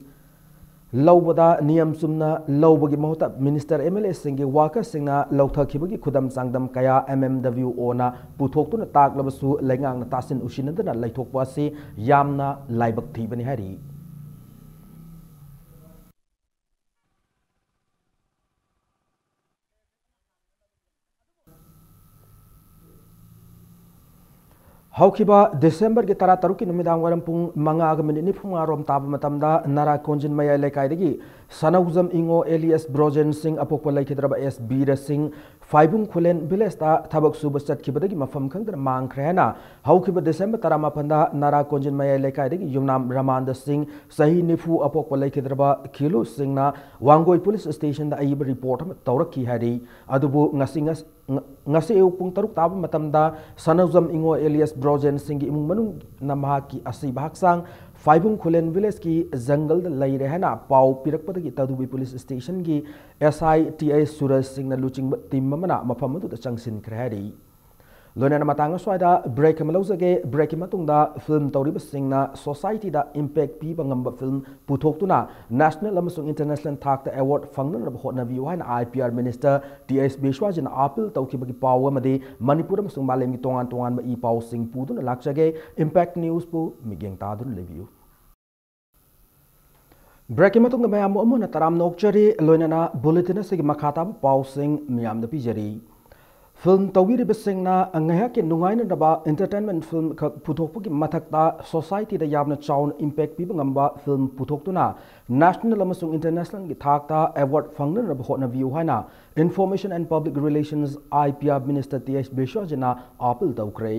ꯂꯧꯕꯗ ꯅꯤꯌꯝ ꯆꯨꯝꯅ ꯂꯧꯕꯒꯤ ꯃꯍꯨꯠꯇ ꯃꯤꯅꯤꯁꯇꯔ, M L A ꯁꯤꯡꯒꯤ ꯋꯥꯀꯔꯁꯤꯡꯅ ꯂꯧꯊꯈꯤꯕꯒꯤ ꯈꯨꯗꯝ ꯆꯥꯡꯗꯝ ꯀꯌꯥ M M W O ꯅ ꯄꯨꯊꯣꯛꯇꯨꯅ ꯇꯥꯛꯂꯕꯁꯨ ꯂꯩꯉꯥꯛꯅ ꯇꯥꯁꯤꯟ ꯎꯁꯤꯟꯅꯗꯅ ꯂꯩꯊꯣꯛꯄ ꯑꯁꯤ ꯌꯥꯝꯅ ꯂꯥꯏꯕꯛ ꯊꯤꯕꯅꯤ ꯍꯥꯏꯔꯤ꯫ ꯍꯧꯈꯤꯕ ꯗꯤꯁꯦꯝꯕꯔꯒꯤ ꯇꯔꯥꯇꯔꯨꯛꯀꯤ ꯅꯨꯃꯤꯗꯥꯡ ꯋꯥꯏꯔꯝ ꯄꯨꯡ ꯃꯉꯥꯒ ꯃꯤꯅꯤꯠ ꯅꯤꯐꯨꯃꯉꯥ ꯔꯣꯝ ꯇꯥꯕ ꯃꯇꯝꯗ ꯅꯔꯥ ꯀꯣꯟꯖꯤꯟ ꯃꯌꯥꯏ ꯂꯩꯀꯥꯏꯗꯒꯤ ꯁꯅꯧꯖꯝ ꯏꯉꯣ alias ꯕ꯭ꯔꯣꯖꯦꯟ ꯁꯤꯡ, ꯑꯄꯣꯛꯄ ꯂꯩꯈꯤꯗ꯭ꯔꯕ S ꯕꯤꯔ ꯁꯤꯡ, ꯐꯥꯏꯕꯨꯡ ꯈꯨꯂꯦꯟ ꯚꯤꯂꯦꯖꯇ ꯊꯕꯛ ꯁꯨꯕ ꯆꯠꯈꯤꯕꯗꯒꯤ ꯃꯐꯝ ꯈꯪꯗꯅ ꯃꯥꯡꯈ꯭ꯔꯦ ꯍꯥꯏꯅ ꯍꯧꯈꯤꯕ ꯗꯤꯁꯦꯝꯕꯔ ꯇꯔꯥꯃꯥꯄꯟꯗ ꯅꯔꯥ ꯀꯣꯟꯖꯤꯟ ꯃꯌꯥꯏ ꯂꯩꯀꯥꯏꯗꯒꯤ ꯌꯨꯝꯅꯥꯝ ꯔꯃꯥꯟꯗ ꯁꯤꯡ, ꯆꯍꯤ ꯅꯤꯐꯨ, ꯑꯄꯣꯛꯄ ꯂꯩꯈꯤꯗ꯭ꯔꯕ ꯈꯤꯂꯨ ꯁꯤꯡꯅ ꯋꯥꯡꯒꯣꯏ ꯄꯨꯂꯤꯁ ꯁ꯭ꯇꯦꯁꯟꯗ ꯑꯏꯕ ꯔꯤꯄꯣꯔꯠ ꯑꯃ ꯇꯧꯔꯛꯈꯤ ꯍꯥꯏꯔꯤ꯫ ꯑꯗꯨꯕꯨ ꯉꯁꯤ, ꯉꯁ-, ꯉ-, ꯉꯁꯤ ꯑꯌꯨꯛ ꯄꯨꯡ ꯇꯔꯨꯛ ꯇꯥꯕ ꯃꯇꯝꯗ ꯁꯅꯧꯖꯝ ꯏꯉꯣ alias ꯕ꯭ꯔꯣꯖꯦꯟ ꯁꯤꯡꯒꯤ ꯏꯃꯨꯡ ꯃꯅꯨꯡꯅ ꯃꯍꯥꯛꯀꯤ ꯑꯁꯤꯕ ꯍꯛꯆꯥꯡ ꯐꯥꯏꯕꯨꯡ ꯈꯨꯂꯦꯟ ꯚꯤꯂꯦꯖꯀꯤ ꯖꯪꯒꯜꯗ ꯂꯩꯔꯦ ꯍꯥꯏꯅ ꯄꯥꯎ ꯄꯤꯔꯛꯄꯗꯒꯤ ꯇꯗꯨꯕꯤ ꯄꯨꯂꯤꯁ ꯁ꯭ꯇꯦꯁꯟꯒꯤ S I T I Suraj ꯁꯤꯡꯅ ꯂꯨꯆꯤꯡꯕ ꯇꯤꯝ ꯑꯃꯅ ꯃꯐꯝ ꯑꯗꯨꯗ ꯆꯪꯁꯤꯟꯈ꯭ꯔꯦ ꯍꯥꯏꯔꯤ꯫ ꯂꯣꯏꯅꯅ ꯃꯇꯥꯡ ꯑꯁ꯭ꯋꯥꯏꯗ ꯕ꯭ꯔꯦꯛ ꯑꯃ ꯂꯧꯖꯒꯦ꯫ ꯕ꯭ꯔꯦꯛꯀꯤ ꯃꯇꯨꯡꯗ ꯐꯤꯜꯝ ꯇꯧꯔꯤꯕꯁꯤꯡꯅ ꯁꯣꯁꯥꯏꯇꯤꯗ ꯏꯝꯄꯦꯛ ꯄꯤꯕ ꯉꯝꯕ ꯐꯤꯜꯝ ꯄꯨꯊꯣꯛꯇꯨꯅ ꯅꯦꯁꯅꯦꯜ ꯑꯃꯁꯨꯡ ꯏꯟꯇꯔꯅꯦꯁꯅꯦꯜ ꯊꯥꯛꯇ ꯑꯦꯋꯥꯔꯗ ꯐꯪꯅꯅꯕ ꯍꯣꯠꯅꯕꯤꯌꯨ ꯍꯥꯏꯅ I P R minister T H ꯕꯤꯁ꯭ꯋꯥꯖꯤꯅ ꯑꯥꯄꯤꯜ ꯇꯧꯈꯤꯕꯒꯤ ꯄꯥꯎ ꯑꯃꯗꯤ ꯃꯅꯤꯄꯨꯔ ꯑꯃꯁꯨꯡ ꯃꯥꯂꯦꯝꯒꯤ ꯇꯣꯉꯥꯟ ꯇꯣꯉꯥꯟꯕ ꯏ ꯄꯥꯎꯁꯤꯡ ꯄꯨꯗꯨꯅ ꯂꯥꯛꯆꯒꯦ꯫ ꯏꯝꯄꯦꯛ ꯅ꯭ꯌꯨꯁꯄꯨ ꯃꯤꯠꯌꯦꯡ ꯇꯥꯗꯨꯅ ꯂꯩꯕꯤꯌꯨ꯫ ꯕ꯭ꯔꯦꯛꯀꯤ ꯃꯇꯨꯡꯗ ꯃꯌꯥꯝꯕꯨ ꯑꯃꯨꯛ ꯍꯟꯅ ꯇꯔꯥꯝꯅ ꯑꯣꯛꯆꯔꯤ꯫ ꯂꯣꯏꯅꯅ ꯕꯨꯂꯦꯇꯤꯟ ꯑꯁꯤꯒꯤ ꯃꯈꯥ ꯇꯥꯕ ꯄꯥꯎꯁꯤꯡ ꯃꯤꯌꯥꯝꯗ ꯄꯤꯖꯔꯤ꯫ ꯐꯤꯜꯝ ꯇꯧꯕꯤꯔꯤꯕꯁꯤꯡꯅ ꯉꯥꯏꯍꯥꯛꯀꯤ ꯅꯨꯡꯉꯥꯏꯅꯅꯕ entertainment ꯐꯤꯜꯝ ꯈꯛ ꯄꯨꯊꯣꯛꯄꯒꯤ ꯃꯊꯛꯇ ꯁꯣꯁꯥꯏꯇꯤꯗ ꯌꯥꯝꯅ ꯆꯥꯎꯅ ꯏꯝꯄꯦꯛ ꯄꯤꯕ ꯉꯝꯕ ꯐꯤꯜꯝ ꯄꯨꯊꯣꯛꯇꯨꯅ ꯅꯦꯁꯅꯦꯜ ꯑꯃꯁꯨꯡ ꯏꯟꯇꯔꯅꯦꯁꯅꯦꯜꯒꯤ ꯊꯥꯛꯇ ꯑꯦꯋꯥꯔꯗ ꯐꯪꯅꯅꯕ ꯍꯣꯠꯅꯕꯤꯌꯨ ꯍꯥꯏꯅ Information and Public Relations, I P R minister T H ꯕꯤꯁ꯭ꯋꯥꯖꯤꯅ ꯑꯥꯄꯤꯜ ꯇꯧꯈ꯭ꯔꯦ꯫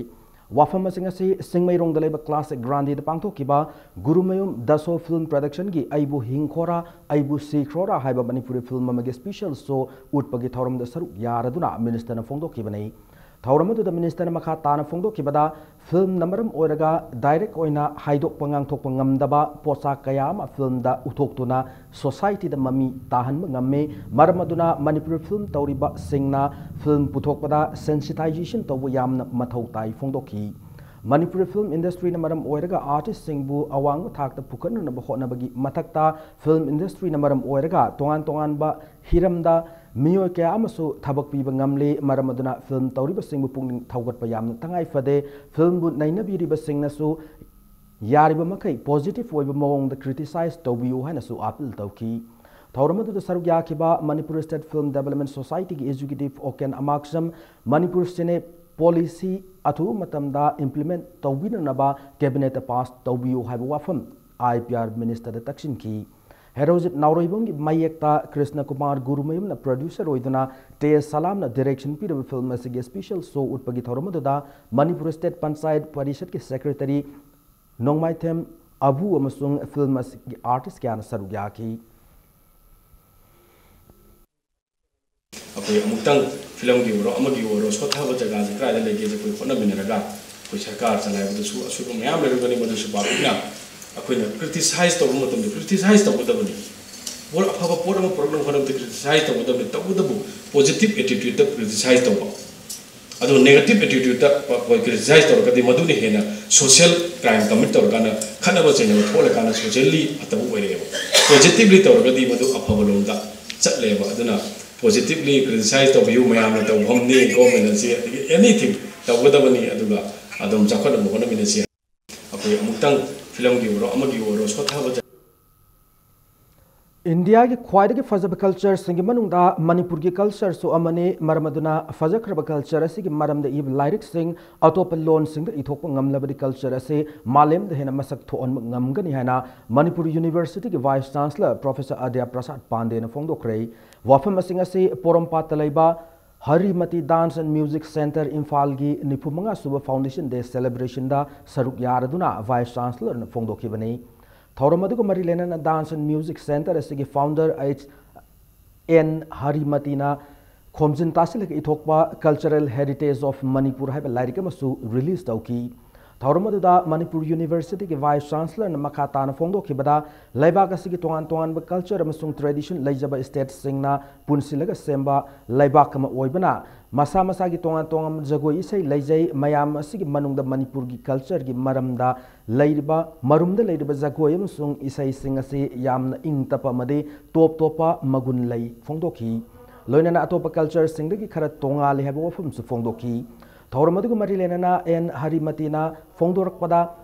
ꯋꯥꯐꯝꯁꯤꯡ ꯑꯁꯤ ꯁꯤꯡꯃꯩꯔꯣꯡꯗ ꯂꯩꯕ ꯀ꯭ꯂꯥꯁꯤꯛ ꯒ꯭ꯔꯥꯟꯗꯤꯗ ꯄꯥꯡꯊꯣꯛꯈꯤꯕ ꯒꯨꯔꯨꯃꯌꯨꯝ ꯗꯁꯣ ꯐꯤꯜꯝ ꯄ꯭ꯔꯗꯛꯁꯟꯒꯤ ꯑꯩꯕꯨ ꯍꯤꯡꯈꯣꯔꯥ ꯑꯩꯕꯨ ꯁꯤꯈ꯭ꯔꯣꯔꯥ ꯍꯥꯏꯕ ꯃꯅꯤꯄꯨꯔꯤ ꯐꯤꯜꯝ ꯑꯃꯒꯤ ꯁ꯭ꯄꯤꯁꯦꯜ ꯁꯣ ꯎꯠꯄꯒꯤ ꯊꯧꯔꯝꯗ ꯁꯔꯨꯛ ꯌꯥꯔꯗꯨꯅ ꯃꯤꯅꯤꯁꯇꯔꯅ ꯐꯣꯡꯗꯣꯛꯈꯤꯕꯅꯤ꯫ ꯊꯧꯔꯝ ꯑꯗꯨꯗ ꯃꯤꯅꯤꯁꯇꯔꯅ ꯃꯈꯥ ꯇꯥꯅ ꯐꯣꯡꯗꯣꯛꯈꯤꯕꯗ, ꯐꯤꯜꯝꯅ ꯃꯔꯝ ꯑꯣꯏꯔꯒ ꯗꯥꯏꯔꯦꯛ ꯑꯣꯏꯅ ꯍꯥꯏꯗꯣꯛꯄ ꯉꯥꯡꯊꯣꯛꯄ ꯉꯝꯗꯕ ꯄꯣꯠꯁꯛ ꯀꯌꯥ ꯑꯃ ꯐꯤꯜꯝꯗ ꯎꯠꯊꯣꯛꯇꯨꯅ ꯁꯣꯁꯥꯏꯇꯤꯗ ꯃꯃꯤ ꯇꯥꯍꯟꯕ ꯉꯝꯃꯤ꯫ ꯃꯔꯝ ꯑꯗꯨꯅ ꯃꯅꯤꯄꯨꯔꯤ ꯐꯤꯜꯝ ꯇꯧꯔꯤꯕꯁꯤꯡꯅ ꯐꯤꯜꯝ ꯄꯨꯊꯣꯛꯄꯗ ꯁꯦꯟꯁꯤꯇꯥꯏꯖꯦꯁꯟ ꯇꯧꯕ ꯌꯥꯝꯅ ꯃꯊꯧ ꯇꯥꯏ ꯐꯣꯡꯗꯣꯛꯈꯤ꯫ ꯃꯅꯤꯄꯨꯔꯤ ꯐꯤꯜꯝ ꯏꯟꯗꯁꯇ꯭ꯔꯤꯅ ꯃꯔꯝ ꯑꯣꯏꯔꯒ ꯑꯥꯔꯇꯤꯁꯁꯤꯡꯕꯨ ꯑꯋꯥꯡꯕ ꯊꯥꯛꯇ ꯄꯨꯈꯠꯅꯅꯕ ꯍꯣꯠꯅꯕꯒꯤ ꯃꯊꯛꯇ, ꯐꯤꯜꯝ ꯏꯟꯗꯁꯇ꯭ꯔꯤꯅ ꯃꯔꯝ ꯑꯣꯏꯔꯒ ꯇꯣꯉꯥꯟ ꯇꯣꯉꯥꯟꯕ ꯍꯤꯔꯝꯗ ꯃꯤꯑꯣꯏ ꯀꯌꯥ ꯑꯃꯁꯨ ꯊꯕꯛ ꯄꯤꯕ ꯉꯝꯂꯤ꯫ ꯃꯔꯝ ꯑꯗꯨꯅ ꯐꯤꯜꯝ ꯇꯧꯔꯤꯕꯁꯤꯡꯕꯨ ꯄꯨꯛꯅꯤꯡ ꯊꯧꯒꯠꯄ ꯌꯥꯝꯅ ꯇꯉꯥꯏ ꯐꯗꯦ꯫ ꯐꯤꯜꯝꯕꯨ ꯅꯩꯅꯕꯤꯔꯤꯕꯁꯤꯡꯅꯁꯨ ꯌꯥꯔꯤꯕ ꯃꯈꯩ ꯄꯣꯖꯤꯇꯤꯚ ꯑꯣꯏꯕ ꯃꯑꯣꯡꯗ ꯀ꯭ꯔꯤꯇꯤꯁꯥꯏꯖ ꯇꯧꯕꯤꯌꯨ ꯍꯥꯏꯅꯁꯨ ꯑꯥꯄꯤꯜ ꯇꯧꯈꯤ꯫ ꯊꯧꯔꯝ ꯑꯗꯨꯗ ꯁꯔꯨꯛ ꯌꯥꯈꯤꯕ ꯃꯅꯤꯄꯨꯔ ꯁ꯭ꯇꯦꯠ ꯐꯤꯜꯝ ꯗꯦꯕꯂꯞꯃꯦꯟ ꯁꯣꯁꯥꯏꯇꯤꯒꯤ executive Oken Amaksam, Manipur cine policy ꯑꯊꯨꯕ ꯃꯇꯝꯗ ꯏꯝꯄ꯭ꯂꯤꯃꯦꯟꯠ ꯇꯧꯕꯤꯅꯅꯕ ꯀꯦꯕꯤꯅꯦꯠꯇ ꯄꯥꯁ ꯇꯧꯕꯤꯌꯨ ꯍꯥꯏꯕ ꯋꯥꯐꯝ ꯑꯥꯏ ꯄꯤ ꯑꯥꯔ ꯃꯤꯅꯤꯁꯇꯔꯗ ꯇꯛꯁꯤꯟꯈꯤ꯫ ꯍꯦꯔꯣꯖꯤꯠ ꯅꯥꯎꯔꯣꯏꯕꯝꯒꯤ ꯃꯌꯦꯛꯇ ꯀ꯭ꯔꯤꯁꯅ ꯀꯨꯃꯥꯔ ꯒꯨꯔꯨꯃꯌꯨꯝꯅ ꯄ꯭ꯔꯣꯗ꯭ꯌꯨꯁꯔ ꯑꯣꯏꯗꯨꯅ ꯇꯦ ꯁꯂꯥꯝꯅ ꯗꯤꯔꯦꯛꯁꯟ ꯄꯤꯔꯕ ꯐꯤꯜꯝ ꯑꯁꯤꯒꯤ ꯁ꯭ꯄꯤꯁꯦꯜ ꯁꯣ ꯎꯠꯄꯒꯤ ꯊꯧꯔꯝ ꯑꯗꯨꯗ ꯃꯅꯤꯄꯨꯔ ꯁ꯭ꯇꯦꯠ ꯄꯟꯆꯥꯌꯠ ꯄꯔꯤꯁꯠꯀꯤ ꯁꯦꯀ꯭ꯔꯦꯇꯔꯤ ꯅꯣꯡꯃꯥꯏꯊꯦꯝ ꯑꯕꯨ ꯑꯃꯁꯨꯡ ꯐꯤꯜꯝ ꯑꯁꯤꯒꯤ ꯑꯥꯔꯇꯤꯁ ꯀꯌꯥꯅ ꯁꯔꯨꯛ ꯌꯥꯈꯤ꯫ ꯑꯩꯈꯣꯏ ꯑꯃꯨꯛꯇꯪ ꯐꯤꯂꯝꯒꯤ ꯑꯣꯏꯔꯣ, ꯑꯃꯒꯤ ꯑꯣꯏꯔꯣ, ꯁꯣꯠꯊꯕ ꯖꯒꯥꯁꯦ ꯀꯗꯥꯏꯗ ꯂꯩꯒꯦꯁꯦ ꯑꯩꯈꯣꯏ ꯍꯣꯠꯅꯃꯤꯟꯅꯔꯒ, ꯑꯩꯈꯣꯏ ꯁꯔꯀꯥꯔ ꯆꯂꯥꯏꯕꯗꯁꯨ ꯑꯁꯣꯏꯕ ꯃꯌꯥꯝ ꯂꯩꯔꯝꯒꯅꯤ, ꯃꯗꯨꯁꯨ ꯄꯥꯛꯅ ꯑꯩꯈꯣꯏꯅ ꯀ꯭ꯔꯤꯇꯤꯁꯥꯏꯖ ꯇꯧꯕ ꯃꯇꯝꯗ ꯀ꯭ꯔꯤꯇꯤꯁꯥꯏꯖ ꯇꯧꯒꯗꯕꯅꯤ꯫ ꯄꯣꯠ ꯑꯐꯕ ꯄꯣꯠ ꯑꯃ ꯄꯨꯔꯛꯅꯕ ꯍꯣꯠꯅꯕꯗ ꯀ꯭ꯔꯤꯇꯤꯁꯥꯏꯖ ꯇꯧꯒꯗꯕꯅꯤ꯫ ꯇꯧꯕꯇꯕꯨ ꯄꯣꯖꯤꯇꯤꯚ ꯑꯦꯇꯤꯇ꯭ꯌꯨꯠꯇ ꯀ꯭ꯔꯤꯇꯤꯁꯥꯏꯖ ꯇꯧꯕ꯫ ꯑꯗꯨ ꯅꯦꯒꯦꯇꯤꯚ ꯑꯦꯇꯤꯇ꯭ꯌꯨꯠꯇ ꯑꯩꯈꯣꯏ ꯀ꯭ꯔꯤꯇꯤꯁꯥꯏꯖ ꯇꯧꯔꯒꯗꯤ ꯃꯗꯨꯅ ꯍꯦꯟꯅ ꯁꯣꯁꯤꯌꯦꯜ ꯀ꯭ꯔꯥꯏꯝ ꯀꯃꯤꯠ ꯇꯧꯔꯀꯥꯟꯗ, ꯈꯠꯅꯕ ꯆꯩꯅꯕ ꯊꯣꯛꯍꯜꯂꯀꯥꯟꯗ ꯁꯣꯁꯤꯌꯦꯜꯂꯤ ꯐꯠꯇꯕ ꯑꯣꯏꯔꯛꯑꯦꯕ꯫ ꯄꯣꯖꯤꯇꯤꯚꯂꯤ ꯇꯧꯔꯒꯗꯤ ꯃꯗꯨ ꯑꯐꯕ ꯂꯣꯝꯗ ꯆꯠꯂꯦꯕ꯫ ꯑꯗꯨꯅ ꯄꯣꯖꯤꯇꯤꯚꯂꯤ ꯀ꯭ꯔꯤꯇꯤꯁꯥꯏꯖ ꯇꯧꯕꯤꯌꯨ, ꯃꯌꯥꯝꯅ ꯇꯧꯐꯝꯅꯤ, ꯒꯣꯔꯃꯦꯟ ꯑꯁꯤ, ꯑꯗꯒꯤ ꯑꯦꯅꯤꯊꯤꯡ ꯇꯧꯒꯗꯕꯅꯤ꯫ ꯑꯗꯨꯒ ꯑꯗꯨꯝ ꯆꯥꯎꯈꯠꯅꯕ ꯍꯣꯠꯅꯃꯤꯟꯅꯁꯤ꯫ ꯑꯩꯈꯣꯏ ꯑꯃꯨꯛꯇꯪ ꯐꯤꯂꯝꯒꯤ ꯑꯣꯏꯔꯣ, ꯑꯃꯒꯤ ꯑꯣꯏꯔꯣ, ꯁꯣꯠꯊꯕ ꯖ- ꯏꯟꯗꯤꯌꯥꯒꯤ ꯈ꯭ꯋꯥꯏꯗꯒꯤ ꯐꯖꯕ ꯀꯜꯆꯔꯁꯤꯡꯒꯤ ꯃꯅꯨꯡꯗ ꯃꯅꯤꯄꯨꯔꯒꯤ ꯀꯜꯆꯔꯁꯨ ꯑꯃꯅꯤ꯫ ꯃꯔꯝ ꯑꯗꯨꯅ ꯐꯖꯈ꯭ꯔꯕ ꯀꯜꯆꯔ ꯑꯁꯤꯒꯤ ꯃꯔꯝꯗ ꯏꯕ ꯂꯥꯏꯔꯤꯛꯁꯤꯡ ꯑꯇꯣꯞꯄ ꯂꯣꯟꯁꯤꯡꯗ ꯏꯊꯣꯛꯄ ꯉꯝꯂꯕꯗꯤ ꯀꯜꯆꯔ ꯑꯁꯤ ꯃꯥꯂꯦꯝꯗ ꯍꯦꯟꯅ ꯃꯁꯛ ꯊꯣꯛꯍꯟꯕ ꯉꯝꯒꯅꯤ ꯍꯥꯏꯅ ꯃꯅꯤꯄꯨꯔ ꯌꯨꯅꯤꯚꯔꯁꯤꯇꯤꯒꯤ ꯚꯥꯏꯁ ꯆꯥꯟꯁꯂꯔ ꯄ꯭ꯔꯣꯐꯦꯁꯔ ꯑꯗ꯭ꯌ ꯄ꯭ꯔꯁꯥꯗ ꯄꯥꯟꯗꯦꯅ ꯐꯣꯡꯗꯣꯛꯈ꯭ꯔꯦ꯫ ꯋꯥꯐꯝꯁꯤꯡ ꯑꯁꯤ ꯄꯣꯔꯣꯝꯄꯥꯠꯇ ꯂꯩꯕ ꯍꯔꯤꯃꯇꯤ Dance and Music Centre ꯏꯝꯐꯥꯜꯒꯤ ꯅꯤꯐꯨ ꯃꯉꯥ ꯁꯨꯕ Foundation Day Celebration ꯗ ꯁꯔꯨꯛ ꯌꯥꯔꯗꯨꯅ Vice Chancellor ꯅ ꯐꯣꯡꯗꯣꯛꯈꯤꯕꯅꯤ꯫ ꯊꯧꯔꯝ ꯑꯗꯨꯒ ꯃꯔꯤ ꯂꯩꯅꯅ Dance and Music Centre ꯑꯁꯤꯒꯤ founder ꯑꯩꯆ ꯑꯦꯟ ꯍꯔꯤꯃꯇꯤꯅ ꯈꯣꯝꯖꯤꯟ ꯇꯥꯁꯤꯜꯂꯒ ꯏꯊꯣꯛꯄ Cultural Heritage of Manipur ꯍꯥꯏꯕ ꯂꯥꯏꯔꯤꯛ ꯑꯃꯁꯨ release ꯇꯧꯈꯤ꯫ ꯊꯧꯔꯝ ꯑꯗꯨꯗ ꯃꯅꯤꯄꯨꯔ University ꯒꯤ Vice Chancellor ꯅ ꯃꯈꯥ ꯇꯥꯅ ꯐꯣꯡꯗꯣꯛꯈꯤꯕꯗ, ꯂꯩꯕꯥꯛ ꯑꯁꯤꯒꯤ ꯇꯣꯉꯥꯟ ꯇꯣꯉꯥꯟꯕ culture ꯑꯃꯁꯨꯡ tradition ꯂꯩꯖꯕ state ꯁꯤꯡꯅ ꯄꯨꯟꯁꯤꯜꯂꯒ ꯁꯦꯝꯕ ꯂꯩꯕꯥꯛ ꯑꯃ ꯑꯣꯏꯕꯅ, ꯃꯁꯥ ꯃꯁꯥꯒꯤ ꯇꯣꯉꯥꯟ ꯇꯣꯉꯥꯟꯕ ꯖꯒꯣꯏ ꯏꯁꯩ ꯂꯩꯖꯩ꯫ ꯃꯌꯥꯝ ꯑꯁꯤꯒꯤ ꯃꯅꯨꯡꯗ ꯃꯅꯤꯄꯨꯔꯒꯤ culture ꯒꯤ ꯃꯔꯝꯗ ꯂꯩꯔꯤꯕ, ꯃꯔꯨꯝꯗ ꯂꯩꯔꯤꯕ ꯖꯒꯣꯏ ꯑꯃꯁꯨꯡ ꯏꯁꯩꯁꯤꯡ ꯑꯁꯤ ꯌꯥꯝꯅ ꯏꯪ ꯇꯞꯄ ꯑꯃꯗꯤ ꯇꯣꯞ ꯇꯣꯞꯄ ꯃꯒꯨꯟ ꯂꯩ ꯐꯣꯡꯗꯣꯛꯈꯤ꯫ ꯂꯣꯏꯅꯅ ꯑꯇꯣꯞꯄ culture ꯁꯤꯡꯗꯒꯤ ꯈꯔ ꯇꯣꯉꯥꯜꯂꯤ ꯍꯥꯏꯕ ꯋꯥꯐꯝꯁꯨ ꯐꯣꯡꯗꯣꯛꯈꯤ꯫ ꯊꯧꯔꯝ ꯑꯗꯨꯒ ꯃꯔꯤ ꯂꯩꯅꯅ ꯑꯦꯟ ꯍꯔꯤꯃꯇꯤꯅ ꯐꯣꯡꯗꯣꯔꯛꯄꯗ,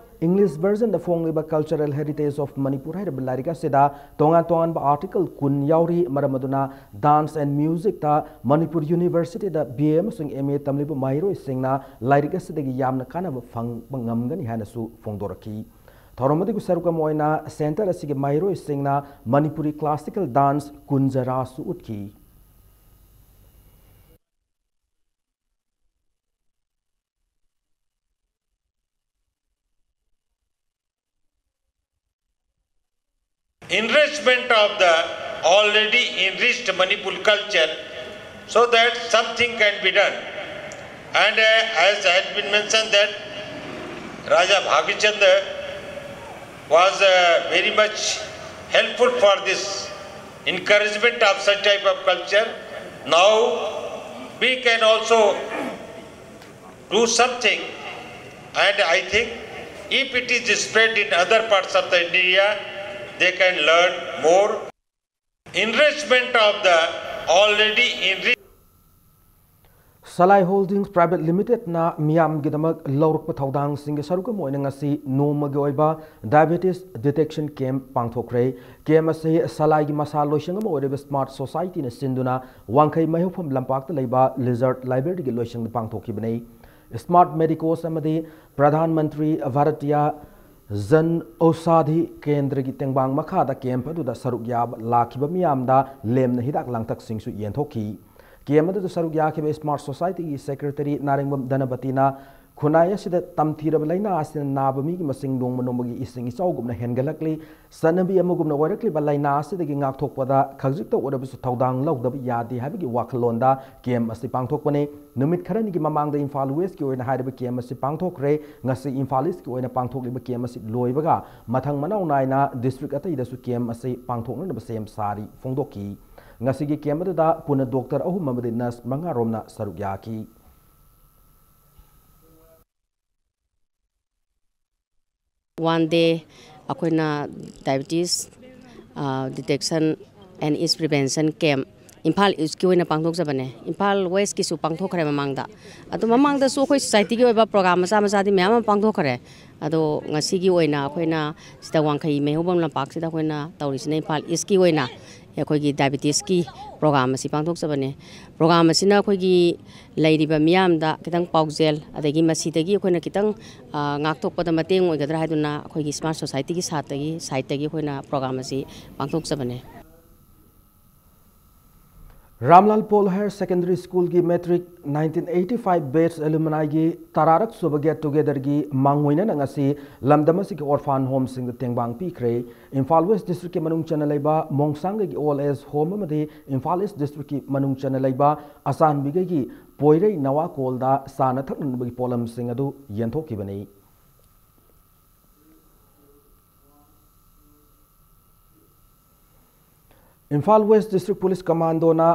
English version ꯗ ꯐꯣꯡꯂꯤꯕ Cultural Heritage of Manipur ꯍꯥꯏꯔꯤꯕ ꯂꯥꯏꯔꯤꯛ ꯑꯁꯤꯗ ꯇꯣꯉꯥꯟ ꯇꯣꯉꯥꯟꯕ article ꯀꯨꯟ ꯌꯥꯎꯔꯤ꯫ ꯃꯔꯝ ꯑꯗꯨꯅ Dance and Music ꯇ Manipur University the B A ꯑꯃꯁꯨꯡ ꯑꯦꯝ ꯑꯦ ꯇꯝꯂꯤꯕ ꯃꯍꯩꯔꯣꯏꯁꯤꯡꯅ ꯂꯥꯏꯔꯤꯛ ꯑꯁꯤꯗꯒꯤ ꯌꯥꯝꯅ ꯀꯥꯟꯅꯕ ꯐꯪꯕ ꯉꯝꯒꯅꯤ ꯍꯥꯏꯅꯁꯨ ꯐꯣꯡꯗꯣꯔꯛꯈꯤ꯫ ꯊꯧꯔꯝ ꯑꯗꯨꯒꯤ ꯁꯔꯨꯛ ꯑꯃ ꯑꯣꯏꯅ centre ꯑꯁꯤꯒꯤ ꯃꯍꯩꯔꯣꯏꯁꯤꯡꯅ ꯃꯅꯤꯄꯨꯔꯤ classical dance ꯀꯨꯟꯖꯔꯥꯁꯨ ꯎꯠꯈꯤ꯫ Enrichment of the already enriched Manipur culture, so that something can be done. And, uh, as has been mentioned that Raja Bhagichand was, uh, very much helpful for this encouragement of such type of culture. Now we can also do something, and I think if it is spread in other parts of the India, they can learn more. Enrichment of the already enriched. Salai Holdings Private Limited ꯅ ꯃꯤꯌꯥꯝꯒꯤꯗꯃꯛ ꯂꯧꯔꯛꯄ ꯊꯧꯗꯥꯡꯁꯤꯡꯒꯤ ꯁꯔꯨꯛ ꯑꯃ ꯑꯣꯏꯅ ꯉꯁꯤ ꯅꯣꯡꯃꯒꯤ ꯑꯣꯏꯕ Diabetes Detection Camp ꯄꯥꯡꯊꯣꯛꯈ꯭ꯔꯦ꯫ Camp ꯑꯁꯤ ꯁꯂꯥꯏꯒꯤ ꯃꯁꯥ ꯂꯣꯏꯁꯪ ꯑꯃ ꯑꯣꯏꯔꯤꯕ Smart Society ꯅ ꯁꯤꯟꯗꯨꯅ ꯋꯥꯡꯈꯩ ꯃꯍꯩ ꯍꯧꯐꯝ ꯂꯝꯄꯥꯛꯇ ꯂꯩꯕ Lizard Library ꯒꯤ ꯂꯣꯏꯁꯪꯗ ꯄꯥꯡꯊꯣꯛꯈꯤꯕꯅꯤ꯫ Smart Medicos ꯑꯃꯗꯤ ꯄ꯭ꯔꯙꯥꯟ ꯃꯟꯇ꯭ꯔꯤ ꯚꯥꯔꯇꯤꯌꯥ ꯖꯟ ꯑꯧꯁꯥꯙꯤ ꯀꯦꯟꯗ꯭ꯔꯒꯤ ꯇꯦꯡꯕꯥꯡ ꯃꯈꯥꯗ camp ꯑꯗꯨꯗ ꯁꯔꯨꯛ ꯌꯥꯕ ꯂꯥꯛꯈꯤꯕ ꯃꯤꯌꯥꯝꯗ ꯂꯦꯝꯅ ꯍꯤꯗꯥꯛ ꯂꯥꯡꯊꯛꯁꯤꯡꯁꯨ ꯌꯦꯟꯊꯣꯛꯈꯤ꯫ ꯀꯦꯝ ꯑꯗꯨꯗ ꯁꯔꯨꯛ ꯌꯥꯈꯤꯕ ꯁ꯭ꯃꯥꯔꯠ ꯁꯣꯁꯥꯏꯇꯤꯒꯤ ꯁꯦꯀ꯭ꯔꯦꯇꯔꯤ ꯅꯥꯔꯦꯡꯕꯝ ꯙꯅꯄꯇꯤꯅ ꯈꯨꯟꯅꯥꯏ ꯑꯁꯤꯗ ꯇꯝꯊꯤꯔꯕ ꯂꯥꯏꯅꯥ ꯑꯁꯤꯅ ꯅꯥꯕ ꯃꯤꯒꯤ ꯃꯁꯤꯡ ꯅꯣꯡꯃ ꯅꯣꯡꯃꯒꯤ ꯏꯁꯤꯡ ꯏꯆꯥꯎꯒꯨꯝꯅ ꯍꯦꯟꯒꯠꯂꯛꯂꯤ꯫ ꯆꯠꯅꯕꯤ ꯑꯃꯒꯨꯝꯅ ꯑꯣꯏꯔꯛꯂꯤꯕ ꯂꯥꯏꯅꯥ ꯑꯁꯤꯗꯒꯤ ꯉꯥꯛꯊꯣꯛꯄꯗ ꯈꯖꯤꯛꯇ ꯑꯣꯏꯔꯕꯁꯨ ꯊꯧꯗꯥꯡ ꯂꯧꯗꯕ ꯌꯥꯗꯦ ꯍꯥꯏꯕꯒꯤ ꯋꯥꯈꯜꯂꯣꯟꯗ ꯀꯦꯝ ꯑꯁꯤ ꯄꯥꯡꯊꯣꯛꯄꯅꯤ꯫ ꯅꯨꯃꯤꯠ ꯈꯔꯅꯤꯒꯤ ꯃꯃꯥꯡꯗ ꯏꯝꯐꯥꯜ ꯋꯦꯁꯀꯤ ꯑꯣꯏꯅ ꯍꯥꯏꯔꯤꯕ ꯀꯦꯝ ꯑꯁꯤ ꯄꯥꯡꯊꯣꯛꯈ꯭ꯔꯦ꯫ ꯉꯁꯤ ꯏꯝꯐꯥꯜ ꯏꯁꯀꯤ ꯑꯣꯏꯅ ꯄꯥꯡꯊꯣꯛꯂꯤꯕ ꯀꯦꯝ ꯑꯁꯤ ꯂꯣꯏꯕꯒ ꯃꯊꯪ ꯃꯅꯥꯎ ꯅꯥꯏꯅ ꯗꯤꯁꯇ꯭ꯔꯤꯛ ꯑꯇꯩꯗꯁꯨ ꯀꯦꯝ ꯑꯁꯤ ꯄꯥꯡꯊꯣꯛꯅꯅꯕ ꯁꯦꯝ ꯁꯥꯔꯤ ꯐꯣꯡꯗꯣꯛꯈꯤ꯫ ꯉꯁꯤꯒꯤ ꯀꯦꯝ ꯑꯗꯨꯗ ꯄꯨꯟꯅ ꯗꯣꯛꯇꯔ ꯑꯍꯨꯝ ꯑꯃꯗꯤ ꯅꯔꯁ ꯃꯉꯥ ꯔꯣꯝꯅ ꯁꯔꯨꯛ ꯌꯥꯈꯤ꯫ One day ꯑꯩꯈꯣꯏꯅ diabetes detection and AIDS prevention camp Imphal ꯏꯁꯀꯤ ꯑꯣꯏꯅ ꯄꯥꯡꯊꯣꯛꯆꯕꯅꯦ꯫ ꯏꯝꯐꯥꯜ ꯋꯦꯁꯀꯤꯁꯨ ꯄꯥꯡꯊꯣꯛꯈ꯭ꯔꯦ ꯃꯃꯥꯡꯗ꯫ ꯑꯗꯣ ꯃꯃꯥꯡꯗꯁꯨ ꯑꯩꯈꯣꯏ ꯁꯣꯁꯥꯏꯇꯤꯒꯤ ꯑꯣꯏꯕ ꯄ꯭ꯔꯣꯒ꯭ꯔꯥꯝ ꯃꯆꯥ ꯃꯆꯥꯗꯤ ꯃꯌꯥꯝ ꯑꯃ ꯄꯥꯡꯊꯣꯛꯈ꯭ꯔꯦ꯫ ꯑꯗꯣ ꯉꯁꯤꯒꯤ ꯑꯣꯏꯅ ꯑꯩꯈꯣꯏꯅ ꯁꯤꯗ ꯋꯥꯡꯈꯩ ꯃꯩꯍꯧꯕꯝ ꯂꯝꯄꯥꯛꯁꯤꯗ ꯑꯩꯈꯣꯏꯅ ꯇꯧꯔꯤꯁꯤꯅ ꯏꯝꯐꯥꯜ ꯏꯁꯀꯤ ꯑꯣꯏꯅ ꯑꯩꯈꯣꯏꯒꯤ diabetesꯀꯤ ꯄ꯭ꯔꯣꯒ꯭ꯔꯥꯝ ꯑꯁꯤ ꯄꯥꯡꯊꯣꯛꯆꯕꯅꯦ꯫ ꯄ꯭ꯔꯣꯒ꯭ꯔꯥꯝ ꯑꯁꯤꯅ ꯑꯩꯈꯣꯏꯒꯤ ꯂꯩꯔꯤꯕ ꯃꯤꯌꯥꯝꯗ ꯈꯤꯇꯪ ꯄꯥꯎꯖꯦꯜ, ꯑꯗꯒꯤ ꯃꯁꯤꯗꯒꯤ ꯑꯩꯈꯣꯏꯅ ꯈꯤꯇꯪ ꯉꯥꯛꯊꯣꯛꯄꯗ ꯃꯇꯦꯡ ꯑꯣꯏꯒꯗ꯭ꯔꯥ ꯍꯥꯏꯗꯨꯅ ꯑꯩꯈꯣꯏꯒꯤ ꯁ꯭ꯃꯥꯔꯠ ꯁꯣꯁꯥꯏꯇꯤꯒꯤ ꯁꯥꯠꯇꯒꯤ ꯁꯥꯏꯠꯇꯒꯤ ꯑꯩꯈꯣꯏꯅ ꯄ꯭ꯔꯣꯒ꯭ꯔꯥꯝ ꯑꯁꯤ ꯄꯥꯡꯊꯣꯛꯆꯕꯅꯦ꯫ ꯔꯥꯝꯂꯥꯜ ꯄꯣꯜ ꯍꯥꯌꯔ ꯁꯦꯀꯦꯟꯗꯔꯤ ꯁ꯭ꯀꯨꯜꯒꯤ matric nineteen eighty five batch alumniꯒꯤ ꯇꯔꯥꯔꯛ ꯁꯨꯕ ꯒꯦꯠ ꯇꯨꯒꯦꯗꯔꯒꯤ ꯃꯥꯡꯑꯣꯏꯅꯅ ꯉꯁꯤ ꯂꯝꯗꯝ ꯑꯁꯤꯒꯤ ꯑꯣꯔꯐꯥꯟ ꯍꯣꯝꯁꯤꯡꯗ ꯇꯦꯡꯕꯥꯡ ꯄꯤꯈ꯭ꯔꯦ꯫ ꯏꯝꯐꯥꯜ ꯋꯦꯁ ꯗꯤꯁꯇ꯭ꯔꯤꯛꯀꯤ ꯃꯅꯨꯡ ꯆꯟꯅ ꯂꯩꯕ ꯃꯣꯡꯁꯥꯡꯒꯩꯒꯤ ꯑꯣꯜ ꯑꯦꯖ ꯍꯣꯝ ꯑꯃꯗꯤ ꯏꯝꯐꯥꯜ ꯏꯁ ꯗꯤꯁꯇ꯭ꯔꯤꯛꯀꯤ ꯃꯅꯨꯡ ꯆꯟꯅ ꯂꯩꯕ ꯑꯆꯥꯟꯕꯤꯒꯩꯒꯤ ꯄꯣꯏꯔꯩ ꯅꯋꯥ ꯀꯣꯜꯗ ꯆꯥꯅ ꯊꯛꯅꯅꯕꯒꯤ ꯄꯣꯠꯂꯝꯁꯤꯡ ꯑꯗꯨ ꯌꯦꯟꯊꯣꯛꯈꯤꯕꯅꯤ꯫ ꯏꯝꯐꯥꯜ ꯋꯦꯁ ꯗꯤꯁꯇ꯭ꯔꯤꯛ ꯄꯨꯂꯤꯁ ꯀꯃꯥꯟꯗꯣꯅ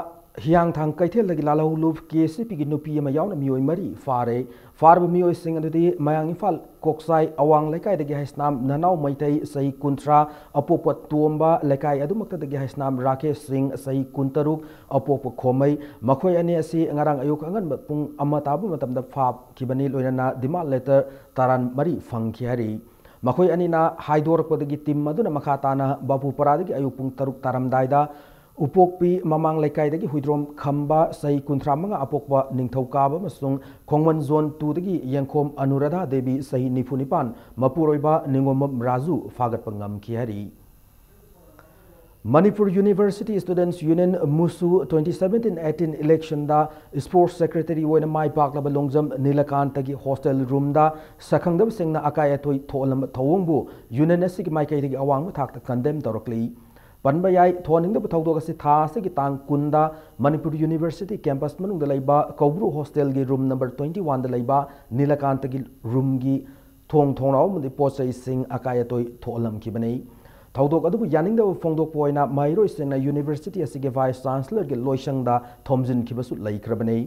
ꯍꯤꯌꯥꯡꯊꯥꯡ ꯀꯩꯊꯦꯜꯗꯒꯤ ꯂꯥꯜꯍꯧꯂꯨꯞ ꯀꯦ ꯑꯦꯁ ꯁꯤ ꯄꯤꯒꯤ ꯅꯨꯄꯤ ꯑꯃ ꯌꯥꯎꯅ ꯃꯤꯑꯣꯏ ꯃꯔꯤ ꯐꯥꯔꯦ꯫ ꯐꯥꯔꯕ ꯃꯤꯑꯣꯏꯁꯤꯡ ꯑꯗꯨꯗꯤ ꯃꯌꯥꯡ ꯏꯝꯐꯥꯜ ꯀꯣꯛꯆꯥꯏ ꯑꯋꯥꯡ ꯂꯩꯀꯥꯏꯗꯒꯤ ꯍꯩꯁꯅꯥꯝ ꯅꯅꯥꯎ ꯃꯩꯇꯩ ꯆꯍꯤ ꯀꯨꯟꯊ꯭ꯔꯥ, ꯑꯄꯣꯛꯄ ꯇꯣꯝꯕ, ꯂꯩꯀꯥꯏ ꯑꯗꯨꯃꯛꯇꯗꯒꯤ ꯍꯩꯁꯅꯥꯝ ꯔꯥꯀꯦꯁ ꯁꯤꯡ ꯆꯍꯤ ꯀꯨꯟꯇꯔꯨꯛ, ꯑꯄꯣꯛꯄ ꯈꯣꯃꯩ, ꯃꯈꯣꯏ ꯑꯅꯤ ꯑꯁꯤ ꯉꯔꯥꯡ ꯑꯌꯨꯛ ꯑꯉꯟꯕ ꯄꯨꯡ ꯑꯃ ꯇꯥꯕ ꯃꯇꯝꯗ ꯐꯥꯈꯤꯕꯅꯤ, ꯂꯣꯏꯅꯅ ꯗꯤꯃꯥꯟ ꯂꯦꯇꯔ ꯇꯔꯥꯃꯔꯤ ꯐꯪꯈꯤ ꯍꯥꯏꯔꯤ꯫ ꯃꯈꯣꯏ ꯑꯅꯤꯅ ꯍꯥꯏꯗꯣꯔꯛꯄꯗꯒꯤ ꯇꯤꯝ ꯑꯗꯨꯅ ꯃꯈꯥ ꯇꯥꯅ ꯕꯥꯕꯨꯄꯔꯥꯗꯒꯤ ꯑꯌꯨꯛ ꯄꯨꯡ ꯇꯔꯨꯛ ꯇꯥꯔꯝꯗꯥꯏꯗ ꯎꯄꯣꯛꯄꯤ ꯃꯃꯥꯡ ꯂꯩꯀꯥꯏꯗꯒꯤ ꯍꯨꯏꯗ꯭ꯔꯣꯝ ꯈꯝꯕ ꯆꯍꯤ ꯀꯨꯟꯊ꯭ꯔꯥ ꯃꯉꯥ ꯑꯄꯣꯛꯄ ꯅꯤꯡꯊꯧꯀꯥꯕ ꯑꯃꯁꯨꯡ ꯈꯣꯡꯃꯟ ꯖꯣꯟ ꯇꯨꯗꯒꯤ ꯌꯦꯡꯈꯣꯝ ꯑꯅꯨꯔꯥꯙꯥ ꯗꯦꯕꯤ ꯆꯍꯤ ꯅꯤꯐꯨ ꯅꯤꯄꯥꯟ ꯃꯄꯨꯔꯣꯏꯕ ꯅꯤꯉꯣꯝꯕꯝ ꯔꯥꯖꯨ ꯐꯥꯒꯠꯄ ꯉꯝꯈꯤ ꯍꯥꯏꯔꯤ꯫ Manipur University Students Union, MUSU, twenty seventeen eighteen election ꯗ sports secretary ꯑꯣꯏꯅ ꯃꯥꯏ ꯄꯥꯛꯂꯕ ꯂꯣꯡꯖꯝ ꯅꯤꯂꯀꯥꯟꯇꯒꯤ hostel room ꯗ ꯁꯛꯈꯪꯗꯕꯁꯤꯡꯅ ꯑꯀꯥꯏ ꯑꯇꯣꯏ ꯊꯣꯛꯍꯜꯂꯝꯕ ꯊꯧꯑꯣꯡꯕꯨ union ꯑꯁꯤꯒꯤ ꯃꯥꯏꯀꯩꯗꯒꯤ ꯑꯋꯥꯡꯕ ꯊꯥꯛꯇ condemn ꯇꯧꯔꯛꯂꯤ꯫ ꯄꯟꯕ ꯌꯥꯏ, ꯊꯣꯛꯍꯟꯅꯤꯡꯗꯕ ꯊꯧꯗꯣꯛ ꯑꯁꯤ ꯊꯥ ꯑꯁꯤꯒꯤ ꯇꯥꯡ ꯀꯨꯟꯗ ꯃꯅꯤꯄꯨꯔ University campus ꯃꯅꯨꯡꯗ ꯂꯩꯕ ꯀꯧꯕ꯭ꯔꯨ hostel ꯒꯤ room number twenty one ꯗ ꯂꯩꯕ ꯅꯤꯂꯀꯥꯟꯇꯒꯤ room ꯒꯤ ꯊꯣꯡ ꯊꯣꯡꯅꯥꯎ ꯑꯃꯗꯤ ꯄꯣꯠ ꯆꯩꯁꯤꯡ ꯑꯀꯥꯏ ꯑꯇꯣꯏ ꯊꯣꯛꯍꯜꯂꯝꯈꯤꯕꯅꯤ꯫ ꯊꯧꯗꯣꯛ ꯑꯗꯨꯕꯨ ꯌꯥꯅꯤꯡꯗꯕ ꯐꯣꯡꯗꯣꯛꯄ ꯑꯣꯏꯅ ꯃꯍꯩꯔꯣꯏꯁꯤꯡꯅ university ꯑꯁꯤꯒꯤ vice chancellor ꯒꯤ ꯂꯣꯏꯁꯪꯗ ꯊꯣꯝꯖꯤꯟꯈꯤꯕꯁꯨ ꯂꯩꯈ꯭ꯔꯕꯅꯤ꯫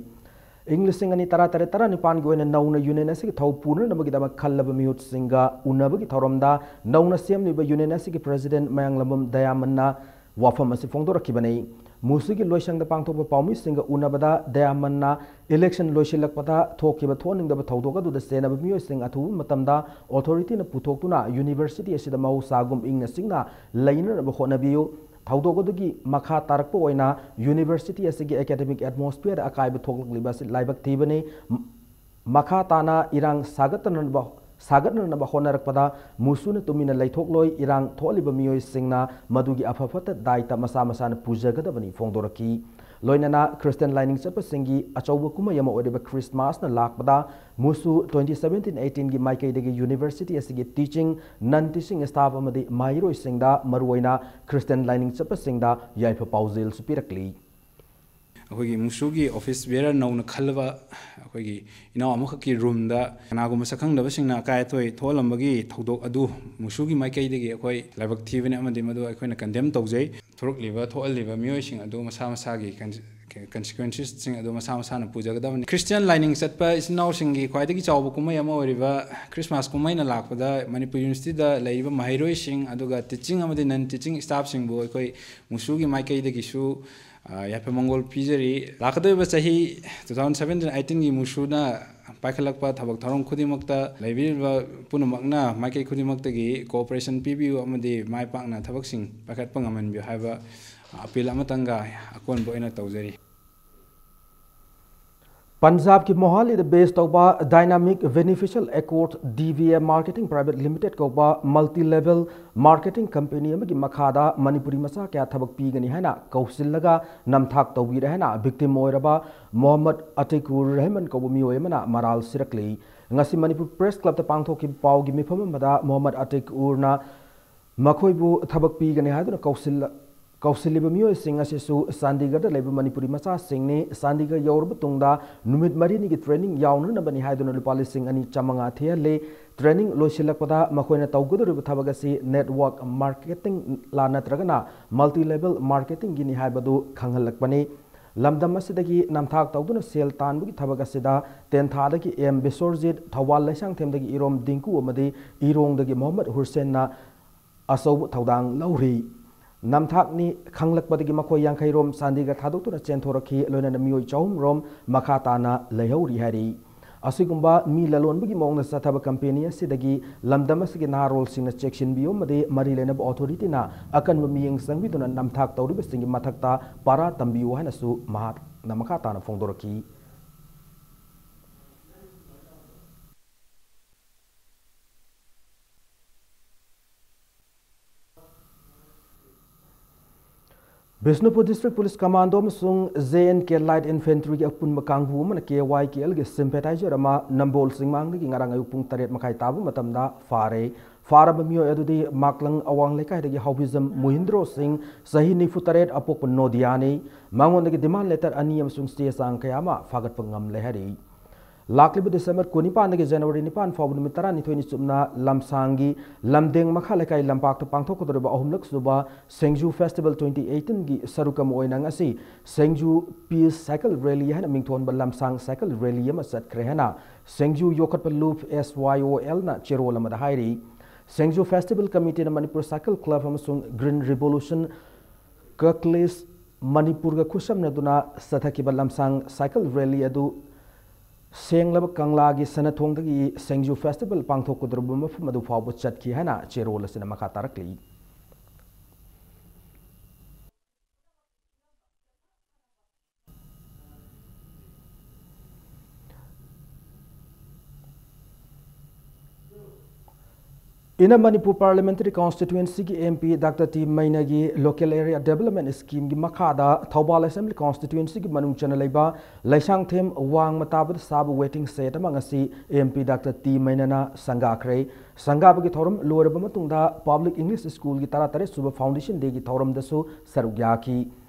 ꯏꯪ ꯂꯤꯁꯤꯡ ꯑꯅꯤ ꯇꯔꯥ ꯇꯔꯦꯠ ꯇꯔꯥꯅꯤꯄꯥꯟꯒꯤ ꯑꯣꯏꯅ ꯅꯧꯅ union ꯑꯁꯤꯒꯤ ꯊꯧ ꯄꯨꯅꯅꯕꯒꯤꯗꯃꯛ ꯈꯜꯂꯕ ꯃꯤꯍꯨꯠꯁꯤꯡꯒ ꯎꯅꯕꯒꯤ ꯊꯧꯔꯝꯗ ꯅꯧꯅ ꯁꯦꯝꯂꯤꯕ union ꯑꯁꯤꯒꯤ president ꯃꯌꯥꯡꯂꯝꯕꯝ ꯗꯌꯥꯃꯟꯅ ꯋꯥꯐꯝ ꯑꯁꯤ ꯐꯣꯡꯗꯣꯔꯛꯈꯤꯕꯅꯤ꯫ MUSU ꯒꯤ ꯂꯣꯏꯁꯪꯗ ꯄꯥꯡꯊꯣꯛꯄ ꯄꯥꯎꯃꯤꯁꯤꯡꯒ ꯎꯅꯕꯗ ꯗꯌꯥꯃꯟꯅ election ꯂꯣꯏꯁꯤꯜꯂꯛꯄꯗ ꯊꯣꯛꯈꯤꯕ ꯊꯣꯛꯍꯟꯅꯤꯡꯗꯕ ꯊꯧꯗꯣꯛ ꯑꯗꯨꯗ ꯆꯦꯟꯅꯕ ꯃꯤꯑꯣꯏꯁꯤꯡ ꯑꯊꯨꯕ ꯃꯇꯝꯗ authority ꯅ ꯄꯨꯊꯣꯛꯇꯨꯅ university ꯑꯁꯤꯗ ꯃꯍꯧꯁꯥꯒꯨꯝ ꯏꯪꯅ ꯆꯤꯛꯅ ꯂꯩꯅꯅꯕ ꯍꯣꯠꯅꯕꯤꯌꯨ꯫ ꯊꯧꯗꯣꯛ ꯑꯗꯨꯒꯤ ꯃꯈꯥ ꯇꯥꯔꯛꯄ ꯑꯣꯏꯅ university ꯑꯁꯤꯒꯤ academic atmosphere ꯑꯀꯥꯏꯕ ꯊꯣꯛꯂꯛꯂꯤꯕ ꯑꯁꯤ ꯂꯥꯏꯕꯛ ꯊꯤꯕꯅꯤ꯫ ꯃꯈꯥ ꯇꯥꯅ ꯏꯔꯥꯡ ꯁꯥꯒꯠꯇꯅꯕ, ꯁꯥꯒꯠꯅꯅꯕ ꯍꯣꯠꯅꯔꯛꯄꯗ MUSU ꯅ ꯇꯨꯃꯤꯟꯅ ꯂꯩꯊꯣꯛꯂꯣꯏ, ꯏꯔꯥꯡ ꯊꯣꯛꯍꯜꯂꯤꯕ ꯃꯤꯑꯣꯏꯁꯤꯡꯅ ꯃꯗꯨꯒꯤ ꯑꯐ ꯐꯠꯇ ꯗꯥꯏꯇ ꯃꯁꯥ ꯃꯁꯥꯅ ꯄꯨꯖꯒꯗꯕꯅꯤ ꯐꯣꯡꯗꯣꯔꯛꯈꯤ꯫ ꯂꯣꯏꯅꯅ Christian ꯂꯥꯏꯅꯤꯡ ꯆꯠꯄꯁꯤꯡꯒꯤ ꯑꯆꯧꯕ ꯀꯨꯝꯍꯩ ꯑꯃ ꯑꯣꯏꯔꯤꯕ Christmas ꯅ ꯂꯥꯛꯄꯗ MUSU twenty seventeen eighteen ꯒꯤ ꯃꯥꯏꯀꯩꯗꯒꯤ university ꯑꯁꯤꯒꯤ teaching, non teaching staff ꯑꯃꯗꯤ ꯃꯍꯩꯔꯣꯏꯁꯤꯡꯗ ꯃꯔꯨꯑꯣꯏꯅ Christian ꯂꯥꯏꯅꯤꯡ ꯆꯠꯄꯁꯤꯡꯗ ꯌꯥꯏꯐ ꯄꯥꯎꯖꯦꯜꯁꯨ ꯄꯤꯔꯛꯂꯤ꯫ ꯑꯩꯈꯣꯏꯒꯤ MUSU ꯒꯤ office bearer ꯅꯧꯅ ꯈꯜꯂꯕ ꯑꯩꯈꯣꯏꯒꯤ ꯏꯅꯥꯎ ꯑꯃꯈꯛꯀꯤ room ꯗ ꯀꯅꯥꯒꯨꯝꯕ ꯁꯛꯈꯪꯗꯕꯁꯤꯡꯅ ꯑꯀꯥꯏ ꯑꯇꯣꯏ ꯊꯣꯛꯍꯜꯂꯝꯕꯒꯤ ꯊꯧꯗꯣꯛ ꯑꯗꯨ MUSU ꯒꯤ ꯃꯥꯏꯀꯩꯗꯒꯤ ꯑꯩꯈꯣꯏ ꯂꯥꯏꯕꯛ ꯊꯤꯕꯅꯤ ꯑꯃꯗꯤ ꯃꯗꯨ ꯑꯩꯈꯣꯏꯅ condemn ꯇꯧꯖꯩ꯫ ꯊꯣꯔꯛꯂꯤꯕ, ꯊꯣꯛꯍꯜꯂꯤꯕ ꯃꯤꯑꯣꯏꯁꯤꯡ ꯑꯗꯨ ꯃꯁꯥ ꯃꯁꯥꯒꯤ con-, consequences ꯁꯤꯡ ꯑꯗꯨ ꯃꯁꯥ ꯃꯁꯥꯅ ꯄꯨꯖꯒꯗꯕꯅꯤ꯫ Christian ꯂꯥꯏꯅꯤꯡ ꯆꯠꯄ ꯏꯆꯤꯟ ꯏꯅꯥꯎꯁꯤꯡꯒꯤ ꯈ꯭ꯋꯥꯏꯗꯒꯤ ꯆꯥꯎꯕ ꯀꯨꯝꯍꯩ ꯑꯃ ꯑꯣꯏꯔꯤꯕ Christmas ꯀꯨꯝꯍꯩꯅ ꯂꯥꯛꯄꯗ ꯃꯅꯤꯄꯨꯔ university ꯗ ꯂꯩꯔꯤꯕ ꯃꯍꯩꯔꯣꯏꯁꯤꯡ ꯑꯗꯨꯒ teaching ꯑꯃꯗꯤ non teaching staff ꯁꯤꯡꯕꯨ ꯑꯩꯈꯣꯏ MUSU ꯒꯤ ꯃꯥꯏꯀꯩꯗꯒꯤꯁꯨ ꯑ, ꯌꯥꯏꯐ ꯃꯪꯒꯣꯜ ꯄꯤꯖꯔꯤ꯫ ꯂꯥꯛꯀꯗꯧꯔꯤꯕ ꯆꯍꯤ two thousand seventeen eighteen ꯒꯤ MUSU ꯅ ꯄꯥꯏꯈꯠꯂꯛꯄ ꯊꯕꯛ ꯊꯧꯔꯝ ꯈꯨꯗꯤꯡꯃꯛꯇ ꯂꯩꯕꯤꯔꯤꯕ ꯄꯨꯝꯅꯃꯛꯅ ꯃꯥꯏꯀꯩ ꯈꯨꯗꯤꯡꯃꯛꯇꯒꯤ cooperation ꯄꯤꯕꯤꯌꯨ ꯑꯃꯗꯤ ꯃꯥꯏ ꯄꯥꯛꯅ ꯊꯕꯛꯁꯤꯡ ꯄꯥꯏꯈꯠꯄ ꯉꯝꯍꯟꯕꯤꯌꯨ ꯍꯥꯏꯕ appeal ꯑꯃꯇꯪꯒ ꯑꯀꯣꯟꯕ ꯑꯣꯏꯅ ꯇꯧꯖꯔꯤ꯫ ꯄꯟꯖꯥꯕꯀꯤ ꯃꯣꯍꯥꯂꯤꯗ ꯕꯦꯁ ꯇꯧꯕ Dynamic Beneficial Accord D B M Marketing Private Limited ꯀꯧꯕ multi level marketing company ꯑꯃꯒꯤ ꯃꯈꯥꯗ ꯃꯅꯤꯄꯨꯔꯤ ꯃꯆꯥ ꯀꯌꯥ ꯊꯕꯛ ꯄꯤꯒꯅꯤ ꯍꯥꯏꯅ ꯀꯧꯁꯤꯜꯂꯒ ꯅꯝꯊꯥꯛ ꯇꯧꯕꯤꯔꯦ ꯍꯥꯏꯅ victim ꯑꯣꯏꯔꯕ ꯃꯣꯍꯝꯃꯗ ꯑꯇꯤꯀꯨꯔ ꯔꯍꯃꯟ ꯀꯧꯕ ꯃꯤꯑꯣꯏ ꯑꯃꯅ ꯃꯔꯥꯜ ꯁꯤꯔꯛꯂꯤ꯫ ꯉꯁꯤ ꯃꯅꯤꯄꯨꯔ Press Clubꯇ ꯄꯥꯡꯊꯣꯛꯈꯤꯕ ꯄꯥꯎꯒꯤ ꯃꯤꯐꯝ ꯑꯃꯗ ꯃꯣꯍꯝꯃꯗ ꯑꯇꯤꯀꯨꯔꯅ ꯃꯈꯣꯏꯕꯨ ꯊꯕꯛ ꯄꯤꯒꯅꯤ ꯍꯥꯏꯗꯨꯅ ꯀꯧꯁꯤꯜꯂ-, ꯀꯧꯁꯤꯜꯂꯤꯕ ꯃꯤꯑꯣꯏꯁꯤꯡ ꯑꯁꯤꯁꯨ ꯆꯥꯟꯗꯤꯒꯔꯗ ꯂꯩꯕ ꯃꯅꯤꯄꯨꯔꯤ ꯃꯆꯥꯁꯤꯡꯅꯤ꯫ ꯆꯥꯟꯗꯤꯒꯔ ꯌꯧꯔꯕ ꯇꯨꯡꯗ ꯅꯨꯃꯤꯠ ꯃꯔꯤꯅꯤꯒꯤ training ꯌꯥꯎꯅꯅꯕꯅꯤ ꯍꯥꯏꯗꯨꯅ ꯂꯨꯄꯥ ꯂꯤꯁꯤꯡ ꯑꯅꯤ ꯆꯥꯃꯉꯥ ꯊꯤꯍꯜꯂꯤ꯫ Training ꯂꯣꯏꯁꯤꯜꯂꯛꯄꯗ ꯃꯈꯣꯏꯅ ꯇꯧꯒꯗꯧꯔꯤꯕ ꯊꯕꯛ ꯑꯁꯤ network marketing ꯂꯥ ꯅꯠꯇ꯭ꯔꯒꯅ multi level marketingꯒꯤꯅꯤ ꯍꯥꯏꯕꯗꯨ ꯈꯪꯍꯜꯂꯛꯄꯅꯤ꯫ ꯂꯝꯗꯝ ꯑꯁꯤꯗꯒꯤ ꯅꯝꯊꯥꯛ ꯇꯧꯗꯨꯅ ꯁꯦꯜ ꯇꯥꯟꯕꯒꯤ ꯊꯕꯛ ꯑꯁꯤꯗ ꯇꯦꯟꯊꯥꯗꯒꯤ ꯑꯦꯝ ꯕꯤꯁ꯭ꯋꯔꯖꯤꯠ, ꯊꯧꯕꯥꯜ ꯂꯩꯁꯥꯡꯊꯦꯝꯗꯒꯤ ꯏꯔꯣꯝ ꯗꯤꯡꯀꯨ ꯑꯃꯗꯤ ꯏꯔꯣꯡꯗꯒꯤ ꯃꯣꯍꯝꯃꯗ ꯍꯨꯔꯁꯦꯟꯅ ꯑꯆꯧꯕ ꯊꯧꯗꯥꯡ ꯂꯧꯔꯤ꯫ ꯅꯝꯊꯥꯛꯅꯤ ꯈꯪꯂꯛꯄꯗꯒꯤ ꯃꯈꯣꯏ ꯌꯥꯡꯈꯩ ꯔꯣꯝ ꯆꯥꯟꯗꯤꯒꯔ ꯊꯥꯗꯣꯛꯇꯨꯅ ꯆꯦꯟꯊꯣꯔꯛꯈꯤ꯫ ꯂꯣꯏꯅꯅ ꯃꯤꯑꯣꯏ ꯆꯍꯨꯝ ꯔꯣꯝ ꯃꯈꯥ ꯇꯥꯅ ꯂꯩꯍꯧꯔꯤ ꯍꯥꯏꯔꯤ꯫ ꯑꯁꯤꯒꯨꯝꯕ ꯃꯤ ꯂꯂꯣꯟꯕꯒꯤ ꯃꯑꯣꯡꯗ ꯆꯠꯊꯕ company ꯑꯁꯤꯗꯒꯤ ꯂꯝꯗꯝ ꯑꯁꯤꯒꯤ ꯅꯍꯥꯔꯣꯜꯁꯤꯡꯅ ꯆꯦꯛꯁꯤꯟꯕꯤꯌꯨ ꯑꯃꯗꯤ ꯃꯔꯤ ꯂꯩꯅꯕ authorityꯅ ꯑꯀꯟꯕ ꯃꯤꯠꯌꯦꯡ ꯆꯪꯕꯤꯗꯨꯅ ꯅꯝꯊꯥꯛ ꯇꯧꯔꯤꯕꯁꯤꯡꯒꯤ ꯃꯊꯛꯇ ꯄꯥꯔꯥ ꯇꯝꯕꯤꯌꯨ ꯍꯥꯏꯅꯁꯨ ꯃꯍꯥꯛꯅ ꯃꯈꯥ ꯇꯥꯅ ꯐꯣꯡꯗꯣꯔꯛꯈꯤ꯫ ꯕꯤꯁꯅꯨꯄꯨꯔ District Police Commando ꯑꯃꯁꯨꯡ J and K Light Infantryꯒꯤ ꯑꯄꯨꯟꯕ ꯀꯥꯡꯕꯨ ꯑꯃꯅ K Y K Lꯒꯤ sympathizer ꯑꯃ ꯅꯝꯕꯣꯜ ꯆꯤꯡꯃꯥꯡꯗꯒꯤ ꯉꯔꯥꯡ ꯑꯌꯨꯛ ꯄꯨꯡ ꯇꯔꯦꯠ ꯃꯈꯥꯏ ꯇꯥꯕ ꯃꯇꯝꯗ ꯐꯥꯔꯦ꯫ ꯐꯥꯔꯕ ꯃꯤꯑꯣꯏ ꯑꯗꯨꯗꯤ ꯃꯥꯛꯂꯪ ꯑꯋꯥꯡ ꯂꯩꯀꯥꯏꯗꯒꯤ ꯍꯥꯎꯕꯤꯖꯝ ꯃꯣꯍꯤꯟꯗ꯭ꯔꯣ ꯁꯤꯡ, ꯆꯍꯤ ꯅꯤꯐꯨ ꯇꯔꯦꯠ, ꯑꯄꯣꯛꯄ ꯅꯣꯗꯤꯌꯥꯅꯤ꯫ ꯃꯉꯣꯟꯗꯒꯤ demand letter ꯑꯅꯤ ꯑꯃꯁꯨꯡ ꯆꯦ ꯆꯥꯡ ꯀꯌꯥ ꯑꯃ ꯐꯥꯒꯠꯄ ꯉꯝꯂꯦ ꯍꯥꯏꯔꯤ꯫ ꯂꯥꯛꯂꯤꯕ December ꯀꯨꯟꯅꯤꯄꯥꯟꯗꯒꯤ January ꯅꯤꯄꯥꯟ ꯐꯥꯎꯕ ꯅꯨꯃꯤꯠ ꯇꯔꯥꯅꯤꯊꯣꯏꯅꯤ ꯆꯨꯞꯅ ꯂꯝꯁꯥꯡꯒꯤ ꯂꯝꯗꯦꯡ ꯃꯈꯥ ꯂꯩꯀꯥꯏ ꯂꯝꯄꯥꯛꯇ ꯄꯥꯡꯊꯣꯛꯀꯗꯧꯔꯤꯕ ꯑꯍꯨꯝꯂꯛ ꯁꯨꯕ ꯁꯦꯡꯖꯨ Festival twenty eighteenꯒꯤ ꯁꯔꯨꯛ ꯑꯃ ꯑꯣꯏꯅ ꯉꯁꯤ ꯁꯦꯡꯖꯨ Peace Cycle Rally ꯍꯥꯏꯅ ꯃꯤꯡꯊꯣꯟꯕ ꯂꯝꯁꯥꯡ cycle rally ꯑꯃ ꯆꯠꯈ꯭ꯔꯦ ꯍꯥꯏꯅ ꯁꯦꯡꯖꯨ ꯌꯣꯛꯈꯠꯄ ꯂꯨꯞ S Y O Lꯅ ꯆꯦꯔꯣꯜ ꯑꯃꯗ ꯍꯥꯏꯔꯤ꯫ ꯁꯦꯡꯖꯨ Festival Committeeꯅ Manipur Cycle Club ꯑꯃꯁꯨꯡ Green Revolution ꯀꯛꯂꯤꯁ ꯃꯅꯤꯄꯨꯔꯒ ꯈꯨꯠꯁꯝꯅꯗꯨꯅ ꯆꯠꯊꯈꯤꯕ ꯂꯝꯁꯥꯡ cycle rally ꯑꯗꯨ ꯁꯦꯡꯂꯕ ꯀꯪꯂꯥꯒꯤ ꯁꯅꯊꯣꯡꯗꯒꯤ ꯁꯦꯡꯖꯨ Festival ꯄꯥꯡꯊꯣꯛꯀꯗꯧꯔꯤꯕ ꯃꯐꯝ ꯑꯗꯨ ꯐꯥꯎꯕ ꯆꯠꯈꯤ ꯍꯥꯏꯅ ꯆꯦꯔꯣꯜ ꯑꯁꯤꯅ ꯃꯈꯥ ꯇꯥꯔꯛꯂꯤ꯫ Inner Manipur Parliamentary Constituencyꯒꯤ MP Doctor T ꯃꯩꯅꯥꯒꯤ Local Area Development Schemeꯒꯤ ꯃꯈꯥꯗ ꯊꯧꯕꯥꯜ Assembly Constituencyꯒꯤ ꯃꯅꯨꯡ ꯆꯟꯅ ꯂꯩꯕ ꯂꯩꯁꯥꯡꯊꯦꯝ ꯋꯥꯡꯃ ꯇꯥꯕꯗ ꯁꯥꯕ waiting shed ꯑꯃ ꯉꯁꯤ MP Doctor T ꯃꯩꯅꯥꯅ ꯁꯪꯒꯥꯈ꯭ꯔꯦ꯫ ꯁꯪꯒꯥꯕꯒꯤ ꯊꯧꯔꯝ ꯂꯣꯏꯔꯕ ꯃꯇꯨꯡꯗ Public English Schoolꯒꯤ ꯇꯔꯥꯇꯔꯦꯠ ꯁꯨꯕ Foundation Dayꯒꯤ ꯊꯧꯔꯝꯗꯁꯨ ꯁꯔꯨꯛ ꯌꯥꯈꯤ꯫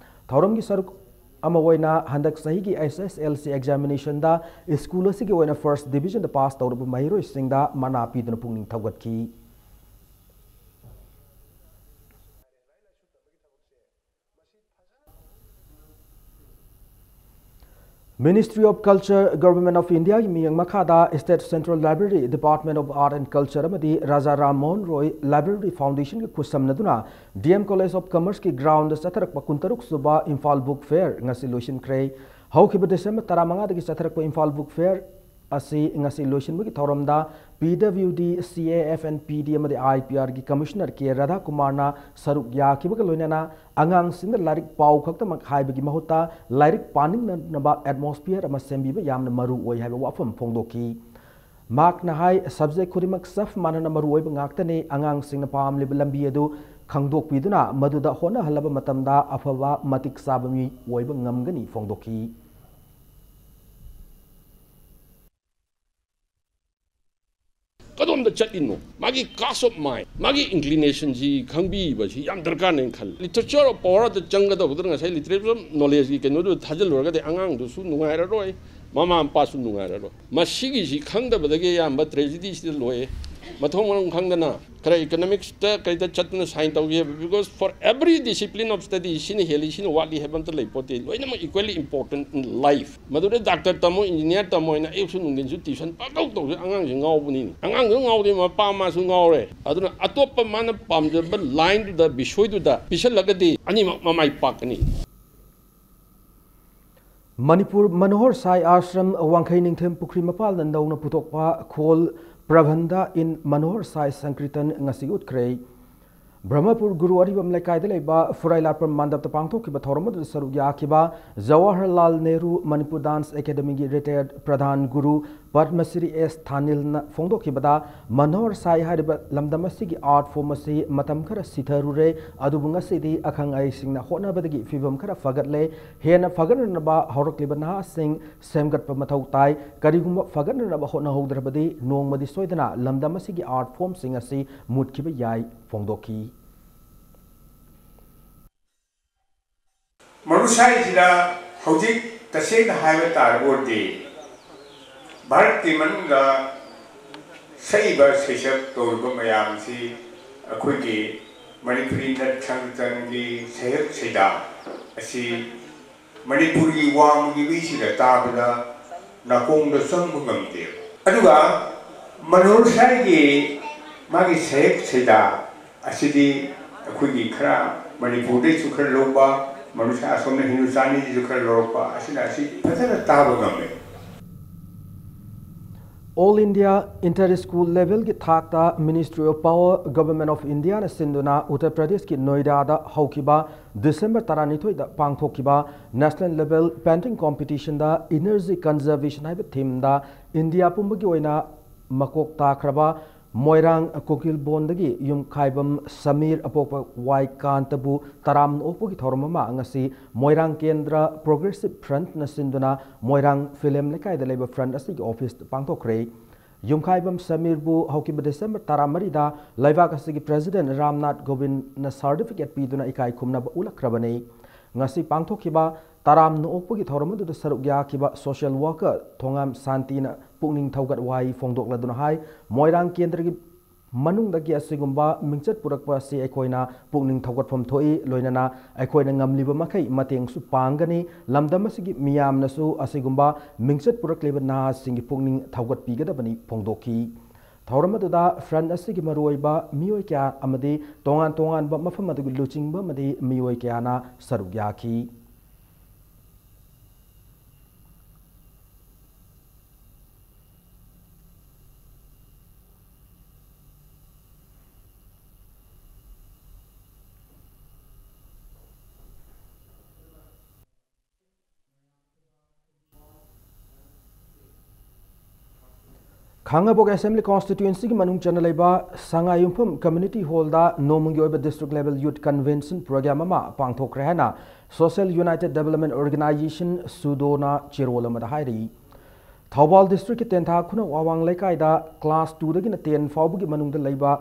ꯊꯧꯔꯝꯒꯤ ꯁꯔꯨꯛ ꯑꯃ ꯑꯣꯏꯅ ꯍꯟꯗꯛ ꯆꯍꯤꯒꯤ HSLC examinationꯗ school ꯑꯁꯤꯒꯤ ꯑꯣꯏꯅ first divisionꯗ pass ꯇꯧꯔꯕ ꯃꯍꯩꯔꯣꯏꯁꯤꯡꯗ ꯃꯅꯥ ꯄꯤꯗꯨꯅ ꯄꯨꯛꯅꯤꯡ ꯊꯧꯒꯠꯈꯤ꯫ Ministry of Culture, Government of Indiaꯒꯤ ꯃꯤꯠꯌꯦꯡ ꯃꯈꯥꯗ State Central Library, Department of Art and Culture ꯑꯃꯗꯤ Raja Ram Mohan Roy Library Foundationꯒ ꯈꯨꯠꯁꯝꯅꯗꯨꯅ DM College of Commerceꯀꯤ groundꯗ ꯆꯠꯊꯔꯛꯄ ꯀꯨꯟꯇꯔꯨꯛ ꯁꯨꯕ Imphal Book Fair ꯉꯁꯤ ꯂꯣꯏꯁꯤꯟꯈ꯭ꯔꯦ꯫ ꯍꯧꯈꯤꯕ December ꯇꯔꯥꯃꯉꯥꯗꯒꯤ ꯆꯠꯊꯔꯛꯄ Imphal Book Fair ꯑꯁꯤ ꯉꯁꯤ ꯂꯣꯏꯁꯤꯟꯕꯒꯤ ꯊꯧꯔꯝꯗ PWD, CAF and PD ꯑꯃꯗꯤ IPRꯒꯤ Commissioner K Radha Kumarꯅ ꯁꯔꯨꯛ ꯌꯥꯈꯤꯕꯒ ꯂꯣꯏꯅꯅ ꯑꯉꯥꯡꯁꯤꯡꯗ ꯂꯥꯏꯔꯤꯛ ꯄꯥꯎ ꯈꯛꯇꯃꯛ ꯍꯥꯏꯕꯒꯤ ꯃꯍꯨꯠꯇ ꯂꯥꯏꯔꯤꯛ ꯄꯥꯅꯤꯡꯅꯅꯕ atmosphere ꯑꯃ ꯁꯦꯝꯕꯤꯕ ꯌꯥꯝꯅ ꯃꯔꯨ ꯑꯣꯏ ꯍꯥꯏꯕ ꯋꯥꯐꯝ ꯐꯣꯡꯗꯣꯛꯈꯤ꯫ ꯃꯍꯥꯛꯅ ꯍꯥꯏ, subject ꯈꯨꯗꯤꯡꯃꯛ ꯆꯞ ꯃꯥꯟꯅꯅ ꯃꯔꯨ ꯑꯣꯏꯕ ꯉꯥꯛꯇꯅꯤ, ꯑꯉꯥꯡꯁꯤꯡꯅ ꯄꯥꯝꯂꯤꯕ ꯂꯝꯕꯤ ꯑꯗꯨ ꯈꯪꯗꯣꯛꯄꯤꯗꯨꯅ ꯃꯗꯨꯗ ꯍꯣꯠꯅꯍꯜꯂꯕ ꯃꯇꯝꯗ ꯑꯐꯕ ꯃꯇꯤꯛ ꯆꯥꯕ ꯃꯤ ꯑꯣꯏꯕ ꯉꯝꯒꯅꯤ ꯐꯣꯡꯗꯣꯛꯈꯤ꯫ ꯀꯗꯣꯝꯗ ꯆꯠꯂꯤꯅꯣ? ꯃꯥꯒꯤ cast of mind, ꯃꯥꯒꯤ inclinationꯁꯤ ꯈꯪꯕꯤꯕꯁꯤ ꯌꯥꯝ ꯗꯔꯀꯥꯔꯅꯦꯅ ꯈꯜꯂꯤ꯫ Literature of powerꯗ ꯆꯪꯒꯗꯕꯗꯨꯅ ꯉꯁꯥꯏ literature of knowledgeꯀꯤ ꯀꯩꯅꯣꯗꯨ ꯊꯥꯖꯤꯜꯂꯨꯔꯒꯗꯤ ꯑꯉꯥꯡꯗꯨꯁꯨ ꯅꯨꯡꯉꯥꯏꯔꯔꯣꯏ, ꯃꯃꯥ ꯃꯄꯥꯁꯨ ꯅꯨꯡꯉꯥꯏꯔꯔꯣꯏ꯫ ꯃꯁꯤꯒꯤꯁꯤ ꯈꯪꯗꯕꯗꯒꯤ ꯑꯌꯥꯝꯕ tragedyꯁꯤꯗ ꯂꯣꯏꯌꯦ꯫ ꯃꯊꯣꯡ ꯃꯔꯝ ꯈꯪꯗꯅ ꯈꯔ economicsꯇ ꯀꯩꯗ ꯆꯠꯇꯅ sign ꯇꯧꯒꯦ ꯍꯥꯏꯕ, because for every discipline of study ꯁꯤꯅ ꯍꯦꯜꯂꯤ, ꯁꯤꯅ ꯋꯥꯠꯂꯤ ꯍꯥꯏꯕ ꯑꯝꯇ ꯂꯩ ꯄꯣꯠꯇꯦ꯫ ꯂꯣꯏꯅꯃꯛ equally important in life꯫ ꯃꯗꯨꯗ doctor ꯇꯝꯃꯣ, engineer ꯇꯝꯃꯣ ꯍꯥꯏꯅ ꯑꯌꯨꯛꯁꯨ ꯅꯨꯡꯊꯤꯟꯁꯨ tuition ꯄꯪꯇꯧ ꯇꯧꯁꯨ ꯑꯉꯥꯡꯁꯤ ꯉꯥꯎꯕꯅꯤꯅꯦ꯫ ꯑꯉꯥꯡꯁꯨ ꯉꯥꯎꯗꯦ, ꯃꯄꯥ ꯃꯥꯁꯨ ꯉꯥꯎꯔꯦ꯫ ꯑꯗꯨꯅ ꯑꯇꯣꯞꯄ ꯃꯥꯅ ꯄꯥꯝꯖꯕ lineꯗꯨꯗ, ꯕꯤꯁꯣꯏꯗꯨꯗ ꯄꯤꯁꯜꯂꯒꯗꯤ ꯑꯅꯤꯃꯛ ꯃꯃꯥꯏ ꯄꯥꯛꯀꯅꯤ꯫ ꯃꯅꯤꯄꯨꯔ ꯃꯅꯣꯍꯔ ꯁꯥꯏ ꯑꯥꯁ꯭ꯔꯝ ꯋꯥꯡꯈꯩ ꯅꯤꯡꯊꯦꯝ ꯄꯨꯈ꯭ꯔꯤ ꯃꯄꯥꯜꯗ ꯅꯧꯅ ꯄꯨꯊꯣꯛꯄ ꯈꯣꯜ Prabandha in Manohar Sai Sankirtan ꯉꯁꯤ ꯎꯠꯈ꯭ꯔꯦ꯫ ꯕ꯭ꯔꯍꯃꯄꯨꯔ ꯒꯨꯔꯨ ꯑꯔꯤꯕꯝ ꯂꯩꯀꯥꯏꯗ ꯂꯩꯕ ꯐꯨꯔꯥꯏ ꯂꯥꯠꯄꯝ ꯃꯟꯗꯞꯇ ꯄꯥꯡꯊꯣꯛꯈꯤꯕ ꯊꯧꯔꯝ ꯑꯗꯨꯗ ꯁꯔꯨꯛ ꯌꯥꯈꯤꯕ ꯖꯋꯥꯍꯔꯂꯥꯜ ꯅꯦꯍꯔꯨ ꯃꯅꯤꯄꯨꯔ ꯗꯥꯟꯁ ꯑꯦꯀꯥꯗꯃꯤꯒꯤ retired ꯄ꯭ꯔꯙꯥꯟ ꯒꯨꯔꯨ ꯄꯗꯃꯁ꯭ꯔꯤ ꯑꯦꯁ ꯊꯥꯅꯤꯜꯅ ꯐꯣꯡꯗꯣꯛꯈꯤꯕꯗ, ꯃꯅꯣꯍꯔ ꯁꯥꯏ ꯍꯥꯏꯔꯤꯕ ꯂꯝꯗꯝ ꯑꯁꯤꯒꯤ art form ꯑꯁꯤ ꯃꯇꯝ ꯈꯔ ꯁꯤꯊꯔꯨꯔꯦ, ꯑꯗꯨꯕꯨ ꯉꯁꯤꯗꯤ ꯑꯈꯪ ꯑꯍꯩꯁꯤꯡꯅ ꯍꯣꯠꯅꯕꯗꯒꯤ ꯐꯤꯕꯝ ꯈꯔ ꯐꯒꯠꯂꯦ꯫ ꯍꯦꯟꯅ ꯐꯒꯠꯅꯅꯕ ꯍꯧꯔꯛꯂꯤꯕ ꯅꯍꯥꯁꯤꯡ ꯁꯦꯝꯒꯠꯄ ꯃꯊꯧ ꯇꯥꯏ꯫ ꯀꯔꯤꯒꯨꯝꯕ ꯐꯒꯠꯅꯅꯕ ꯍꯣꯠꯅꯍꯧꯗ꯭ꯔꯕꯗꯤ ꯅꯣꯡꯃꯗꯤ ꯁꯣꯏꯗꯅ ꯂꯝꯗꯝ ꯑꯁꯤꯒꯤ art formꯁꯤꯡ ꯑꯁꯤ ꯃꯨꯠꯈꯤꯕ ꯌꯥꯏ ꯐꯣꯡꯗꯣꯛꯈꯤ꯫ ꯃꯔꯨꯁꯥꯏꯁꯤꯗ ꯍꯧꯖꯤꯛ ꯇꯁꯦꯡꯅ ꯍꯥꯏꯕ ꯇꯥꯔꯕ ꯑꯣꯏꯔꯗꯤ ꯚꯥꯔꯠꯀꯤ ꯃꯅꯨꯡꯗ ꯁꯛꯏꯕ ꯁꯩꯁꯛ ꯇꯧꯔꯤꯕ ꯃꯌꯥꯝꯁꯤ ꯑꯩꯈꯣꯏꯒꯤ ꯃꯅꯤꯄꯨꯔꯤ ꯅꯠ ꯁꯪꯀꯤꯔꯇꯟꯒꯤ ꯁꯩꯍꯦꯛ ꯁꯩꯗꯥ ꯑꯁꯤ ꯃꯅꯤꯄꯨꯔꯒꯤ ꯋꯥꯡꯃꯒꯤ ꯃꯤꯁꯤꯡꯅ ꯇꯥꯕꯗ ꯅꯥꯀꯣꯡꯗ ꯆꯪꯕ ꯉꯝꯗꯦꯕ꯫ ꯑꯗꯨꯒ ꯃꯅꯣꯍꯔ ꯁꯥꯏꯒꯤ ꯃꯥꯒꯤ ꯁꯩꯍꯦꯛ ꯁꯩꯗꯥ ꯑꯁꯤꯗꯤ ꯑꯩꯈꯣꯏꯒꯤ ꯈꯔ ꯃꯅꯤꯄꯨꯔꯗꯩꯁꯨ ꯈꯔ ꯂꯧꯕ, ꯃꯅꯨꯡꯁꯥ ꯑꯁꯣꯝꯅ ꯍꯤꯟꯗꯨꯁꯇꯥꯅꯤꯗꯩꯁꯨ ꯈꯔ ꯂꯧꯔꯛꯄ ꯑꯁꯤꯅ ꯑꯁꯤ ꯐꯖꯅ ꯇꯥꯕ ꯉꯝꯃꯦ꯫ All India Inter School Levelꯒꯤ ꯊꯥꯛꯇ Ministry of Power, Government of Indiaꯅ ꯁꯤꯟꯗꯨꯅ ꯎꯠꯇꯔ ꯄ꯭ꯔꯗꯦꯁꯀꯤ ꯅꯣꯏꯗꯥꯗ ꯍꯧꯈꯤꯕ ꯗꯤꯁꯦꯝꯕꯔ ꯇꯔꯥꯅꯤꯊꯣꯏꯗ ꯄꯥꯡꯊꯣꯛꯈꯤꯕ National Level Painting Competitionꯗ Energy Conservation ꯍꯥꯏꯕ themeꯗ ꯏꯟꯗꯤꯌꯥ ꯄꯨꯝꯕꯒꯤ ꯑꯣꯏꯅ ꯃꯀꯣꯛ ꯇꯥꯈ꯭ꯔꯕ ꯃꯣꯏꯔꯥꯡ ꯀꯨꯀꯤꯜꯕꯣꯟꯗꯒꯤ ꯌꯨꯝꯈꯥꯏꯕꯝ ꯁꯃꯤꯔ ꯑꯄꯣꯛꯄ ꯋꯥꯏ ꯀꯥꯟꯇꯕꯨ ꯇꯔꯥꯝꯅ ꯑꯣꯛꯄꯒꯤ ꯊꯧꯔꯝ ꯑꯃ ꯉꯁꯤ ꯃꯣꯏꯔꯥꯡ ꯀꯦꯟꯗ꯭ꯔ Progressive Frontꯅ ꯁꯤꯟꯗꯨꯅ ꯃꯣꯏꯔꯥꯡ ꯐꯤꯂꯝ ꯂꯩꯀꯥꯏꯗ ꯂꯩꯕ front ꯑꯁꯤꯒꯤ officeꯇ ꯄꯥꯡꯊꯣꯛꯈ꯭ꯔꯦ꯫ ꯌꯨꯝꯈꯥꯏꯕꯝ ꯁꯃꯤꯔꯕꯨ ꯍꯧꯈꯤꯕ ꯗꯤꯁꯦꯝꯕꯔ ꯇꯔꯥꯃꯔꯤꯗ ꯂꯩꯕꯥꯛ ꯑꯁꯤꯒꯤ President ꯔꯥꯝꯅꯥꯊ ꯀꯣꯕꯤꯟꯗꯅ certificate ꯄꯤꯗꯨꯅ ꯏꯀꯥꯏ ꯈꯨꯝꯅꯕ ꯎꯠꯂꯛꯈ꯭ꯔꯕꯅꯤ꯫ ꯉꯁꯤ ꯄꯥꯡꯊꯣꯛꯈꯤꯕ ꯇꯔꯥꯝꯅ ꯑꯣꯛꯄꯒꯤ ꯊꯧꯔꯝ ꯑꯗꯨꯗ ꯁꯔꯨꯛ ꯌꯥꯈꯤꯕ social worker ꯊꯣꯉꯥꯝ ꯁꯥꯟꯇꯤꯅ ꯄꯨꯛꯅꯤꯡ ꯊꯧꯒꯠ ꯋꯥꯍꯩ ꯐꯣꯡꯗꯣꯛꯂꯗꯨꯅ ꯍꯥꯏ, ꯃꯣꯏꯔꯥꯡ ꯀꯦꯟꯗ꯭ꯔꯒꯤ ꯃꯅꯨꯡꯗꯒꯤ ꯑꯁꯤꯒꯨꯝꯕ ꯃꯤꯡꯆꯠ ꯄꯨꯔꯛꯄ ꯑꯁꯤ ꯑꯩꯈꯣꯏꯅ ꯄꯨꯛꯅꯤꯡ ꯊꯧꯒꯠꯐꯝ ꯊꯣꯛꯏ, ꯂꯣꯏꯅꯅ ꯑꯩꯈꯣꯏꯅ ꯉꯝꯂꯤꯕ ꯃꯈꯩ ꯃꯇꯦꯡꯁꯨ ꯄꯥꯡꯒꯅꯤ꯫ ꯂꯝꯗꯝ ꯑꯁꯤꯒꯤ ꯃꯤꯌꯥꯝꯅꯁꯨ ꯑꯁꯤꯒꯨꯝꯕ ꯃꯤꯡꯆꯠ ꯄꯨꯔꯛꯂꯤꯕ ꯅꯍꯥꯁꯤꯡꯒꯤ ꯄꯨꯛꯅꯤꯡ ꯊꯧꯒꯠꯄꯤꯒꯗꯕꯅꯤ ꯐꯣꯡꯗꯣꯛꯈꯤ꯫ ꯊꯧꯔꯝ ꯑꯗꯨꯗ front ꯑꯁꯤꯒꯤ ꯃꯔꯨꯑꯣꯏꯕ ꯃꯤꯑꯣꯏ ꯀꯌꯥ ꯑꯃꯗꯤ ꯇꯣꯉꯥꯟ ꯇꯣꯉꯥꯟꯕ ꯃꯐꯝ ꯑꯗꯨꯒꯤ ꯂꯨꯆꯤꯡꯕ ꯑꯃꯗꯤ ꯃꯤꯑꯣꯏ ꯀꯌꯥꯅ ꯁꯔꯨꯛ ꯌꯥꯈꯤ꯫ ꯈꯥꯡꯉꯕꯣꯛ Assembly Constituency ꯒꯤ ꯃꯅꯨꯡ ꯆꯟꯅ ꯂꯩꯕ ꯁꯉꯥꯏꯌꯨꯝꯐꯝ Community Hall ꯗ ꯅꯣꯡꯃꯒꯤ ꯑꯣꯏꯕ District Level Youth Convention Program ꯑꯃ ꯄꯥꯡꯊꯣꯛꯈ꯭ꯔꯦ ꯍꯥꯏꯅ Social United Development Organization, SUDO ꯅ ꯆꯦꯔꯣꯜ ꯑꯃꯗ ꯍꯥꯏꯔꯤ꯫ ꯊꯧꯕꯥꯜ District ꯀꯤ ꯇꯦꯟꯊꯥ ꯈꯨꯅꯧ ꯑꯋꯥꯡ ꯂꯩꯀꯥꯏꯗ class two ꯗꯒꯤꯅ ten ꯐꯥꯎꯕꯒꯤ ꯃꯅꯨꯡꯗ ꯂꯩꯕ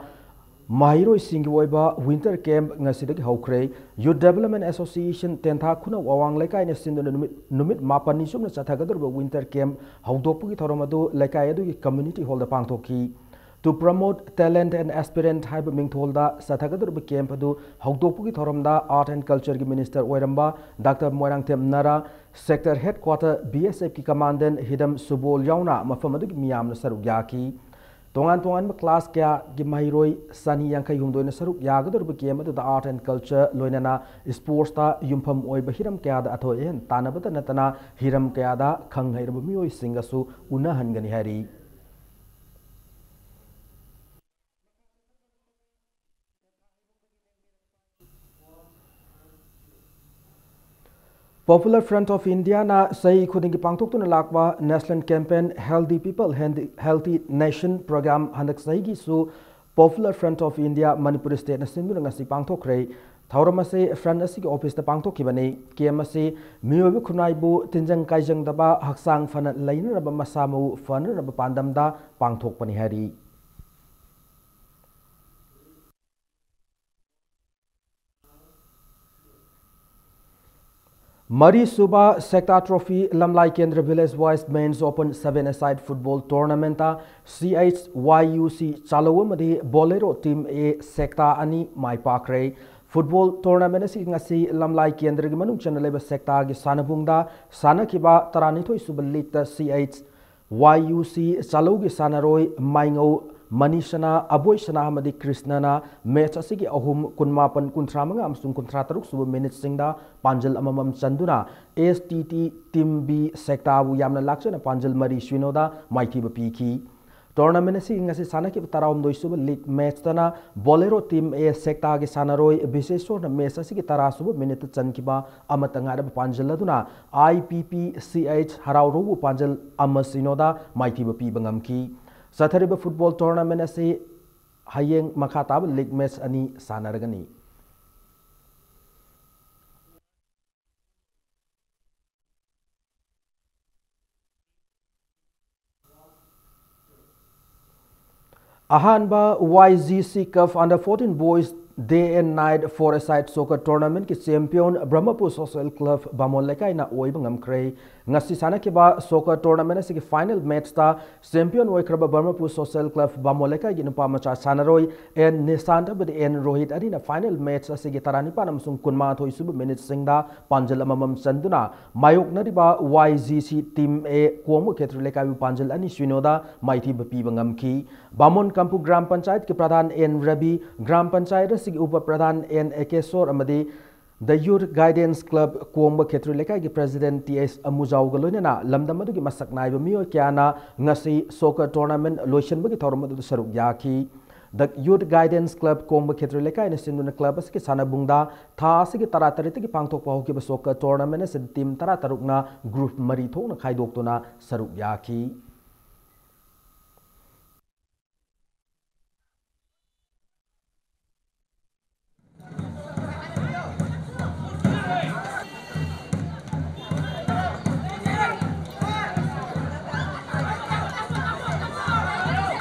ꯃꯍꯩꯔꯣꯏꯁꯤꯡꯒꯤ ꯑꯣꯏꯕ winter camp ꯉꯁꯤꯗꯒꯤ ꯍꯧꯈ꯭ꯔꯦ꯫ Youth Development Association ꯇꯦꯟꯊꯥ ꯈꯨꯅꯧ ꯑꯋꯥꯡ ꯂꯩꯀꯥꯏꯅ ꯁꯤꯟꯗꯨꯅ ꯅꯨꯃꯤꯠ, ꯅꯨꯃꯤꯠ ꯃꯥꯄꯟꯅꯤ ꯆꯨꯞꯅ ꯆꯠꯊꯒꯗꯧꯔꯤꯕ winter camp ꯍꯧꯗꯣꯛꯄꯒꯤ ꯊꯧꯔꯝ ꯑꯗꯨ ꯂꯩꯀꯥꯏ ꯑꯗꯨꯒꯤ Community Hall ꯗ ꯄꯥꯡꯊꯣꯛꯈꯤ꯫ To Promote Talent and Aspirant ꯍꯥꯏꯕ ꯃꯤꯡꯊꯣꯜꯗ ꯆꯠꯊꯒꯗꯧꯔꯤꯕ camp ꯑꯗꯨ ꯍꯧꯗꯣꯛꯄꯒꯤ ꯊꯧꯔꯝꯗ Art and Culture ꯒꯤ Minister ꯑꯣꯏꯔꯝꯕ Doctor Moirangthem ꯅꯔꯥ, Sector Headquarter B S F ꯀꯤ Commandant ꯍꯤꯔꯝ ꯁꯨꯕꯣꯜ ꯌꯥꯎꯅ ꯃꯐꯝ ꯑꯗꯨꯒꯤ ꯃꯤꯌꯥꯝꯅ ꯁꯔꯨꯛ ꯌꯥꯈꯤ꯫ ꯇꯣꯉꯥꯟ ꯇꯣꯉꯥꯟꯕ class ꯀꯌꯥꯒꯤ ꯃꯍꯩꯔꯣꯏ ꯆꯅꯤ ꯌꯥꯡꯈꯩ ꯍꯨꯝꯗꯣꯏꯅ ꯁꯔꯨꯛ ꯌꯥꯒꯗꯧꯔꯤꯕ camp ꯑꯗꯨꯗ Art and Culture ꯂꯣꯏꯅꯅ sports ꯇ ꯌꯨꯝꯐꯝ ꯑꯣꯏꯕ ꯍꯤꯔꯝ ꯀꯌꯥꯗ ꯑꯊꯣꯏ ꯑꯍꯦꯟ ꯇꯥꯟꯅꯕꯇ ꯅꯠꯇꯅ ꯍꯤꯔꯝ ꯀꯌꯥꯗ ꯈꯪ ꯍꯩꯔꯕ ꯃꯤꯑꯣꯏꯁꯤꯡꯒꯁꯨ ꯎꯅꯍꯟꯒꯅꯤ ꯍꯥꯏꯔꯤ꯫ Popular Front of India ꯅ ꯆꯍꯤ ꯈꯨꯗꯤꯡꯒꯤ ꯄꯥꯡꯊꯣꯛꯇꯨꯅ ꯂꯥꯛꯄ National Campaign Healthy People, Healthy, Healthy Nation Program ꯍꯟꯗꯛ ꯆꯍꯤꯒꯤꯁꯨ Popular Front of India Manipur State ꯅ ꯁꯤꯟꯗꯨꯅ ꯉꯁꯤ ꯄꯥꯡꯊꯣꯛꯈ꯭ꯔꯦ꯫ ꯊꯧꯔꯝ ꯑꯁꯤ Front ꯑꯁꯤꯒꯤ office ꯇ ꯄꯥꯡꯊꯣꯛꯈꯤꯕꯅꯤ꯫ Camp ꯑꯁꯤ ꯃꯤꯑꯣꯏꯕ ꯈꯨꯟꯅꯥꯏꯕꯨ ꯇꯤꯟꯖꯪ ꯀꯥꯏꯖꯪꯗꯕ, ꯍꯛꯆꯥꯡ ꯐꯅ ꯂꯩꯅꯅꯕ, ꯃꯁꯥ ꯃꯎ ꯐꯅꯅꯕ ꯄꯥꯟꯗꯝꯗ ꯄꯥꯡꯊꯣꯛꯄꯅꯤ ꯍꯥꯏꯔꯤ꯫ ꯃꯔꯤꯁꯨꯕ Secta Trophy ꯂꯝꯂꯥꯏ ꯀꯦꯟꯗ꯭ꯔ Village Wise Men's Open Seven Aside Football Tournament ꯇ C H Y U C ꯆꯥꯂꯧ ꯑꯃꯗꯤ Bolero Team A Secta ꯑꯅꯤ ꯃꯥꯏ ꯄꯥꯛꯈ꯭ꯔꯦ꯫ Football tournament ꯑꯁꯤ ꯉꯁꯤ ꯂꯝꯂꯥꯏ ꯀꯦꯟꯗ꯭ꯔꯒꯤ ꯃꯅꯨꯡ ꯆꯟꯅ ꯂꯩꯕ ꯁꯦꯛꯇꯥꯒꯤ ꯁꯥꯟꯅꯕꯨꯡꯗ ꯁꯥꯟꯅꯈꯤꯕ ꯇꯔꯥꯅꯤꯊꯣꯏ ꯁꯨꯕ league ꯇ C H Y U C ꯆꯥꯂꯧꯒꯤ ꯁꯥꯟꯅꯔꯣꯏ ꯃꯥꯏꯉꯧ ꯃꯅꯤꯁꯅꯥ, ꯑꯕꯣꯏꯁꯅꯥ ꯑꯃꯗꯤ ꯀ꯭ꯔꯤꯁꯅꯅ match ꯑꯁꯤꯒꯤ ꯑꯍꯨꯝ, ꯀꯨꯟꯃꯥꯄꯟ, ꯀꯨꯟꯊ꯭ꯔꯥ ꯃꯉꯥ ꯑꯃꯁꯨꯡ ꯀꯨꯟꯊ꯭ꯔꯥ ꯇꯔꯨꯛ ꯁꯨꯕ minute ꯁꯤꯡꯗ ꯄꯥꯟꯖꯜ ꯑꯃꯃꯝ ꯆꯟꯗꯨꯅ S T T Team B ꯁꯦꯛꯇꯥꯕꯨ ꯌꯥꯝꯅ ꯂꯥꯛꯆꯅ ꯄꯥꯟꯖꯜ ꯃꯔꯤ ꯁꯤꯅꯣꯗ ꯃꯥꯏꯊꯤꯕ ꯄꯤꯈꯤ꯫ Tournament ꯑꯁꯤ ꯉꯁꯤ ꯁꯥꯟꯅꯈꯤꯕ ꯇꯔꯥꯍꯨꯝꯗꯣꯏ ꯁꯨꯕ league match ꯇꯅ Bolero Team A ꯁꯦꯛꯇꯥꯒꯤ ꯁꯥꯟꯅꯔꯣꯏ ꯕꯤꯁꯦꯁꯣꯔꯅ match ꯑꯁꯤꯒꯤ ꯇꯔꯥ ꯁꯨꯕ minute ꯇ ꯆꯟꯈꯤꯕ ꯑꯃꯠꯇ ꯉꯥꯏꯔꯕ ꯄꯥꯟꯖꯜ ꯑꯗꯨꯅ I P P C H ꯍꯔꯥꯎꯔꯧꯕꯨ ꯄꯥꯟꯖꯜ ꯑꯃ ꯁꯤꯅꯣꯗ ꯃꯥꯏꯊꯤꯕ ꯄꯤꯕ ꯉꯝꯈꯤ꯫ ꯆꯠꯊꯔꯤꯕ football tournament ꯑꯁꯤ ꯍꯌꯦꯡ ꯃꯈꯥ ꯇꯥꯕ league match ꯑꯅꯤ ꯁꯥꯟꯅꯔꯒꯅꯤ꯫ ꯑꯍꯥꯟꯕ Y G C CAF Under fourteen Boys Day and Night Four-a-Side Soccer Tournamentꯀꯤ champion Brahmapur Social Club ꯕꯥꯃꯣꯟ ꯂꯩꯀꯥꯏꯅ ꯑꯣꯏꯕ ꯉꯝꯈ꯭ꯔꯦ꯫ ꯉꯁꯤ ꯁꯥꯟꯅꯈꯤꯕ soccer tournament ꯑꯁꯤꯒꯤ final matchꯇ champion ꯑꯣꯏꯈ꯭ꯔꯕ Brahmapur Social Club ꯕꯥꯃꯣꯟ ꯂꯩꯀꯥꯏꯒꯤ ꯅꯨꯄꯥ ꯃꯆꯥ ꯁꯥꯟꯅꯔꯣꯏ ꯑꯦꯟ ꯅꯤꯁꯥꯟꯠ ꯑꯃꯗꯤ ꯑꯦꯟ ꯔꯣꯍꯤꯠ ꯑꯅꯤꯅ final match ꯑꯁꯤꯒꯤ ꯇꯔꯥꯅꯤꯄꯥꯟ ꯑꯃꯁꯨꯡ ꯀꯨꯟꯃꯥꯊꯣꯏ ꯁꯨꯕ minute ꯁꯤꯡꯗ ꯄꯥꯟꯖꯜ ꯑꯃꯃꯝ ꯆꯟꯗꯨꯅ ꯃꯥꯌꯣꯛꯅꯔꯤꯕ Y G C team A ꯀꯣꯡꯕ ꯈꯦꯇ꯭ꯔꯤ ꯂꯩꯀꯥꯏꯕꯨ ꯄꯥꯟꯖꯜ ꯑꯅꯤ ꯁꯤꯅꯣꯗ ꯃꯥꯏꯊꯤꯕ ꯄꯤꯕ ꯉꯝꯈꯤ꯫ ꯕꯥꯃꯣꯟ ꯀꯝꯄꯨ ꯒ꯭ꯔꯥꯝ ꯄꯟꯆꯥꯌꯠꯀꯤ ꯄ꯭ꯔꯙꯥꯟ ꯑꯦꯟ ꯔꯕꯤ, ꯒ꯭ꯔꯥꯝ ꯄꯟꯆꯥꯌꯠ ꯑꯁꯤꯒꯤ ꯎꯄ ꯄ꯭ꯔꯙꯥꯟ ꯑꯦꯟ ꯑꯦꯀꯦꯁꯣꯔ ꯑꯃꯗꯤ The Youth Guidance Club ꯀꯣꯡꯕ ꯈꯦꯇ꯭ꯔꯤ ꯂꯩꯀꯥꯏꯒꯤ president ꯇꯤ ꯑꯦꯁ ꯑꯃꯨꯖꯥꯎꯒ ꯂꯣꯏꯅꯅ ꯂꯝꯗꯝ ꯑꯗꯨꯒꯤ ꯃꯁꯛ ꯅꯥꯏꯕ ꯃꯤꯑꯣꯏ ꯀꯌꯥꯅ ꯉꯁꯤ soccer tournament ꯂꯣꯏꯁꯤꯟꯕꯒꯤ ꯊꯧꯔꯝ ꯑꯗꯨꯗ ꯁꯔꯨꯛ ꯌꯥꯈꯤ꯫ The Youth Guidance Club ꯀꯣꯡꯕ ꯈꯦꯇ꯭ꯔꯤ ꯂꯩꯀꯥꯏꯅ ꯁꯤꯟꯗꯨꯅ club ꯑꯁꯤꯒꯤ ꯁꯥꯟꯅꯕꯨꯡꯗ ꯊꯥ ꯑꯁꯤꯒꯤ ꯇꯔꯥꯇꯔꯦꯠꯇꯒꯤ ꯄꯥꯡꯊꯣꯛꯄ ꯍꯧꯈꯤꯕ soccer tournament ꯑꯁꯤꯗ team ꯇꯔꯥꯇꯔꯨꯛꯅ group ꯃꯔꯤ ꯊꯣꯛꯅ ꯈꯥꯏꯗꯣꯛꯇꯨꯅ ꯁꯔꯨꯛ ꯌꯥꯈꯤ꯫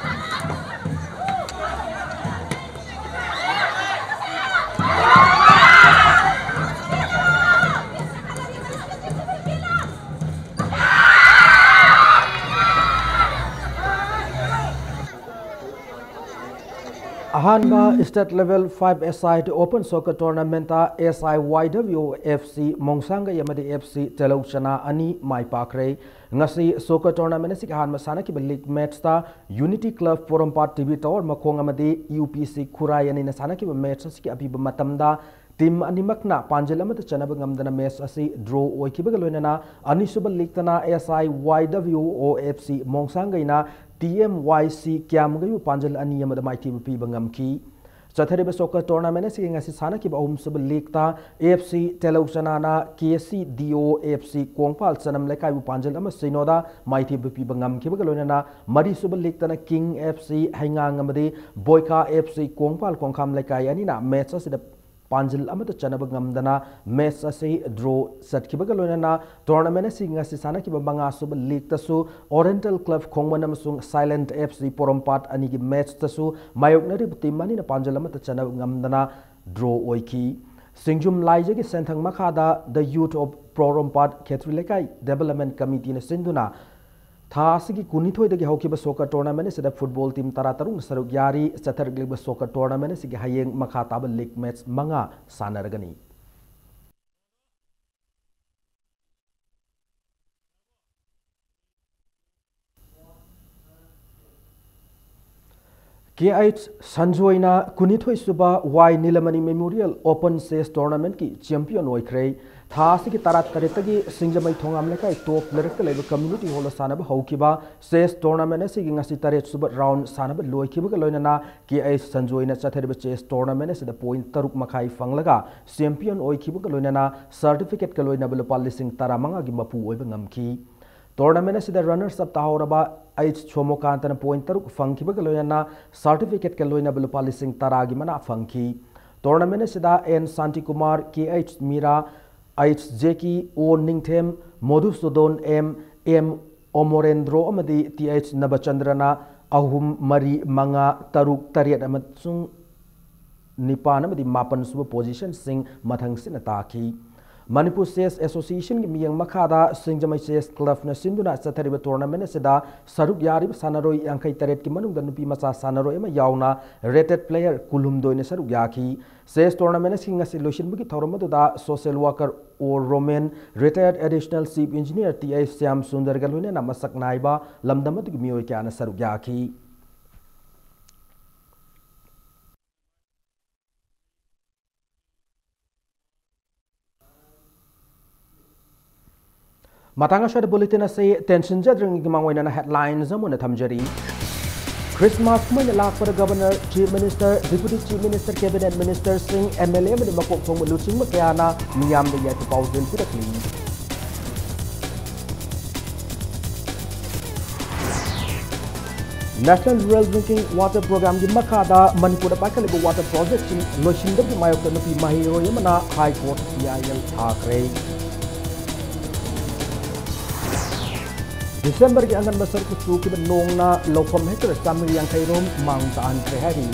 ꯑꯍꯥꯟꯕ state level five-a-side open soccer tournamentꯇ S I Y W O F C ꯃꯣꯡꯁꯥꯡꯒꯩ ꯑꯃꯗꯤ F C ꯇꯦꯂꯧ ꯆꯅꯥ ꯑꯅꯤ ꯃꯥꯏ ꯄꯥꯛꯈ꯭ꯔꯦ꯫ ꯉꯁꯤ soccer tournament ꯑꯁꯤꯒꯤ ꯑꯍꯥꯟꯕ ꯁꯥꯟꯅꯈꯤꯕ league matchꯇ Unity Club ꯄꯣꯔꯣꯝꯄꯥꯠ T V Tower ꯃꯈꯣꯡ ꯑꯃꯗꯤ U P C ꯈꯨꯔꯥꯏ ꯑꯅꯤꯅ ꯁꯥꯟꯅꯈꯤꯕ match ꯑꯁꯤꯒꯤ ꯑꯄꯤꯕ ꯃꯇꯝꯗ team ꯑꯅꯤꯃꯛꯅ ꯄꯥꯟꯖꯤꯜ ꯑꯃꯠꯇ ꯆꯟꯅꯕ ꯉꯝꯗꯅ match ꯑꯁꯤ draw ꯑꯣꯏꯈꯤꯕꯒ ꯂꯣꯏꯅꯅ ꯑꯅꯤꯁꯨꯕ leagueꯇꯅ S I Y W O F C ꯃꯣꯡꯁꯥꯡꯒꯩꯅ T M Y C ꯀ꯭ꯌꯥꯝꯒꯩꯕꯨ ꯄꯥꯟꯖꯤꯜ ꯑꯅꯤ ꯑꯃꯗ ꯃꯥꯏꯊꯤꯕ ꯄꯤꯕ ꯉꯝꯈꯤ꯫ ꯆꯠꯊꯔꯤꯕ soccer tournament ꯑꯁꯤꯒꯤ ꯉꯁꯤ ꯁꯥꯟꯅꯈꯤꯕ ꯑꯍꯨꯝꯁꯨꯕ league ꯇ AFC ꯇꯦꯂꯧ ꯆꯅꯥꯅ KCDO FC ꯀꯣꯡꯄꯥꯜ ꯆꯅꯝ ꯂꯩꯀꯥꯏꯕꯨ ꯄꯥꯟꯖꯤꯜ ꯑꯃ ꯁꯤꯅꯣꯗ ꯃꯥꯏꯊꯤꯕ ꯄꯤꯕ ꯉꯝꯈꯤꯕꯒ ꯂꯣꯏꯅꯅ, ꯃꯔꯤꯁꯨꯕ league ꯇꯅ King FC ꯍꯩꯉꯥꯡ ꯑꯃꯗꯤ ꯕꯣꯏꯀꯥ FC ꯀꯣꯡꯄꯥꯜ ꯈꯣꯡꯈꯥꯝ ꯂꯩꯀꯥꯏ ꯑꯅꯤꯅ match ꯑꯁꯤꯗ ꯄꯥꯟꯖꯤꯜ ꯑꯃꯠꯇ ꯆꯟꯅꯕ ꯉꯝꯗꯅ match ꯑꯁꯤ draw ꯆꯠꯈꯤꯕꯒ ꯂꯣꯏꯅꯅ, tournament ꯑꯁꯤ ꯉꯁꯤ ꯁꯥꯟꯅꯈꯤꯕ ꯃꯉꯥꯁꯨꯕ league ꯇꯁꯨ Oriental Club ꯈꯣꯡꯃꯟ ꯑꯃꯁꯨꯡ Silent FC ꯄꯣꯔꯣꯝꯄꯥꯠ ꯑꯅꯤꯒꯤ match ꯇꯁꯨ ꯃꯥꯌꯣꯛꯅꯔꯤꯕ team ꯑꯅꯤꯅ ꯄꯥꯟꯖꯤꯜ ꯑꯃꯠꯇ ꯆꯟꯅꯕ ꯉꯝꯗꯅ draw ꯑꯣꯏꯈꯤ꯫ ꯁꯤꯡꯖꯨꯝ ꯂꯥꯏꯖꯒꯤ ꯁꯦꯟꯊꯪ ꯃꯈꯥꯗ The Youth of ꯄꯣꯔꯣꯝꯄꯥꯠ ꯈꯦꯇ꯭ꯔꯤ ꯂꯩꯀꯥꯏ development committee ꯅ ꯁꯤꯟꯗꯨꯅ ꯊꯥ ꯑꯁꯤꯒꯤ ꯀꯨꯟꯅꯤꯊꯣꯏꯗꯒꯤ ꯍꯧꯈꯤꯕ soccer tournament ꯑꯁꯤꯗ football team ꯇꯔꯥꯇꯔꯨꯛꯅ ꯁꯔꯨꯛ ꯌꯥꯔꯤ꯫ ꯆꯠꯊꯔꯛꯂꯤꯕ soccer tournament ꯑꯁꯤꯒꯤ ꯍꯌꯦꯡ ꯃꯈꯥ ꯇꯥꯕ league match ꯃꯉꯥ ꯁꯥꯟꯅꯔꯒꯅꯤ꯫ KH ꯁꯟꯖꯣꯏꯅ ꯀꯨꯟꯅꯤꯊꯣꯏ ꯁꯨꯕ ꯋꯥꯏ ꯅꯤꯂꯃꯅꯤ Memorial Open Chess Tournament ꯀꯤ champion ꯑꯣꯏꯈ꯭ꯔꯦ꯫ ꯊꯥ ꯑꯁꯤꯒꯤ ꯇꯔꯥꯇꯔꯦꯠꯇꯒꯤ ꯁꯤꯡꯖꯃꯩ ꯊꯣꯉꯥꯝ ꯂꯩꯀꯥꯏ top ꯂꯩꯔꯛꯇ ꯂꯩꯕ community hall ꯗ ꯁꯥꯟꯅꯕ ꯍꯧꯈꯤꯕ chess tournament ꯑꯁꯤꯒꯤ ꯉꯁꯤ ꯇꯔꯦꯠ ꯁꯨꯕ round ꯁꯥꯟꯅꯕ ꯂꯣꯏꯈꯤꯕꯒ ꯂꯣꯏꯅꯅ KH ꯁꯟꯖꯣꯏꯅ ꯆꯠꯊꯔꯤꯕ chess tournament ꯑꯁꯤꯗ point ꯇꯔꯨꯛ ꯃꯈꯥꯏ ꯐꯪꯂꯒ champion ꯑꯣꯏꯈꯤꯕꯒ ꯂꯣꯏꯅꯅ certificate ꯀ ꯂꯣꯏꯅꯕ ꯂꯨꯄꯥ ꯂꯤꯁꯤꯡ ꯇꯔꯥꯃꯉꯥꯒꯤ ꯃꯄꯨ ꯑꯣꯏꯕ ꯉꯝꯈꯤ꯫ Tournament ꯑꯁꯤꯗ runners up ꯇꯥꯍꯧꯔꯕ H ꯁꯣꯃꯣꯀꯥꯟꯇꯅ point ꯇꯔꯨꯛ ꯐꯪꯈꯤꯕꯒ ꯂꯣꯏꯅꯅ certificate ꯀ ꯂꯣꯏꯅꯕ ꯂꯨꯄꯥ ꯂꯤꯁꯤꯡ ꯇꯔꯥꯒꯤ ꯃꯅꯥ ꯐꯪꯈꯤ꯫ Tournament ꯑꯁꯤꯗ N ꯁꯥꯟꯇꯤꯀꯨꯃꯥꯔ, KH ꯃꯤꯔꯥ, H ꯖꯦꯀꯤ, O ꯅꯤꯡꯊꯦꯝ, ꯃꯣꯙꯨꯁꯨꯗꯣꯟ M, M ꯑꯣꯃꯣꯔꯦꯟꯗ꯭ꯔꯣ ꯑꯃꯗꯤ TH ꯅꯕꯆꯟꯗ꯭ꯔꯅ ꯑꯍꯨꯝ, ꯃꯔꯤ, ꯃꯉꯥ, ꯇꯔꯨꯛ, ꯇꯔꯦꯠ ꯑꯃꯁꯨꯡ ꯅꯤꯄꯥꯟ ꯑꯃꯗꯤ ꯃꯥꯄꯟ ꯁꯨꯕ position ꯁꯤꯡ ꯃꯊꯪꯁꯤꯠꯅ ꯇꯥꯈꯤ꯫ ꯃꯅꯤꯄꯨꯔ Chess Association ꯒꯤ ꯃꯤꯠꯌꯦꯡ ꯃꯈꯥꯗ ꯁꯤꯡꯖꯃꯩ Chess Club ꯅ ꯁꯤꯟꯗꯨꯅ ꯆꯠꯊꯔꯤꯕ tournament ꯑꯁꯤꯗ ꯁꯔꯨꯛ ꯌꯥꯔꯤꯕ ꯁꯥꯟꯅꯔꯣꯏ ꯌꯥꯡꯈꯩ ꯇꯔꯦꯠꯀꯤ ꯃꯅꯨꯡꯗ ꯅꯨꯄꯤ ꯃꯆꯥ ꯁꯥꯟꯅꯔꯣꯏ ꯑꯃ ꯌꯥꯎꯅ rated player ꯀꯨꯟꯍꯨꯝꯗꯣꯏꯅ ꯁꯔꯨꯛ ꯌꯥꯈꯤ꯫ Chess tournament ꯑꯁꯤ ꯉꯁꯤ ꯂꯣꯏꯁꯤꯟꯕꯒꯤ ꯊꯧꯔꯝ ꯑꯗꯨꯗ social worker O Romen, retired additional chief engineer TH Shyam ꯁꯨꯟꯗꯔꯒ ꯂꯣꯏꯅꯅ ꯃꯁꯛ ꯅꯥꯏꯕ ꯂꯝꯗꯝ ꯑꯗꯨꯒꯤ ꯃꯤꯑꯣꯏ ꯀꯌꯥꯅ ꯁꯔꯨꯛ ꯌꯥꯈꯤ꯫ ꯃꯇꯥꯡ ꯑꯁꯤꯗ bulletin ꯑꯁꯤ ꯇꯦꯟꯁꯤꯟꯖꯗ꯭ꯔꯤꯉꯩꯒꯤ ꯃꯥꯡꯑꯣꯏꯅꯅ headlines ꯑꯃ ꯑꯣꯏꯅ ꯊꯝꯖꯔꯤ꯫ ꯈ꯭ꯔꯤꯁꯃꯥꯁ ꯀꯨꯝꯍꯩꯅ ꯂꯥꯛꯄꯗ Governor, Chief Minister, Deputy Chief Minister, Cabinet Ministerꯁꯤꯡ, M L A ꯑꯃꯗꯤ ꯃꯀꯣꯛ ꯊꯣꯡꯕ ꯂꯨꯆꯤꯡꯕ ꯀꯌꯥꯅ ꯃꯤꯌꯥꯝꯗ ꯌꯥꯏꯐ ꯄꯥꯎꯖꯦꯜ ꯄꯤꯔꯛꯂꯤ꯫ National Rural Drinking Water Programꯒꯤ ꯃꯈꯥꯗ ꯃꯅꯤꯄꯨꯔꯗ ꯄꯥꯏꯈꯠꯂꯤꯕ water projectꯁꯤꯡ ꯂꯣꯏꯁꯤꯟꯗꯕꯒꯤ ꯃꯥꯌꯣꯛꯇ ꯅꯨꯄꯤ ꯃꯍꯩꯔꯣꯏ ꯑꯃꯅ High Court P I L ꯊꯥꯈ꯭ꯔꯦ꯫ ꯗꯤꯁꯦꯝꯕꯔꯒꯤ ꯑꯉꯟꯕ ꯁꯔꯨꯛꯇ ꯆꯨꯈꯤꯕ ꯅꯣꯡꯅ ꯂꯧꯐꯝ ꯍꯦꯛꯇꯔ ꯆꯥꯃꯔꯤ ꯌꯥꯡꯈꯩ ꯔꯣꯝ ꯃꯥꯡ ꯇꯥꯍꯟꯈ꯭ꯔꯦ ꯍꯥꯏꯔꯤ꯫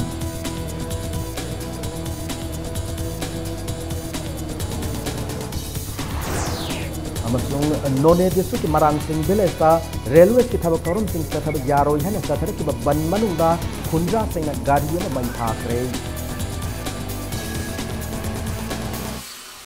ꯑꯃꯁꯨꯡ ꯅꯣꯅꯦ districtꯀꯤ ꯃꯔꯥꯡꯁꯤꯡ villageꯇ railwaysꯀꯤ ꯊꯕꯛ ꯊꯧꯔꯝꯁꯤꯡ ꯆꯠꯊꯕ ꯌꯥꯔꯣꯏ ꯍꯥꯏꯅ ꯆꯠꯊꯔꯛꯈꯤꯕ ꯕꯟ ꯃꯅꯨꯡꯗ ꯈꯨꯟꯖꯥꯁꯤꯡꯅ ꯒꯥꯔꯤ ꯑꯃ ꯃꯩ ꯊꯥꯈ꯭ꯔꯦ꯫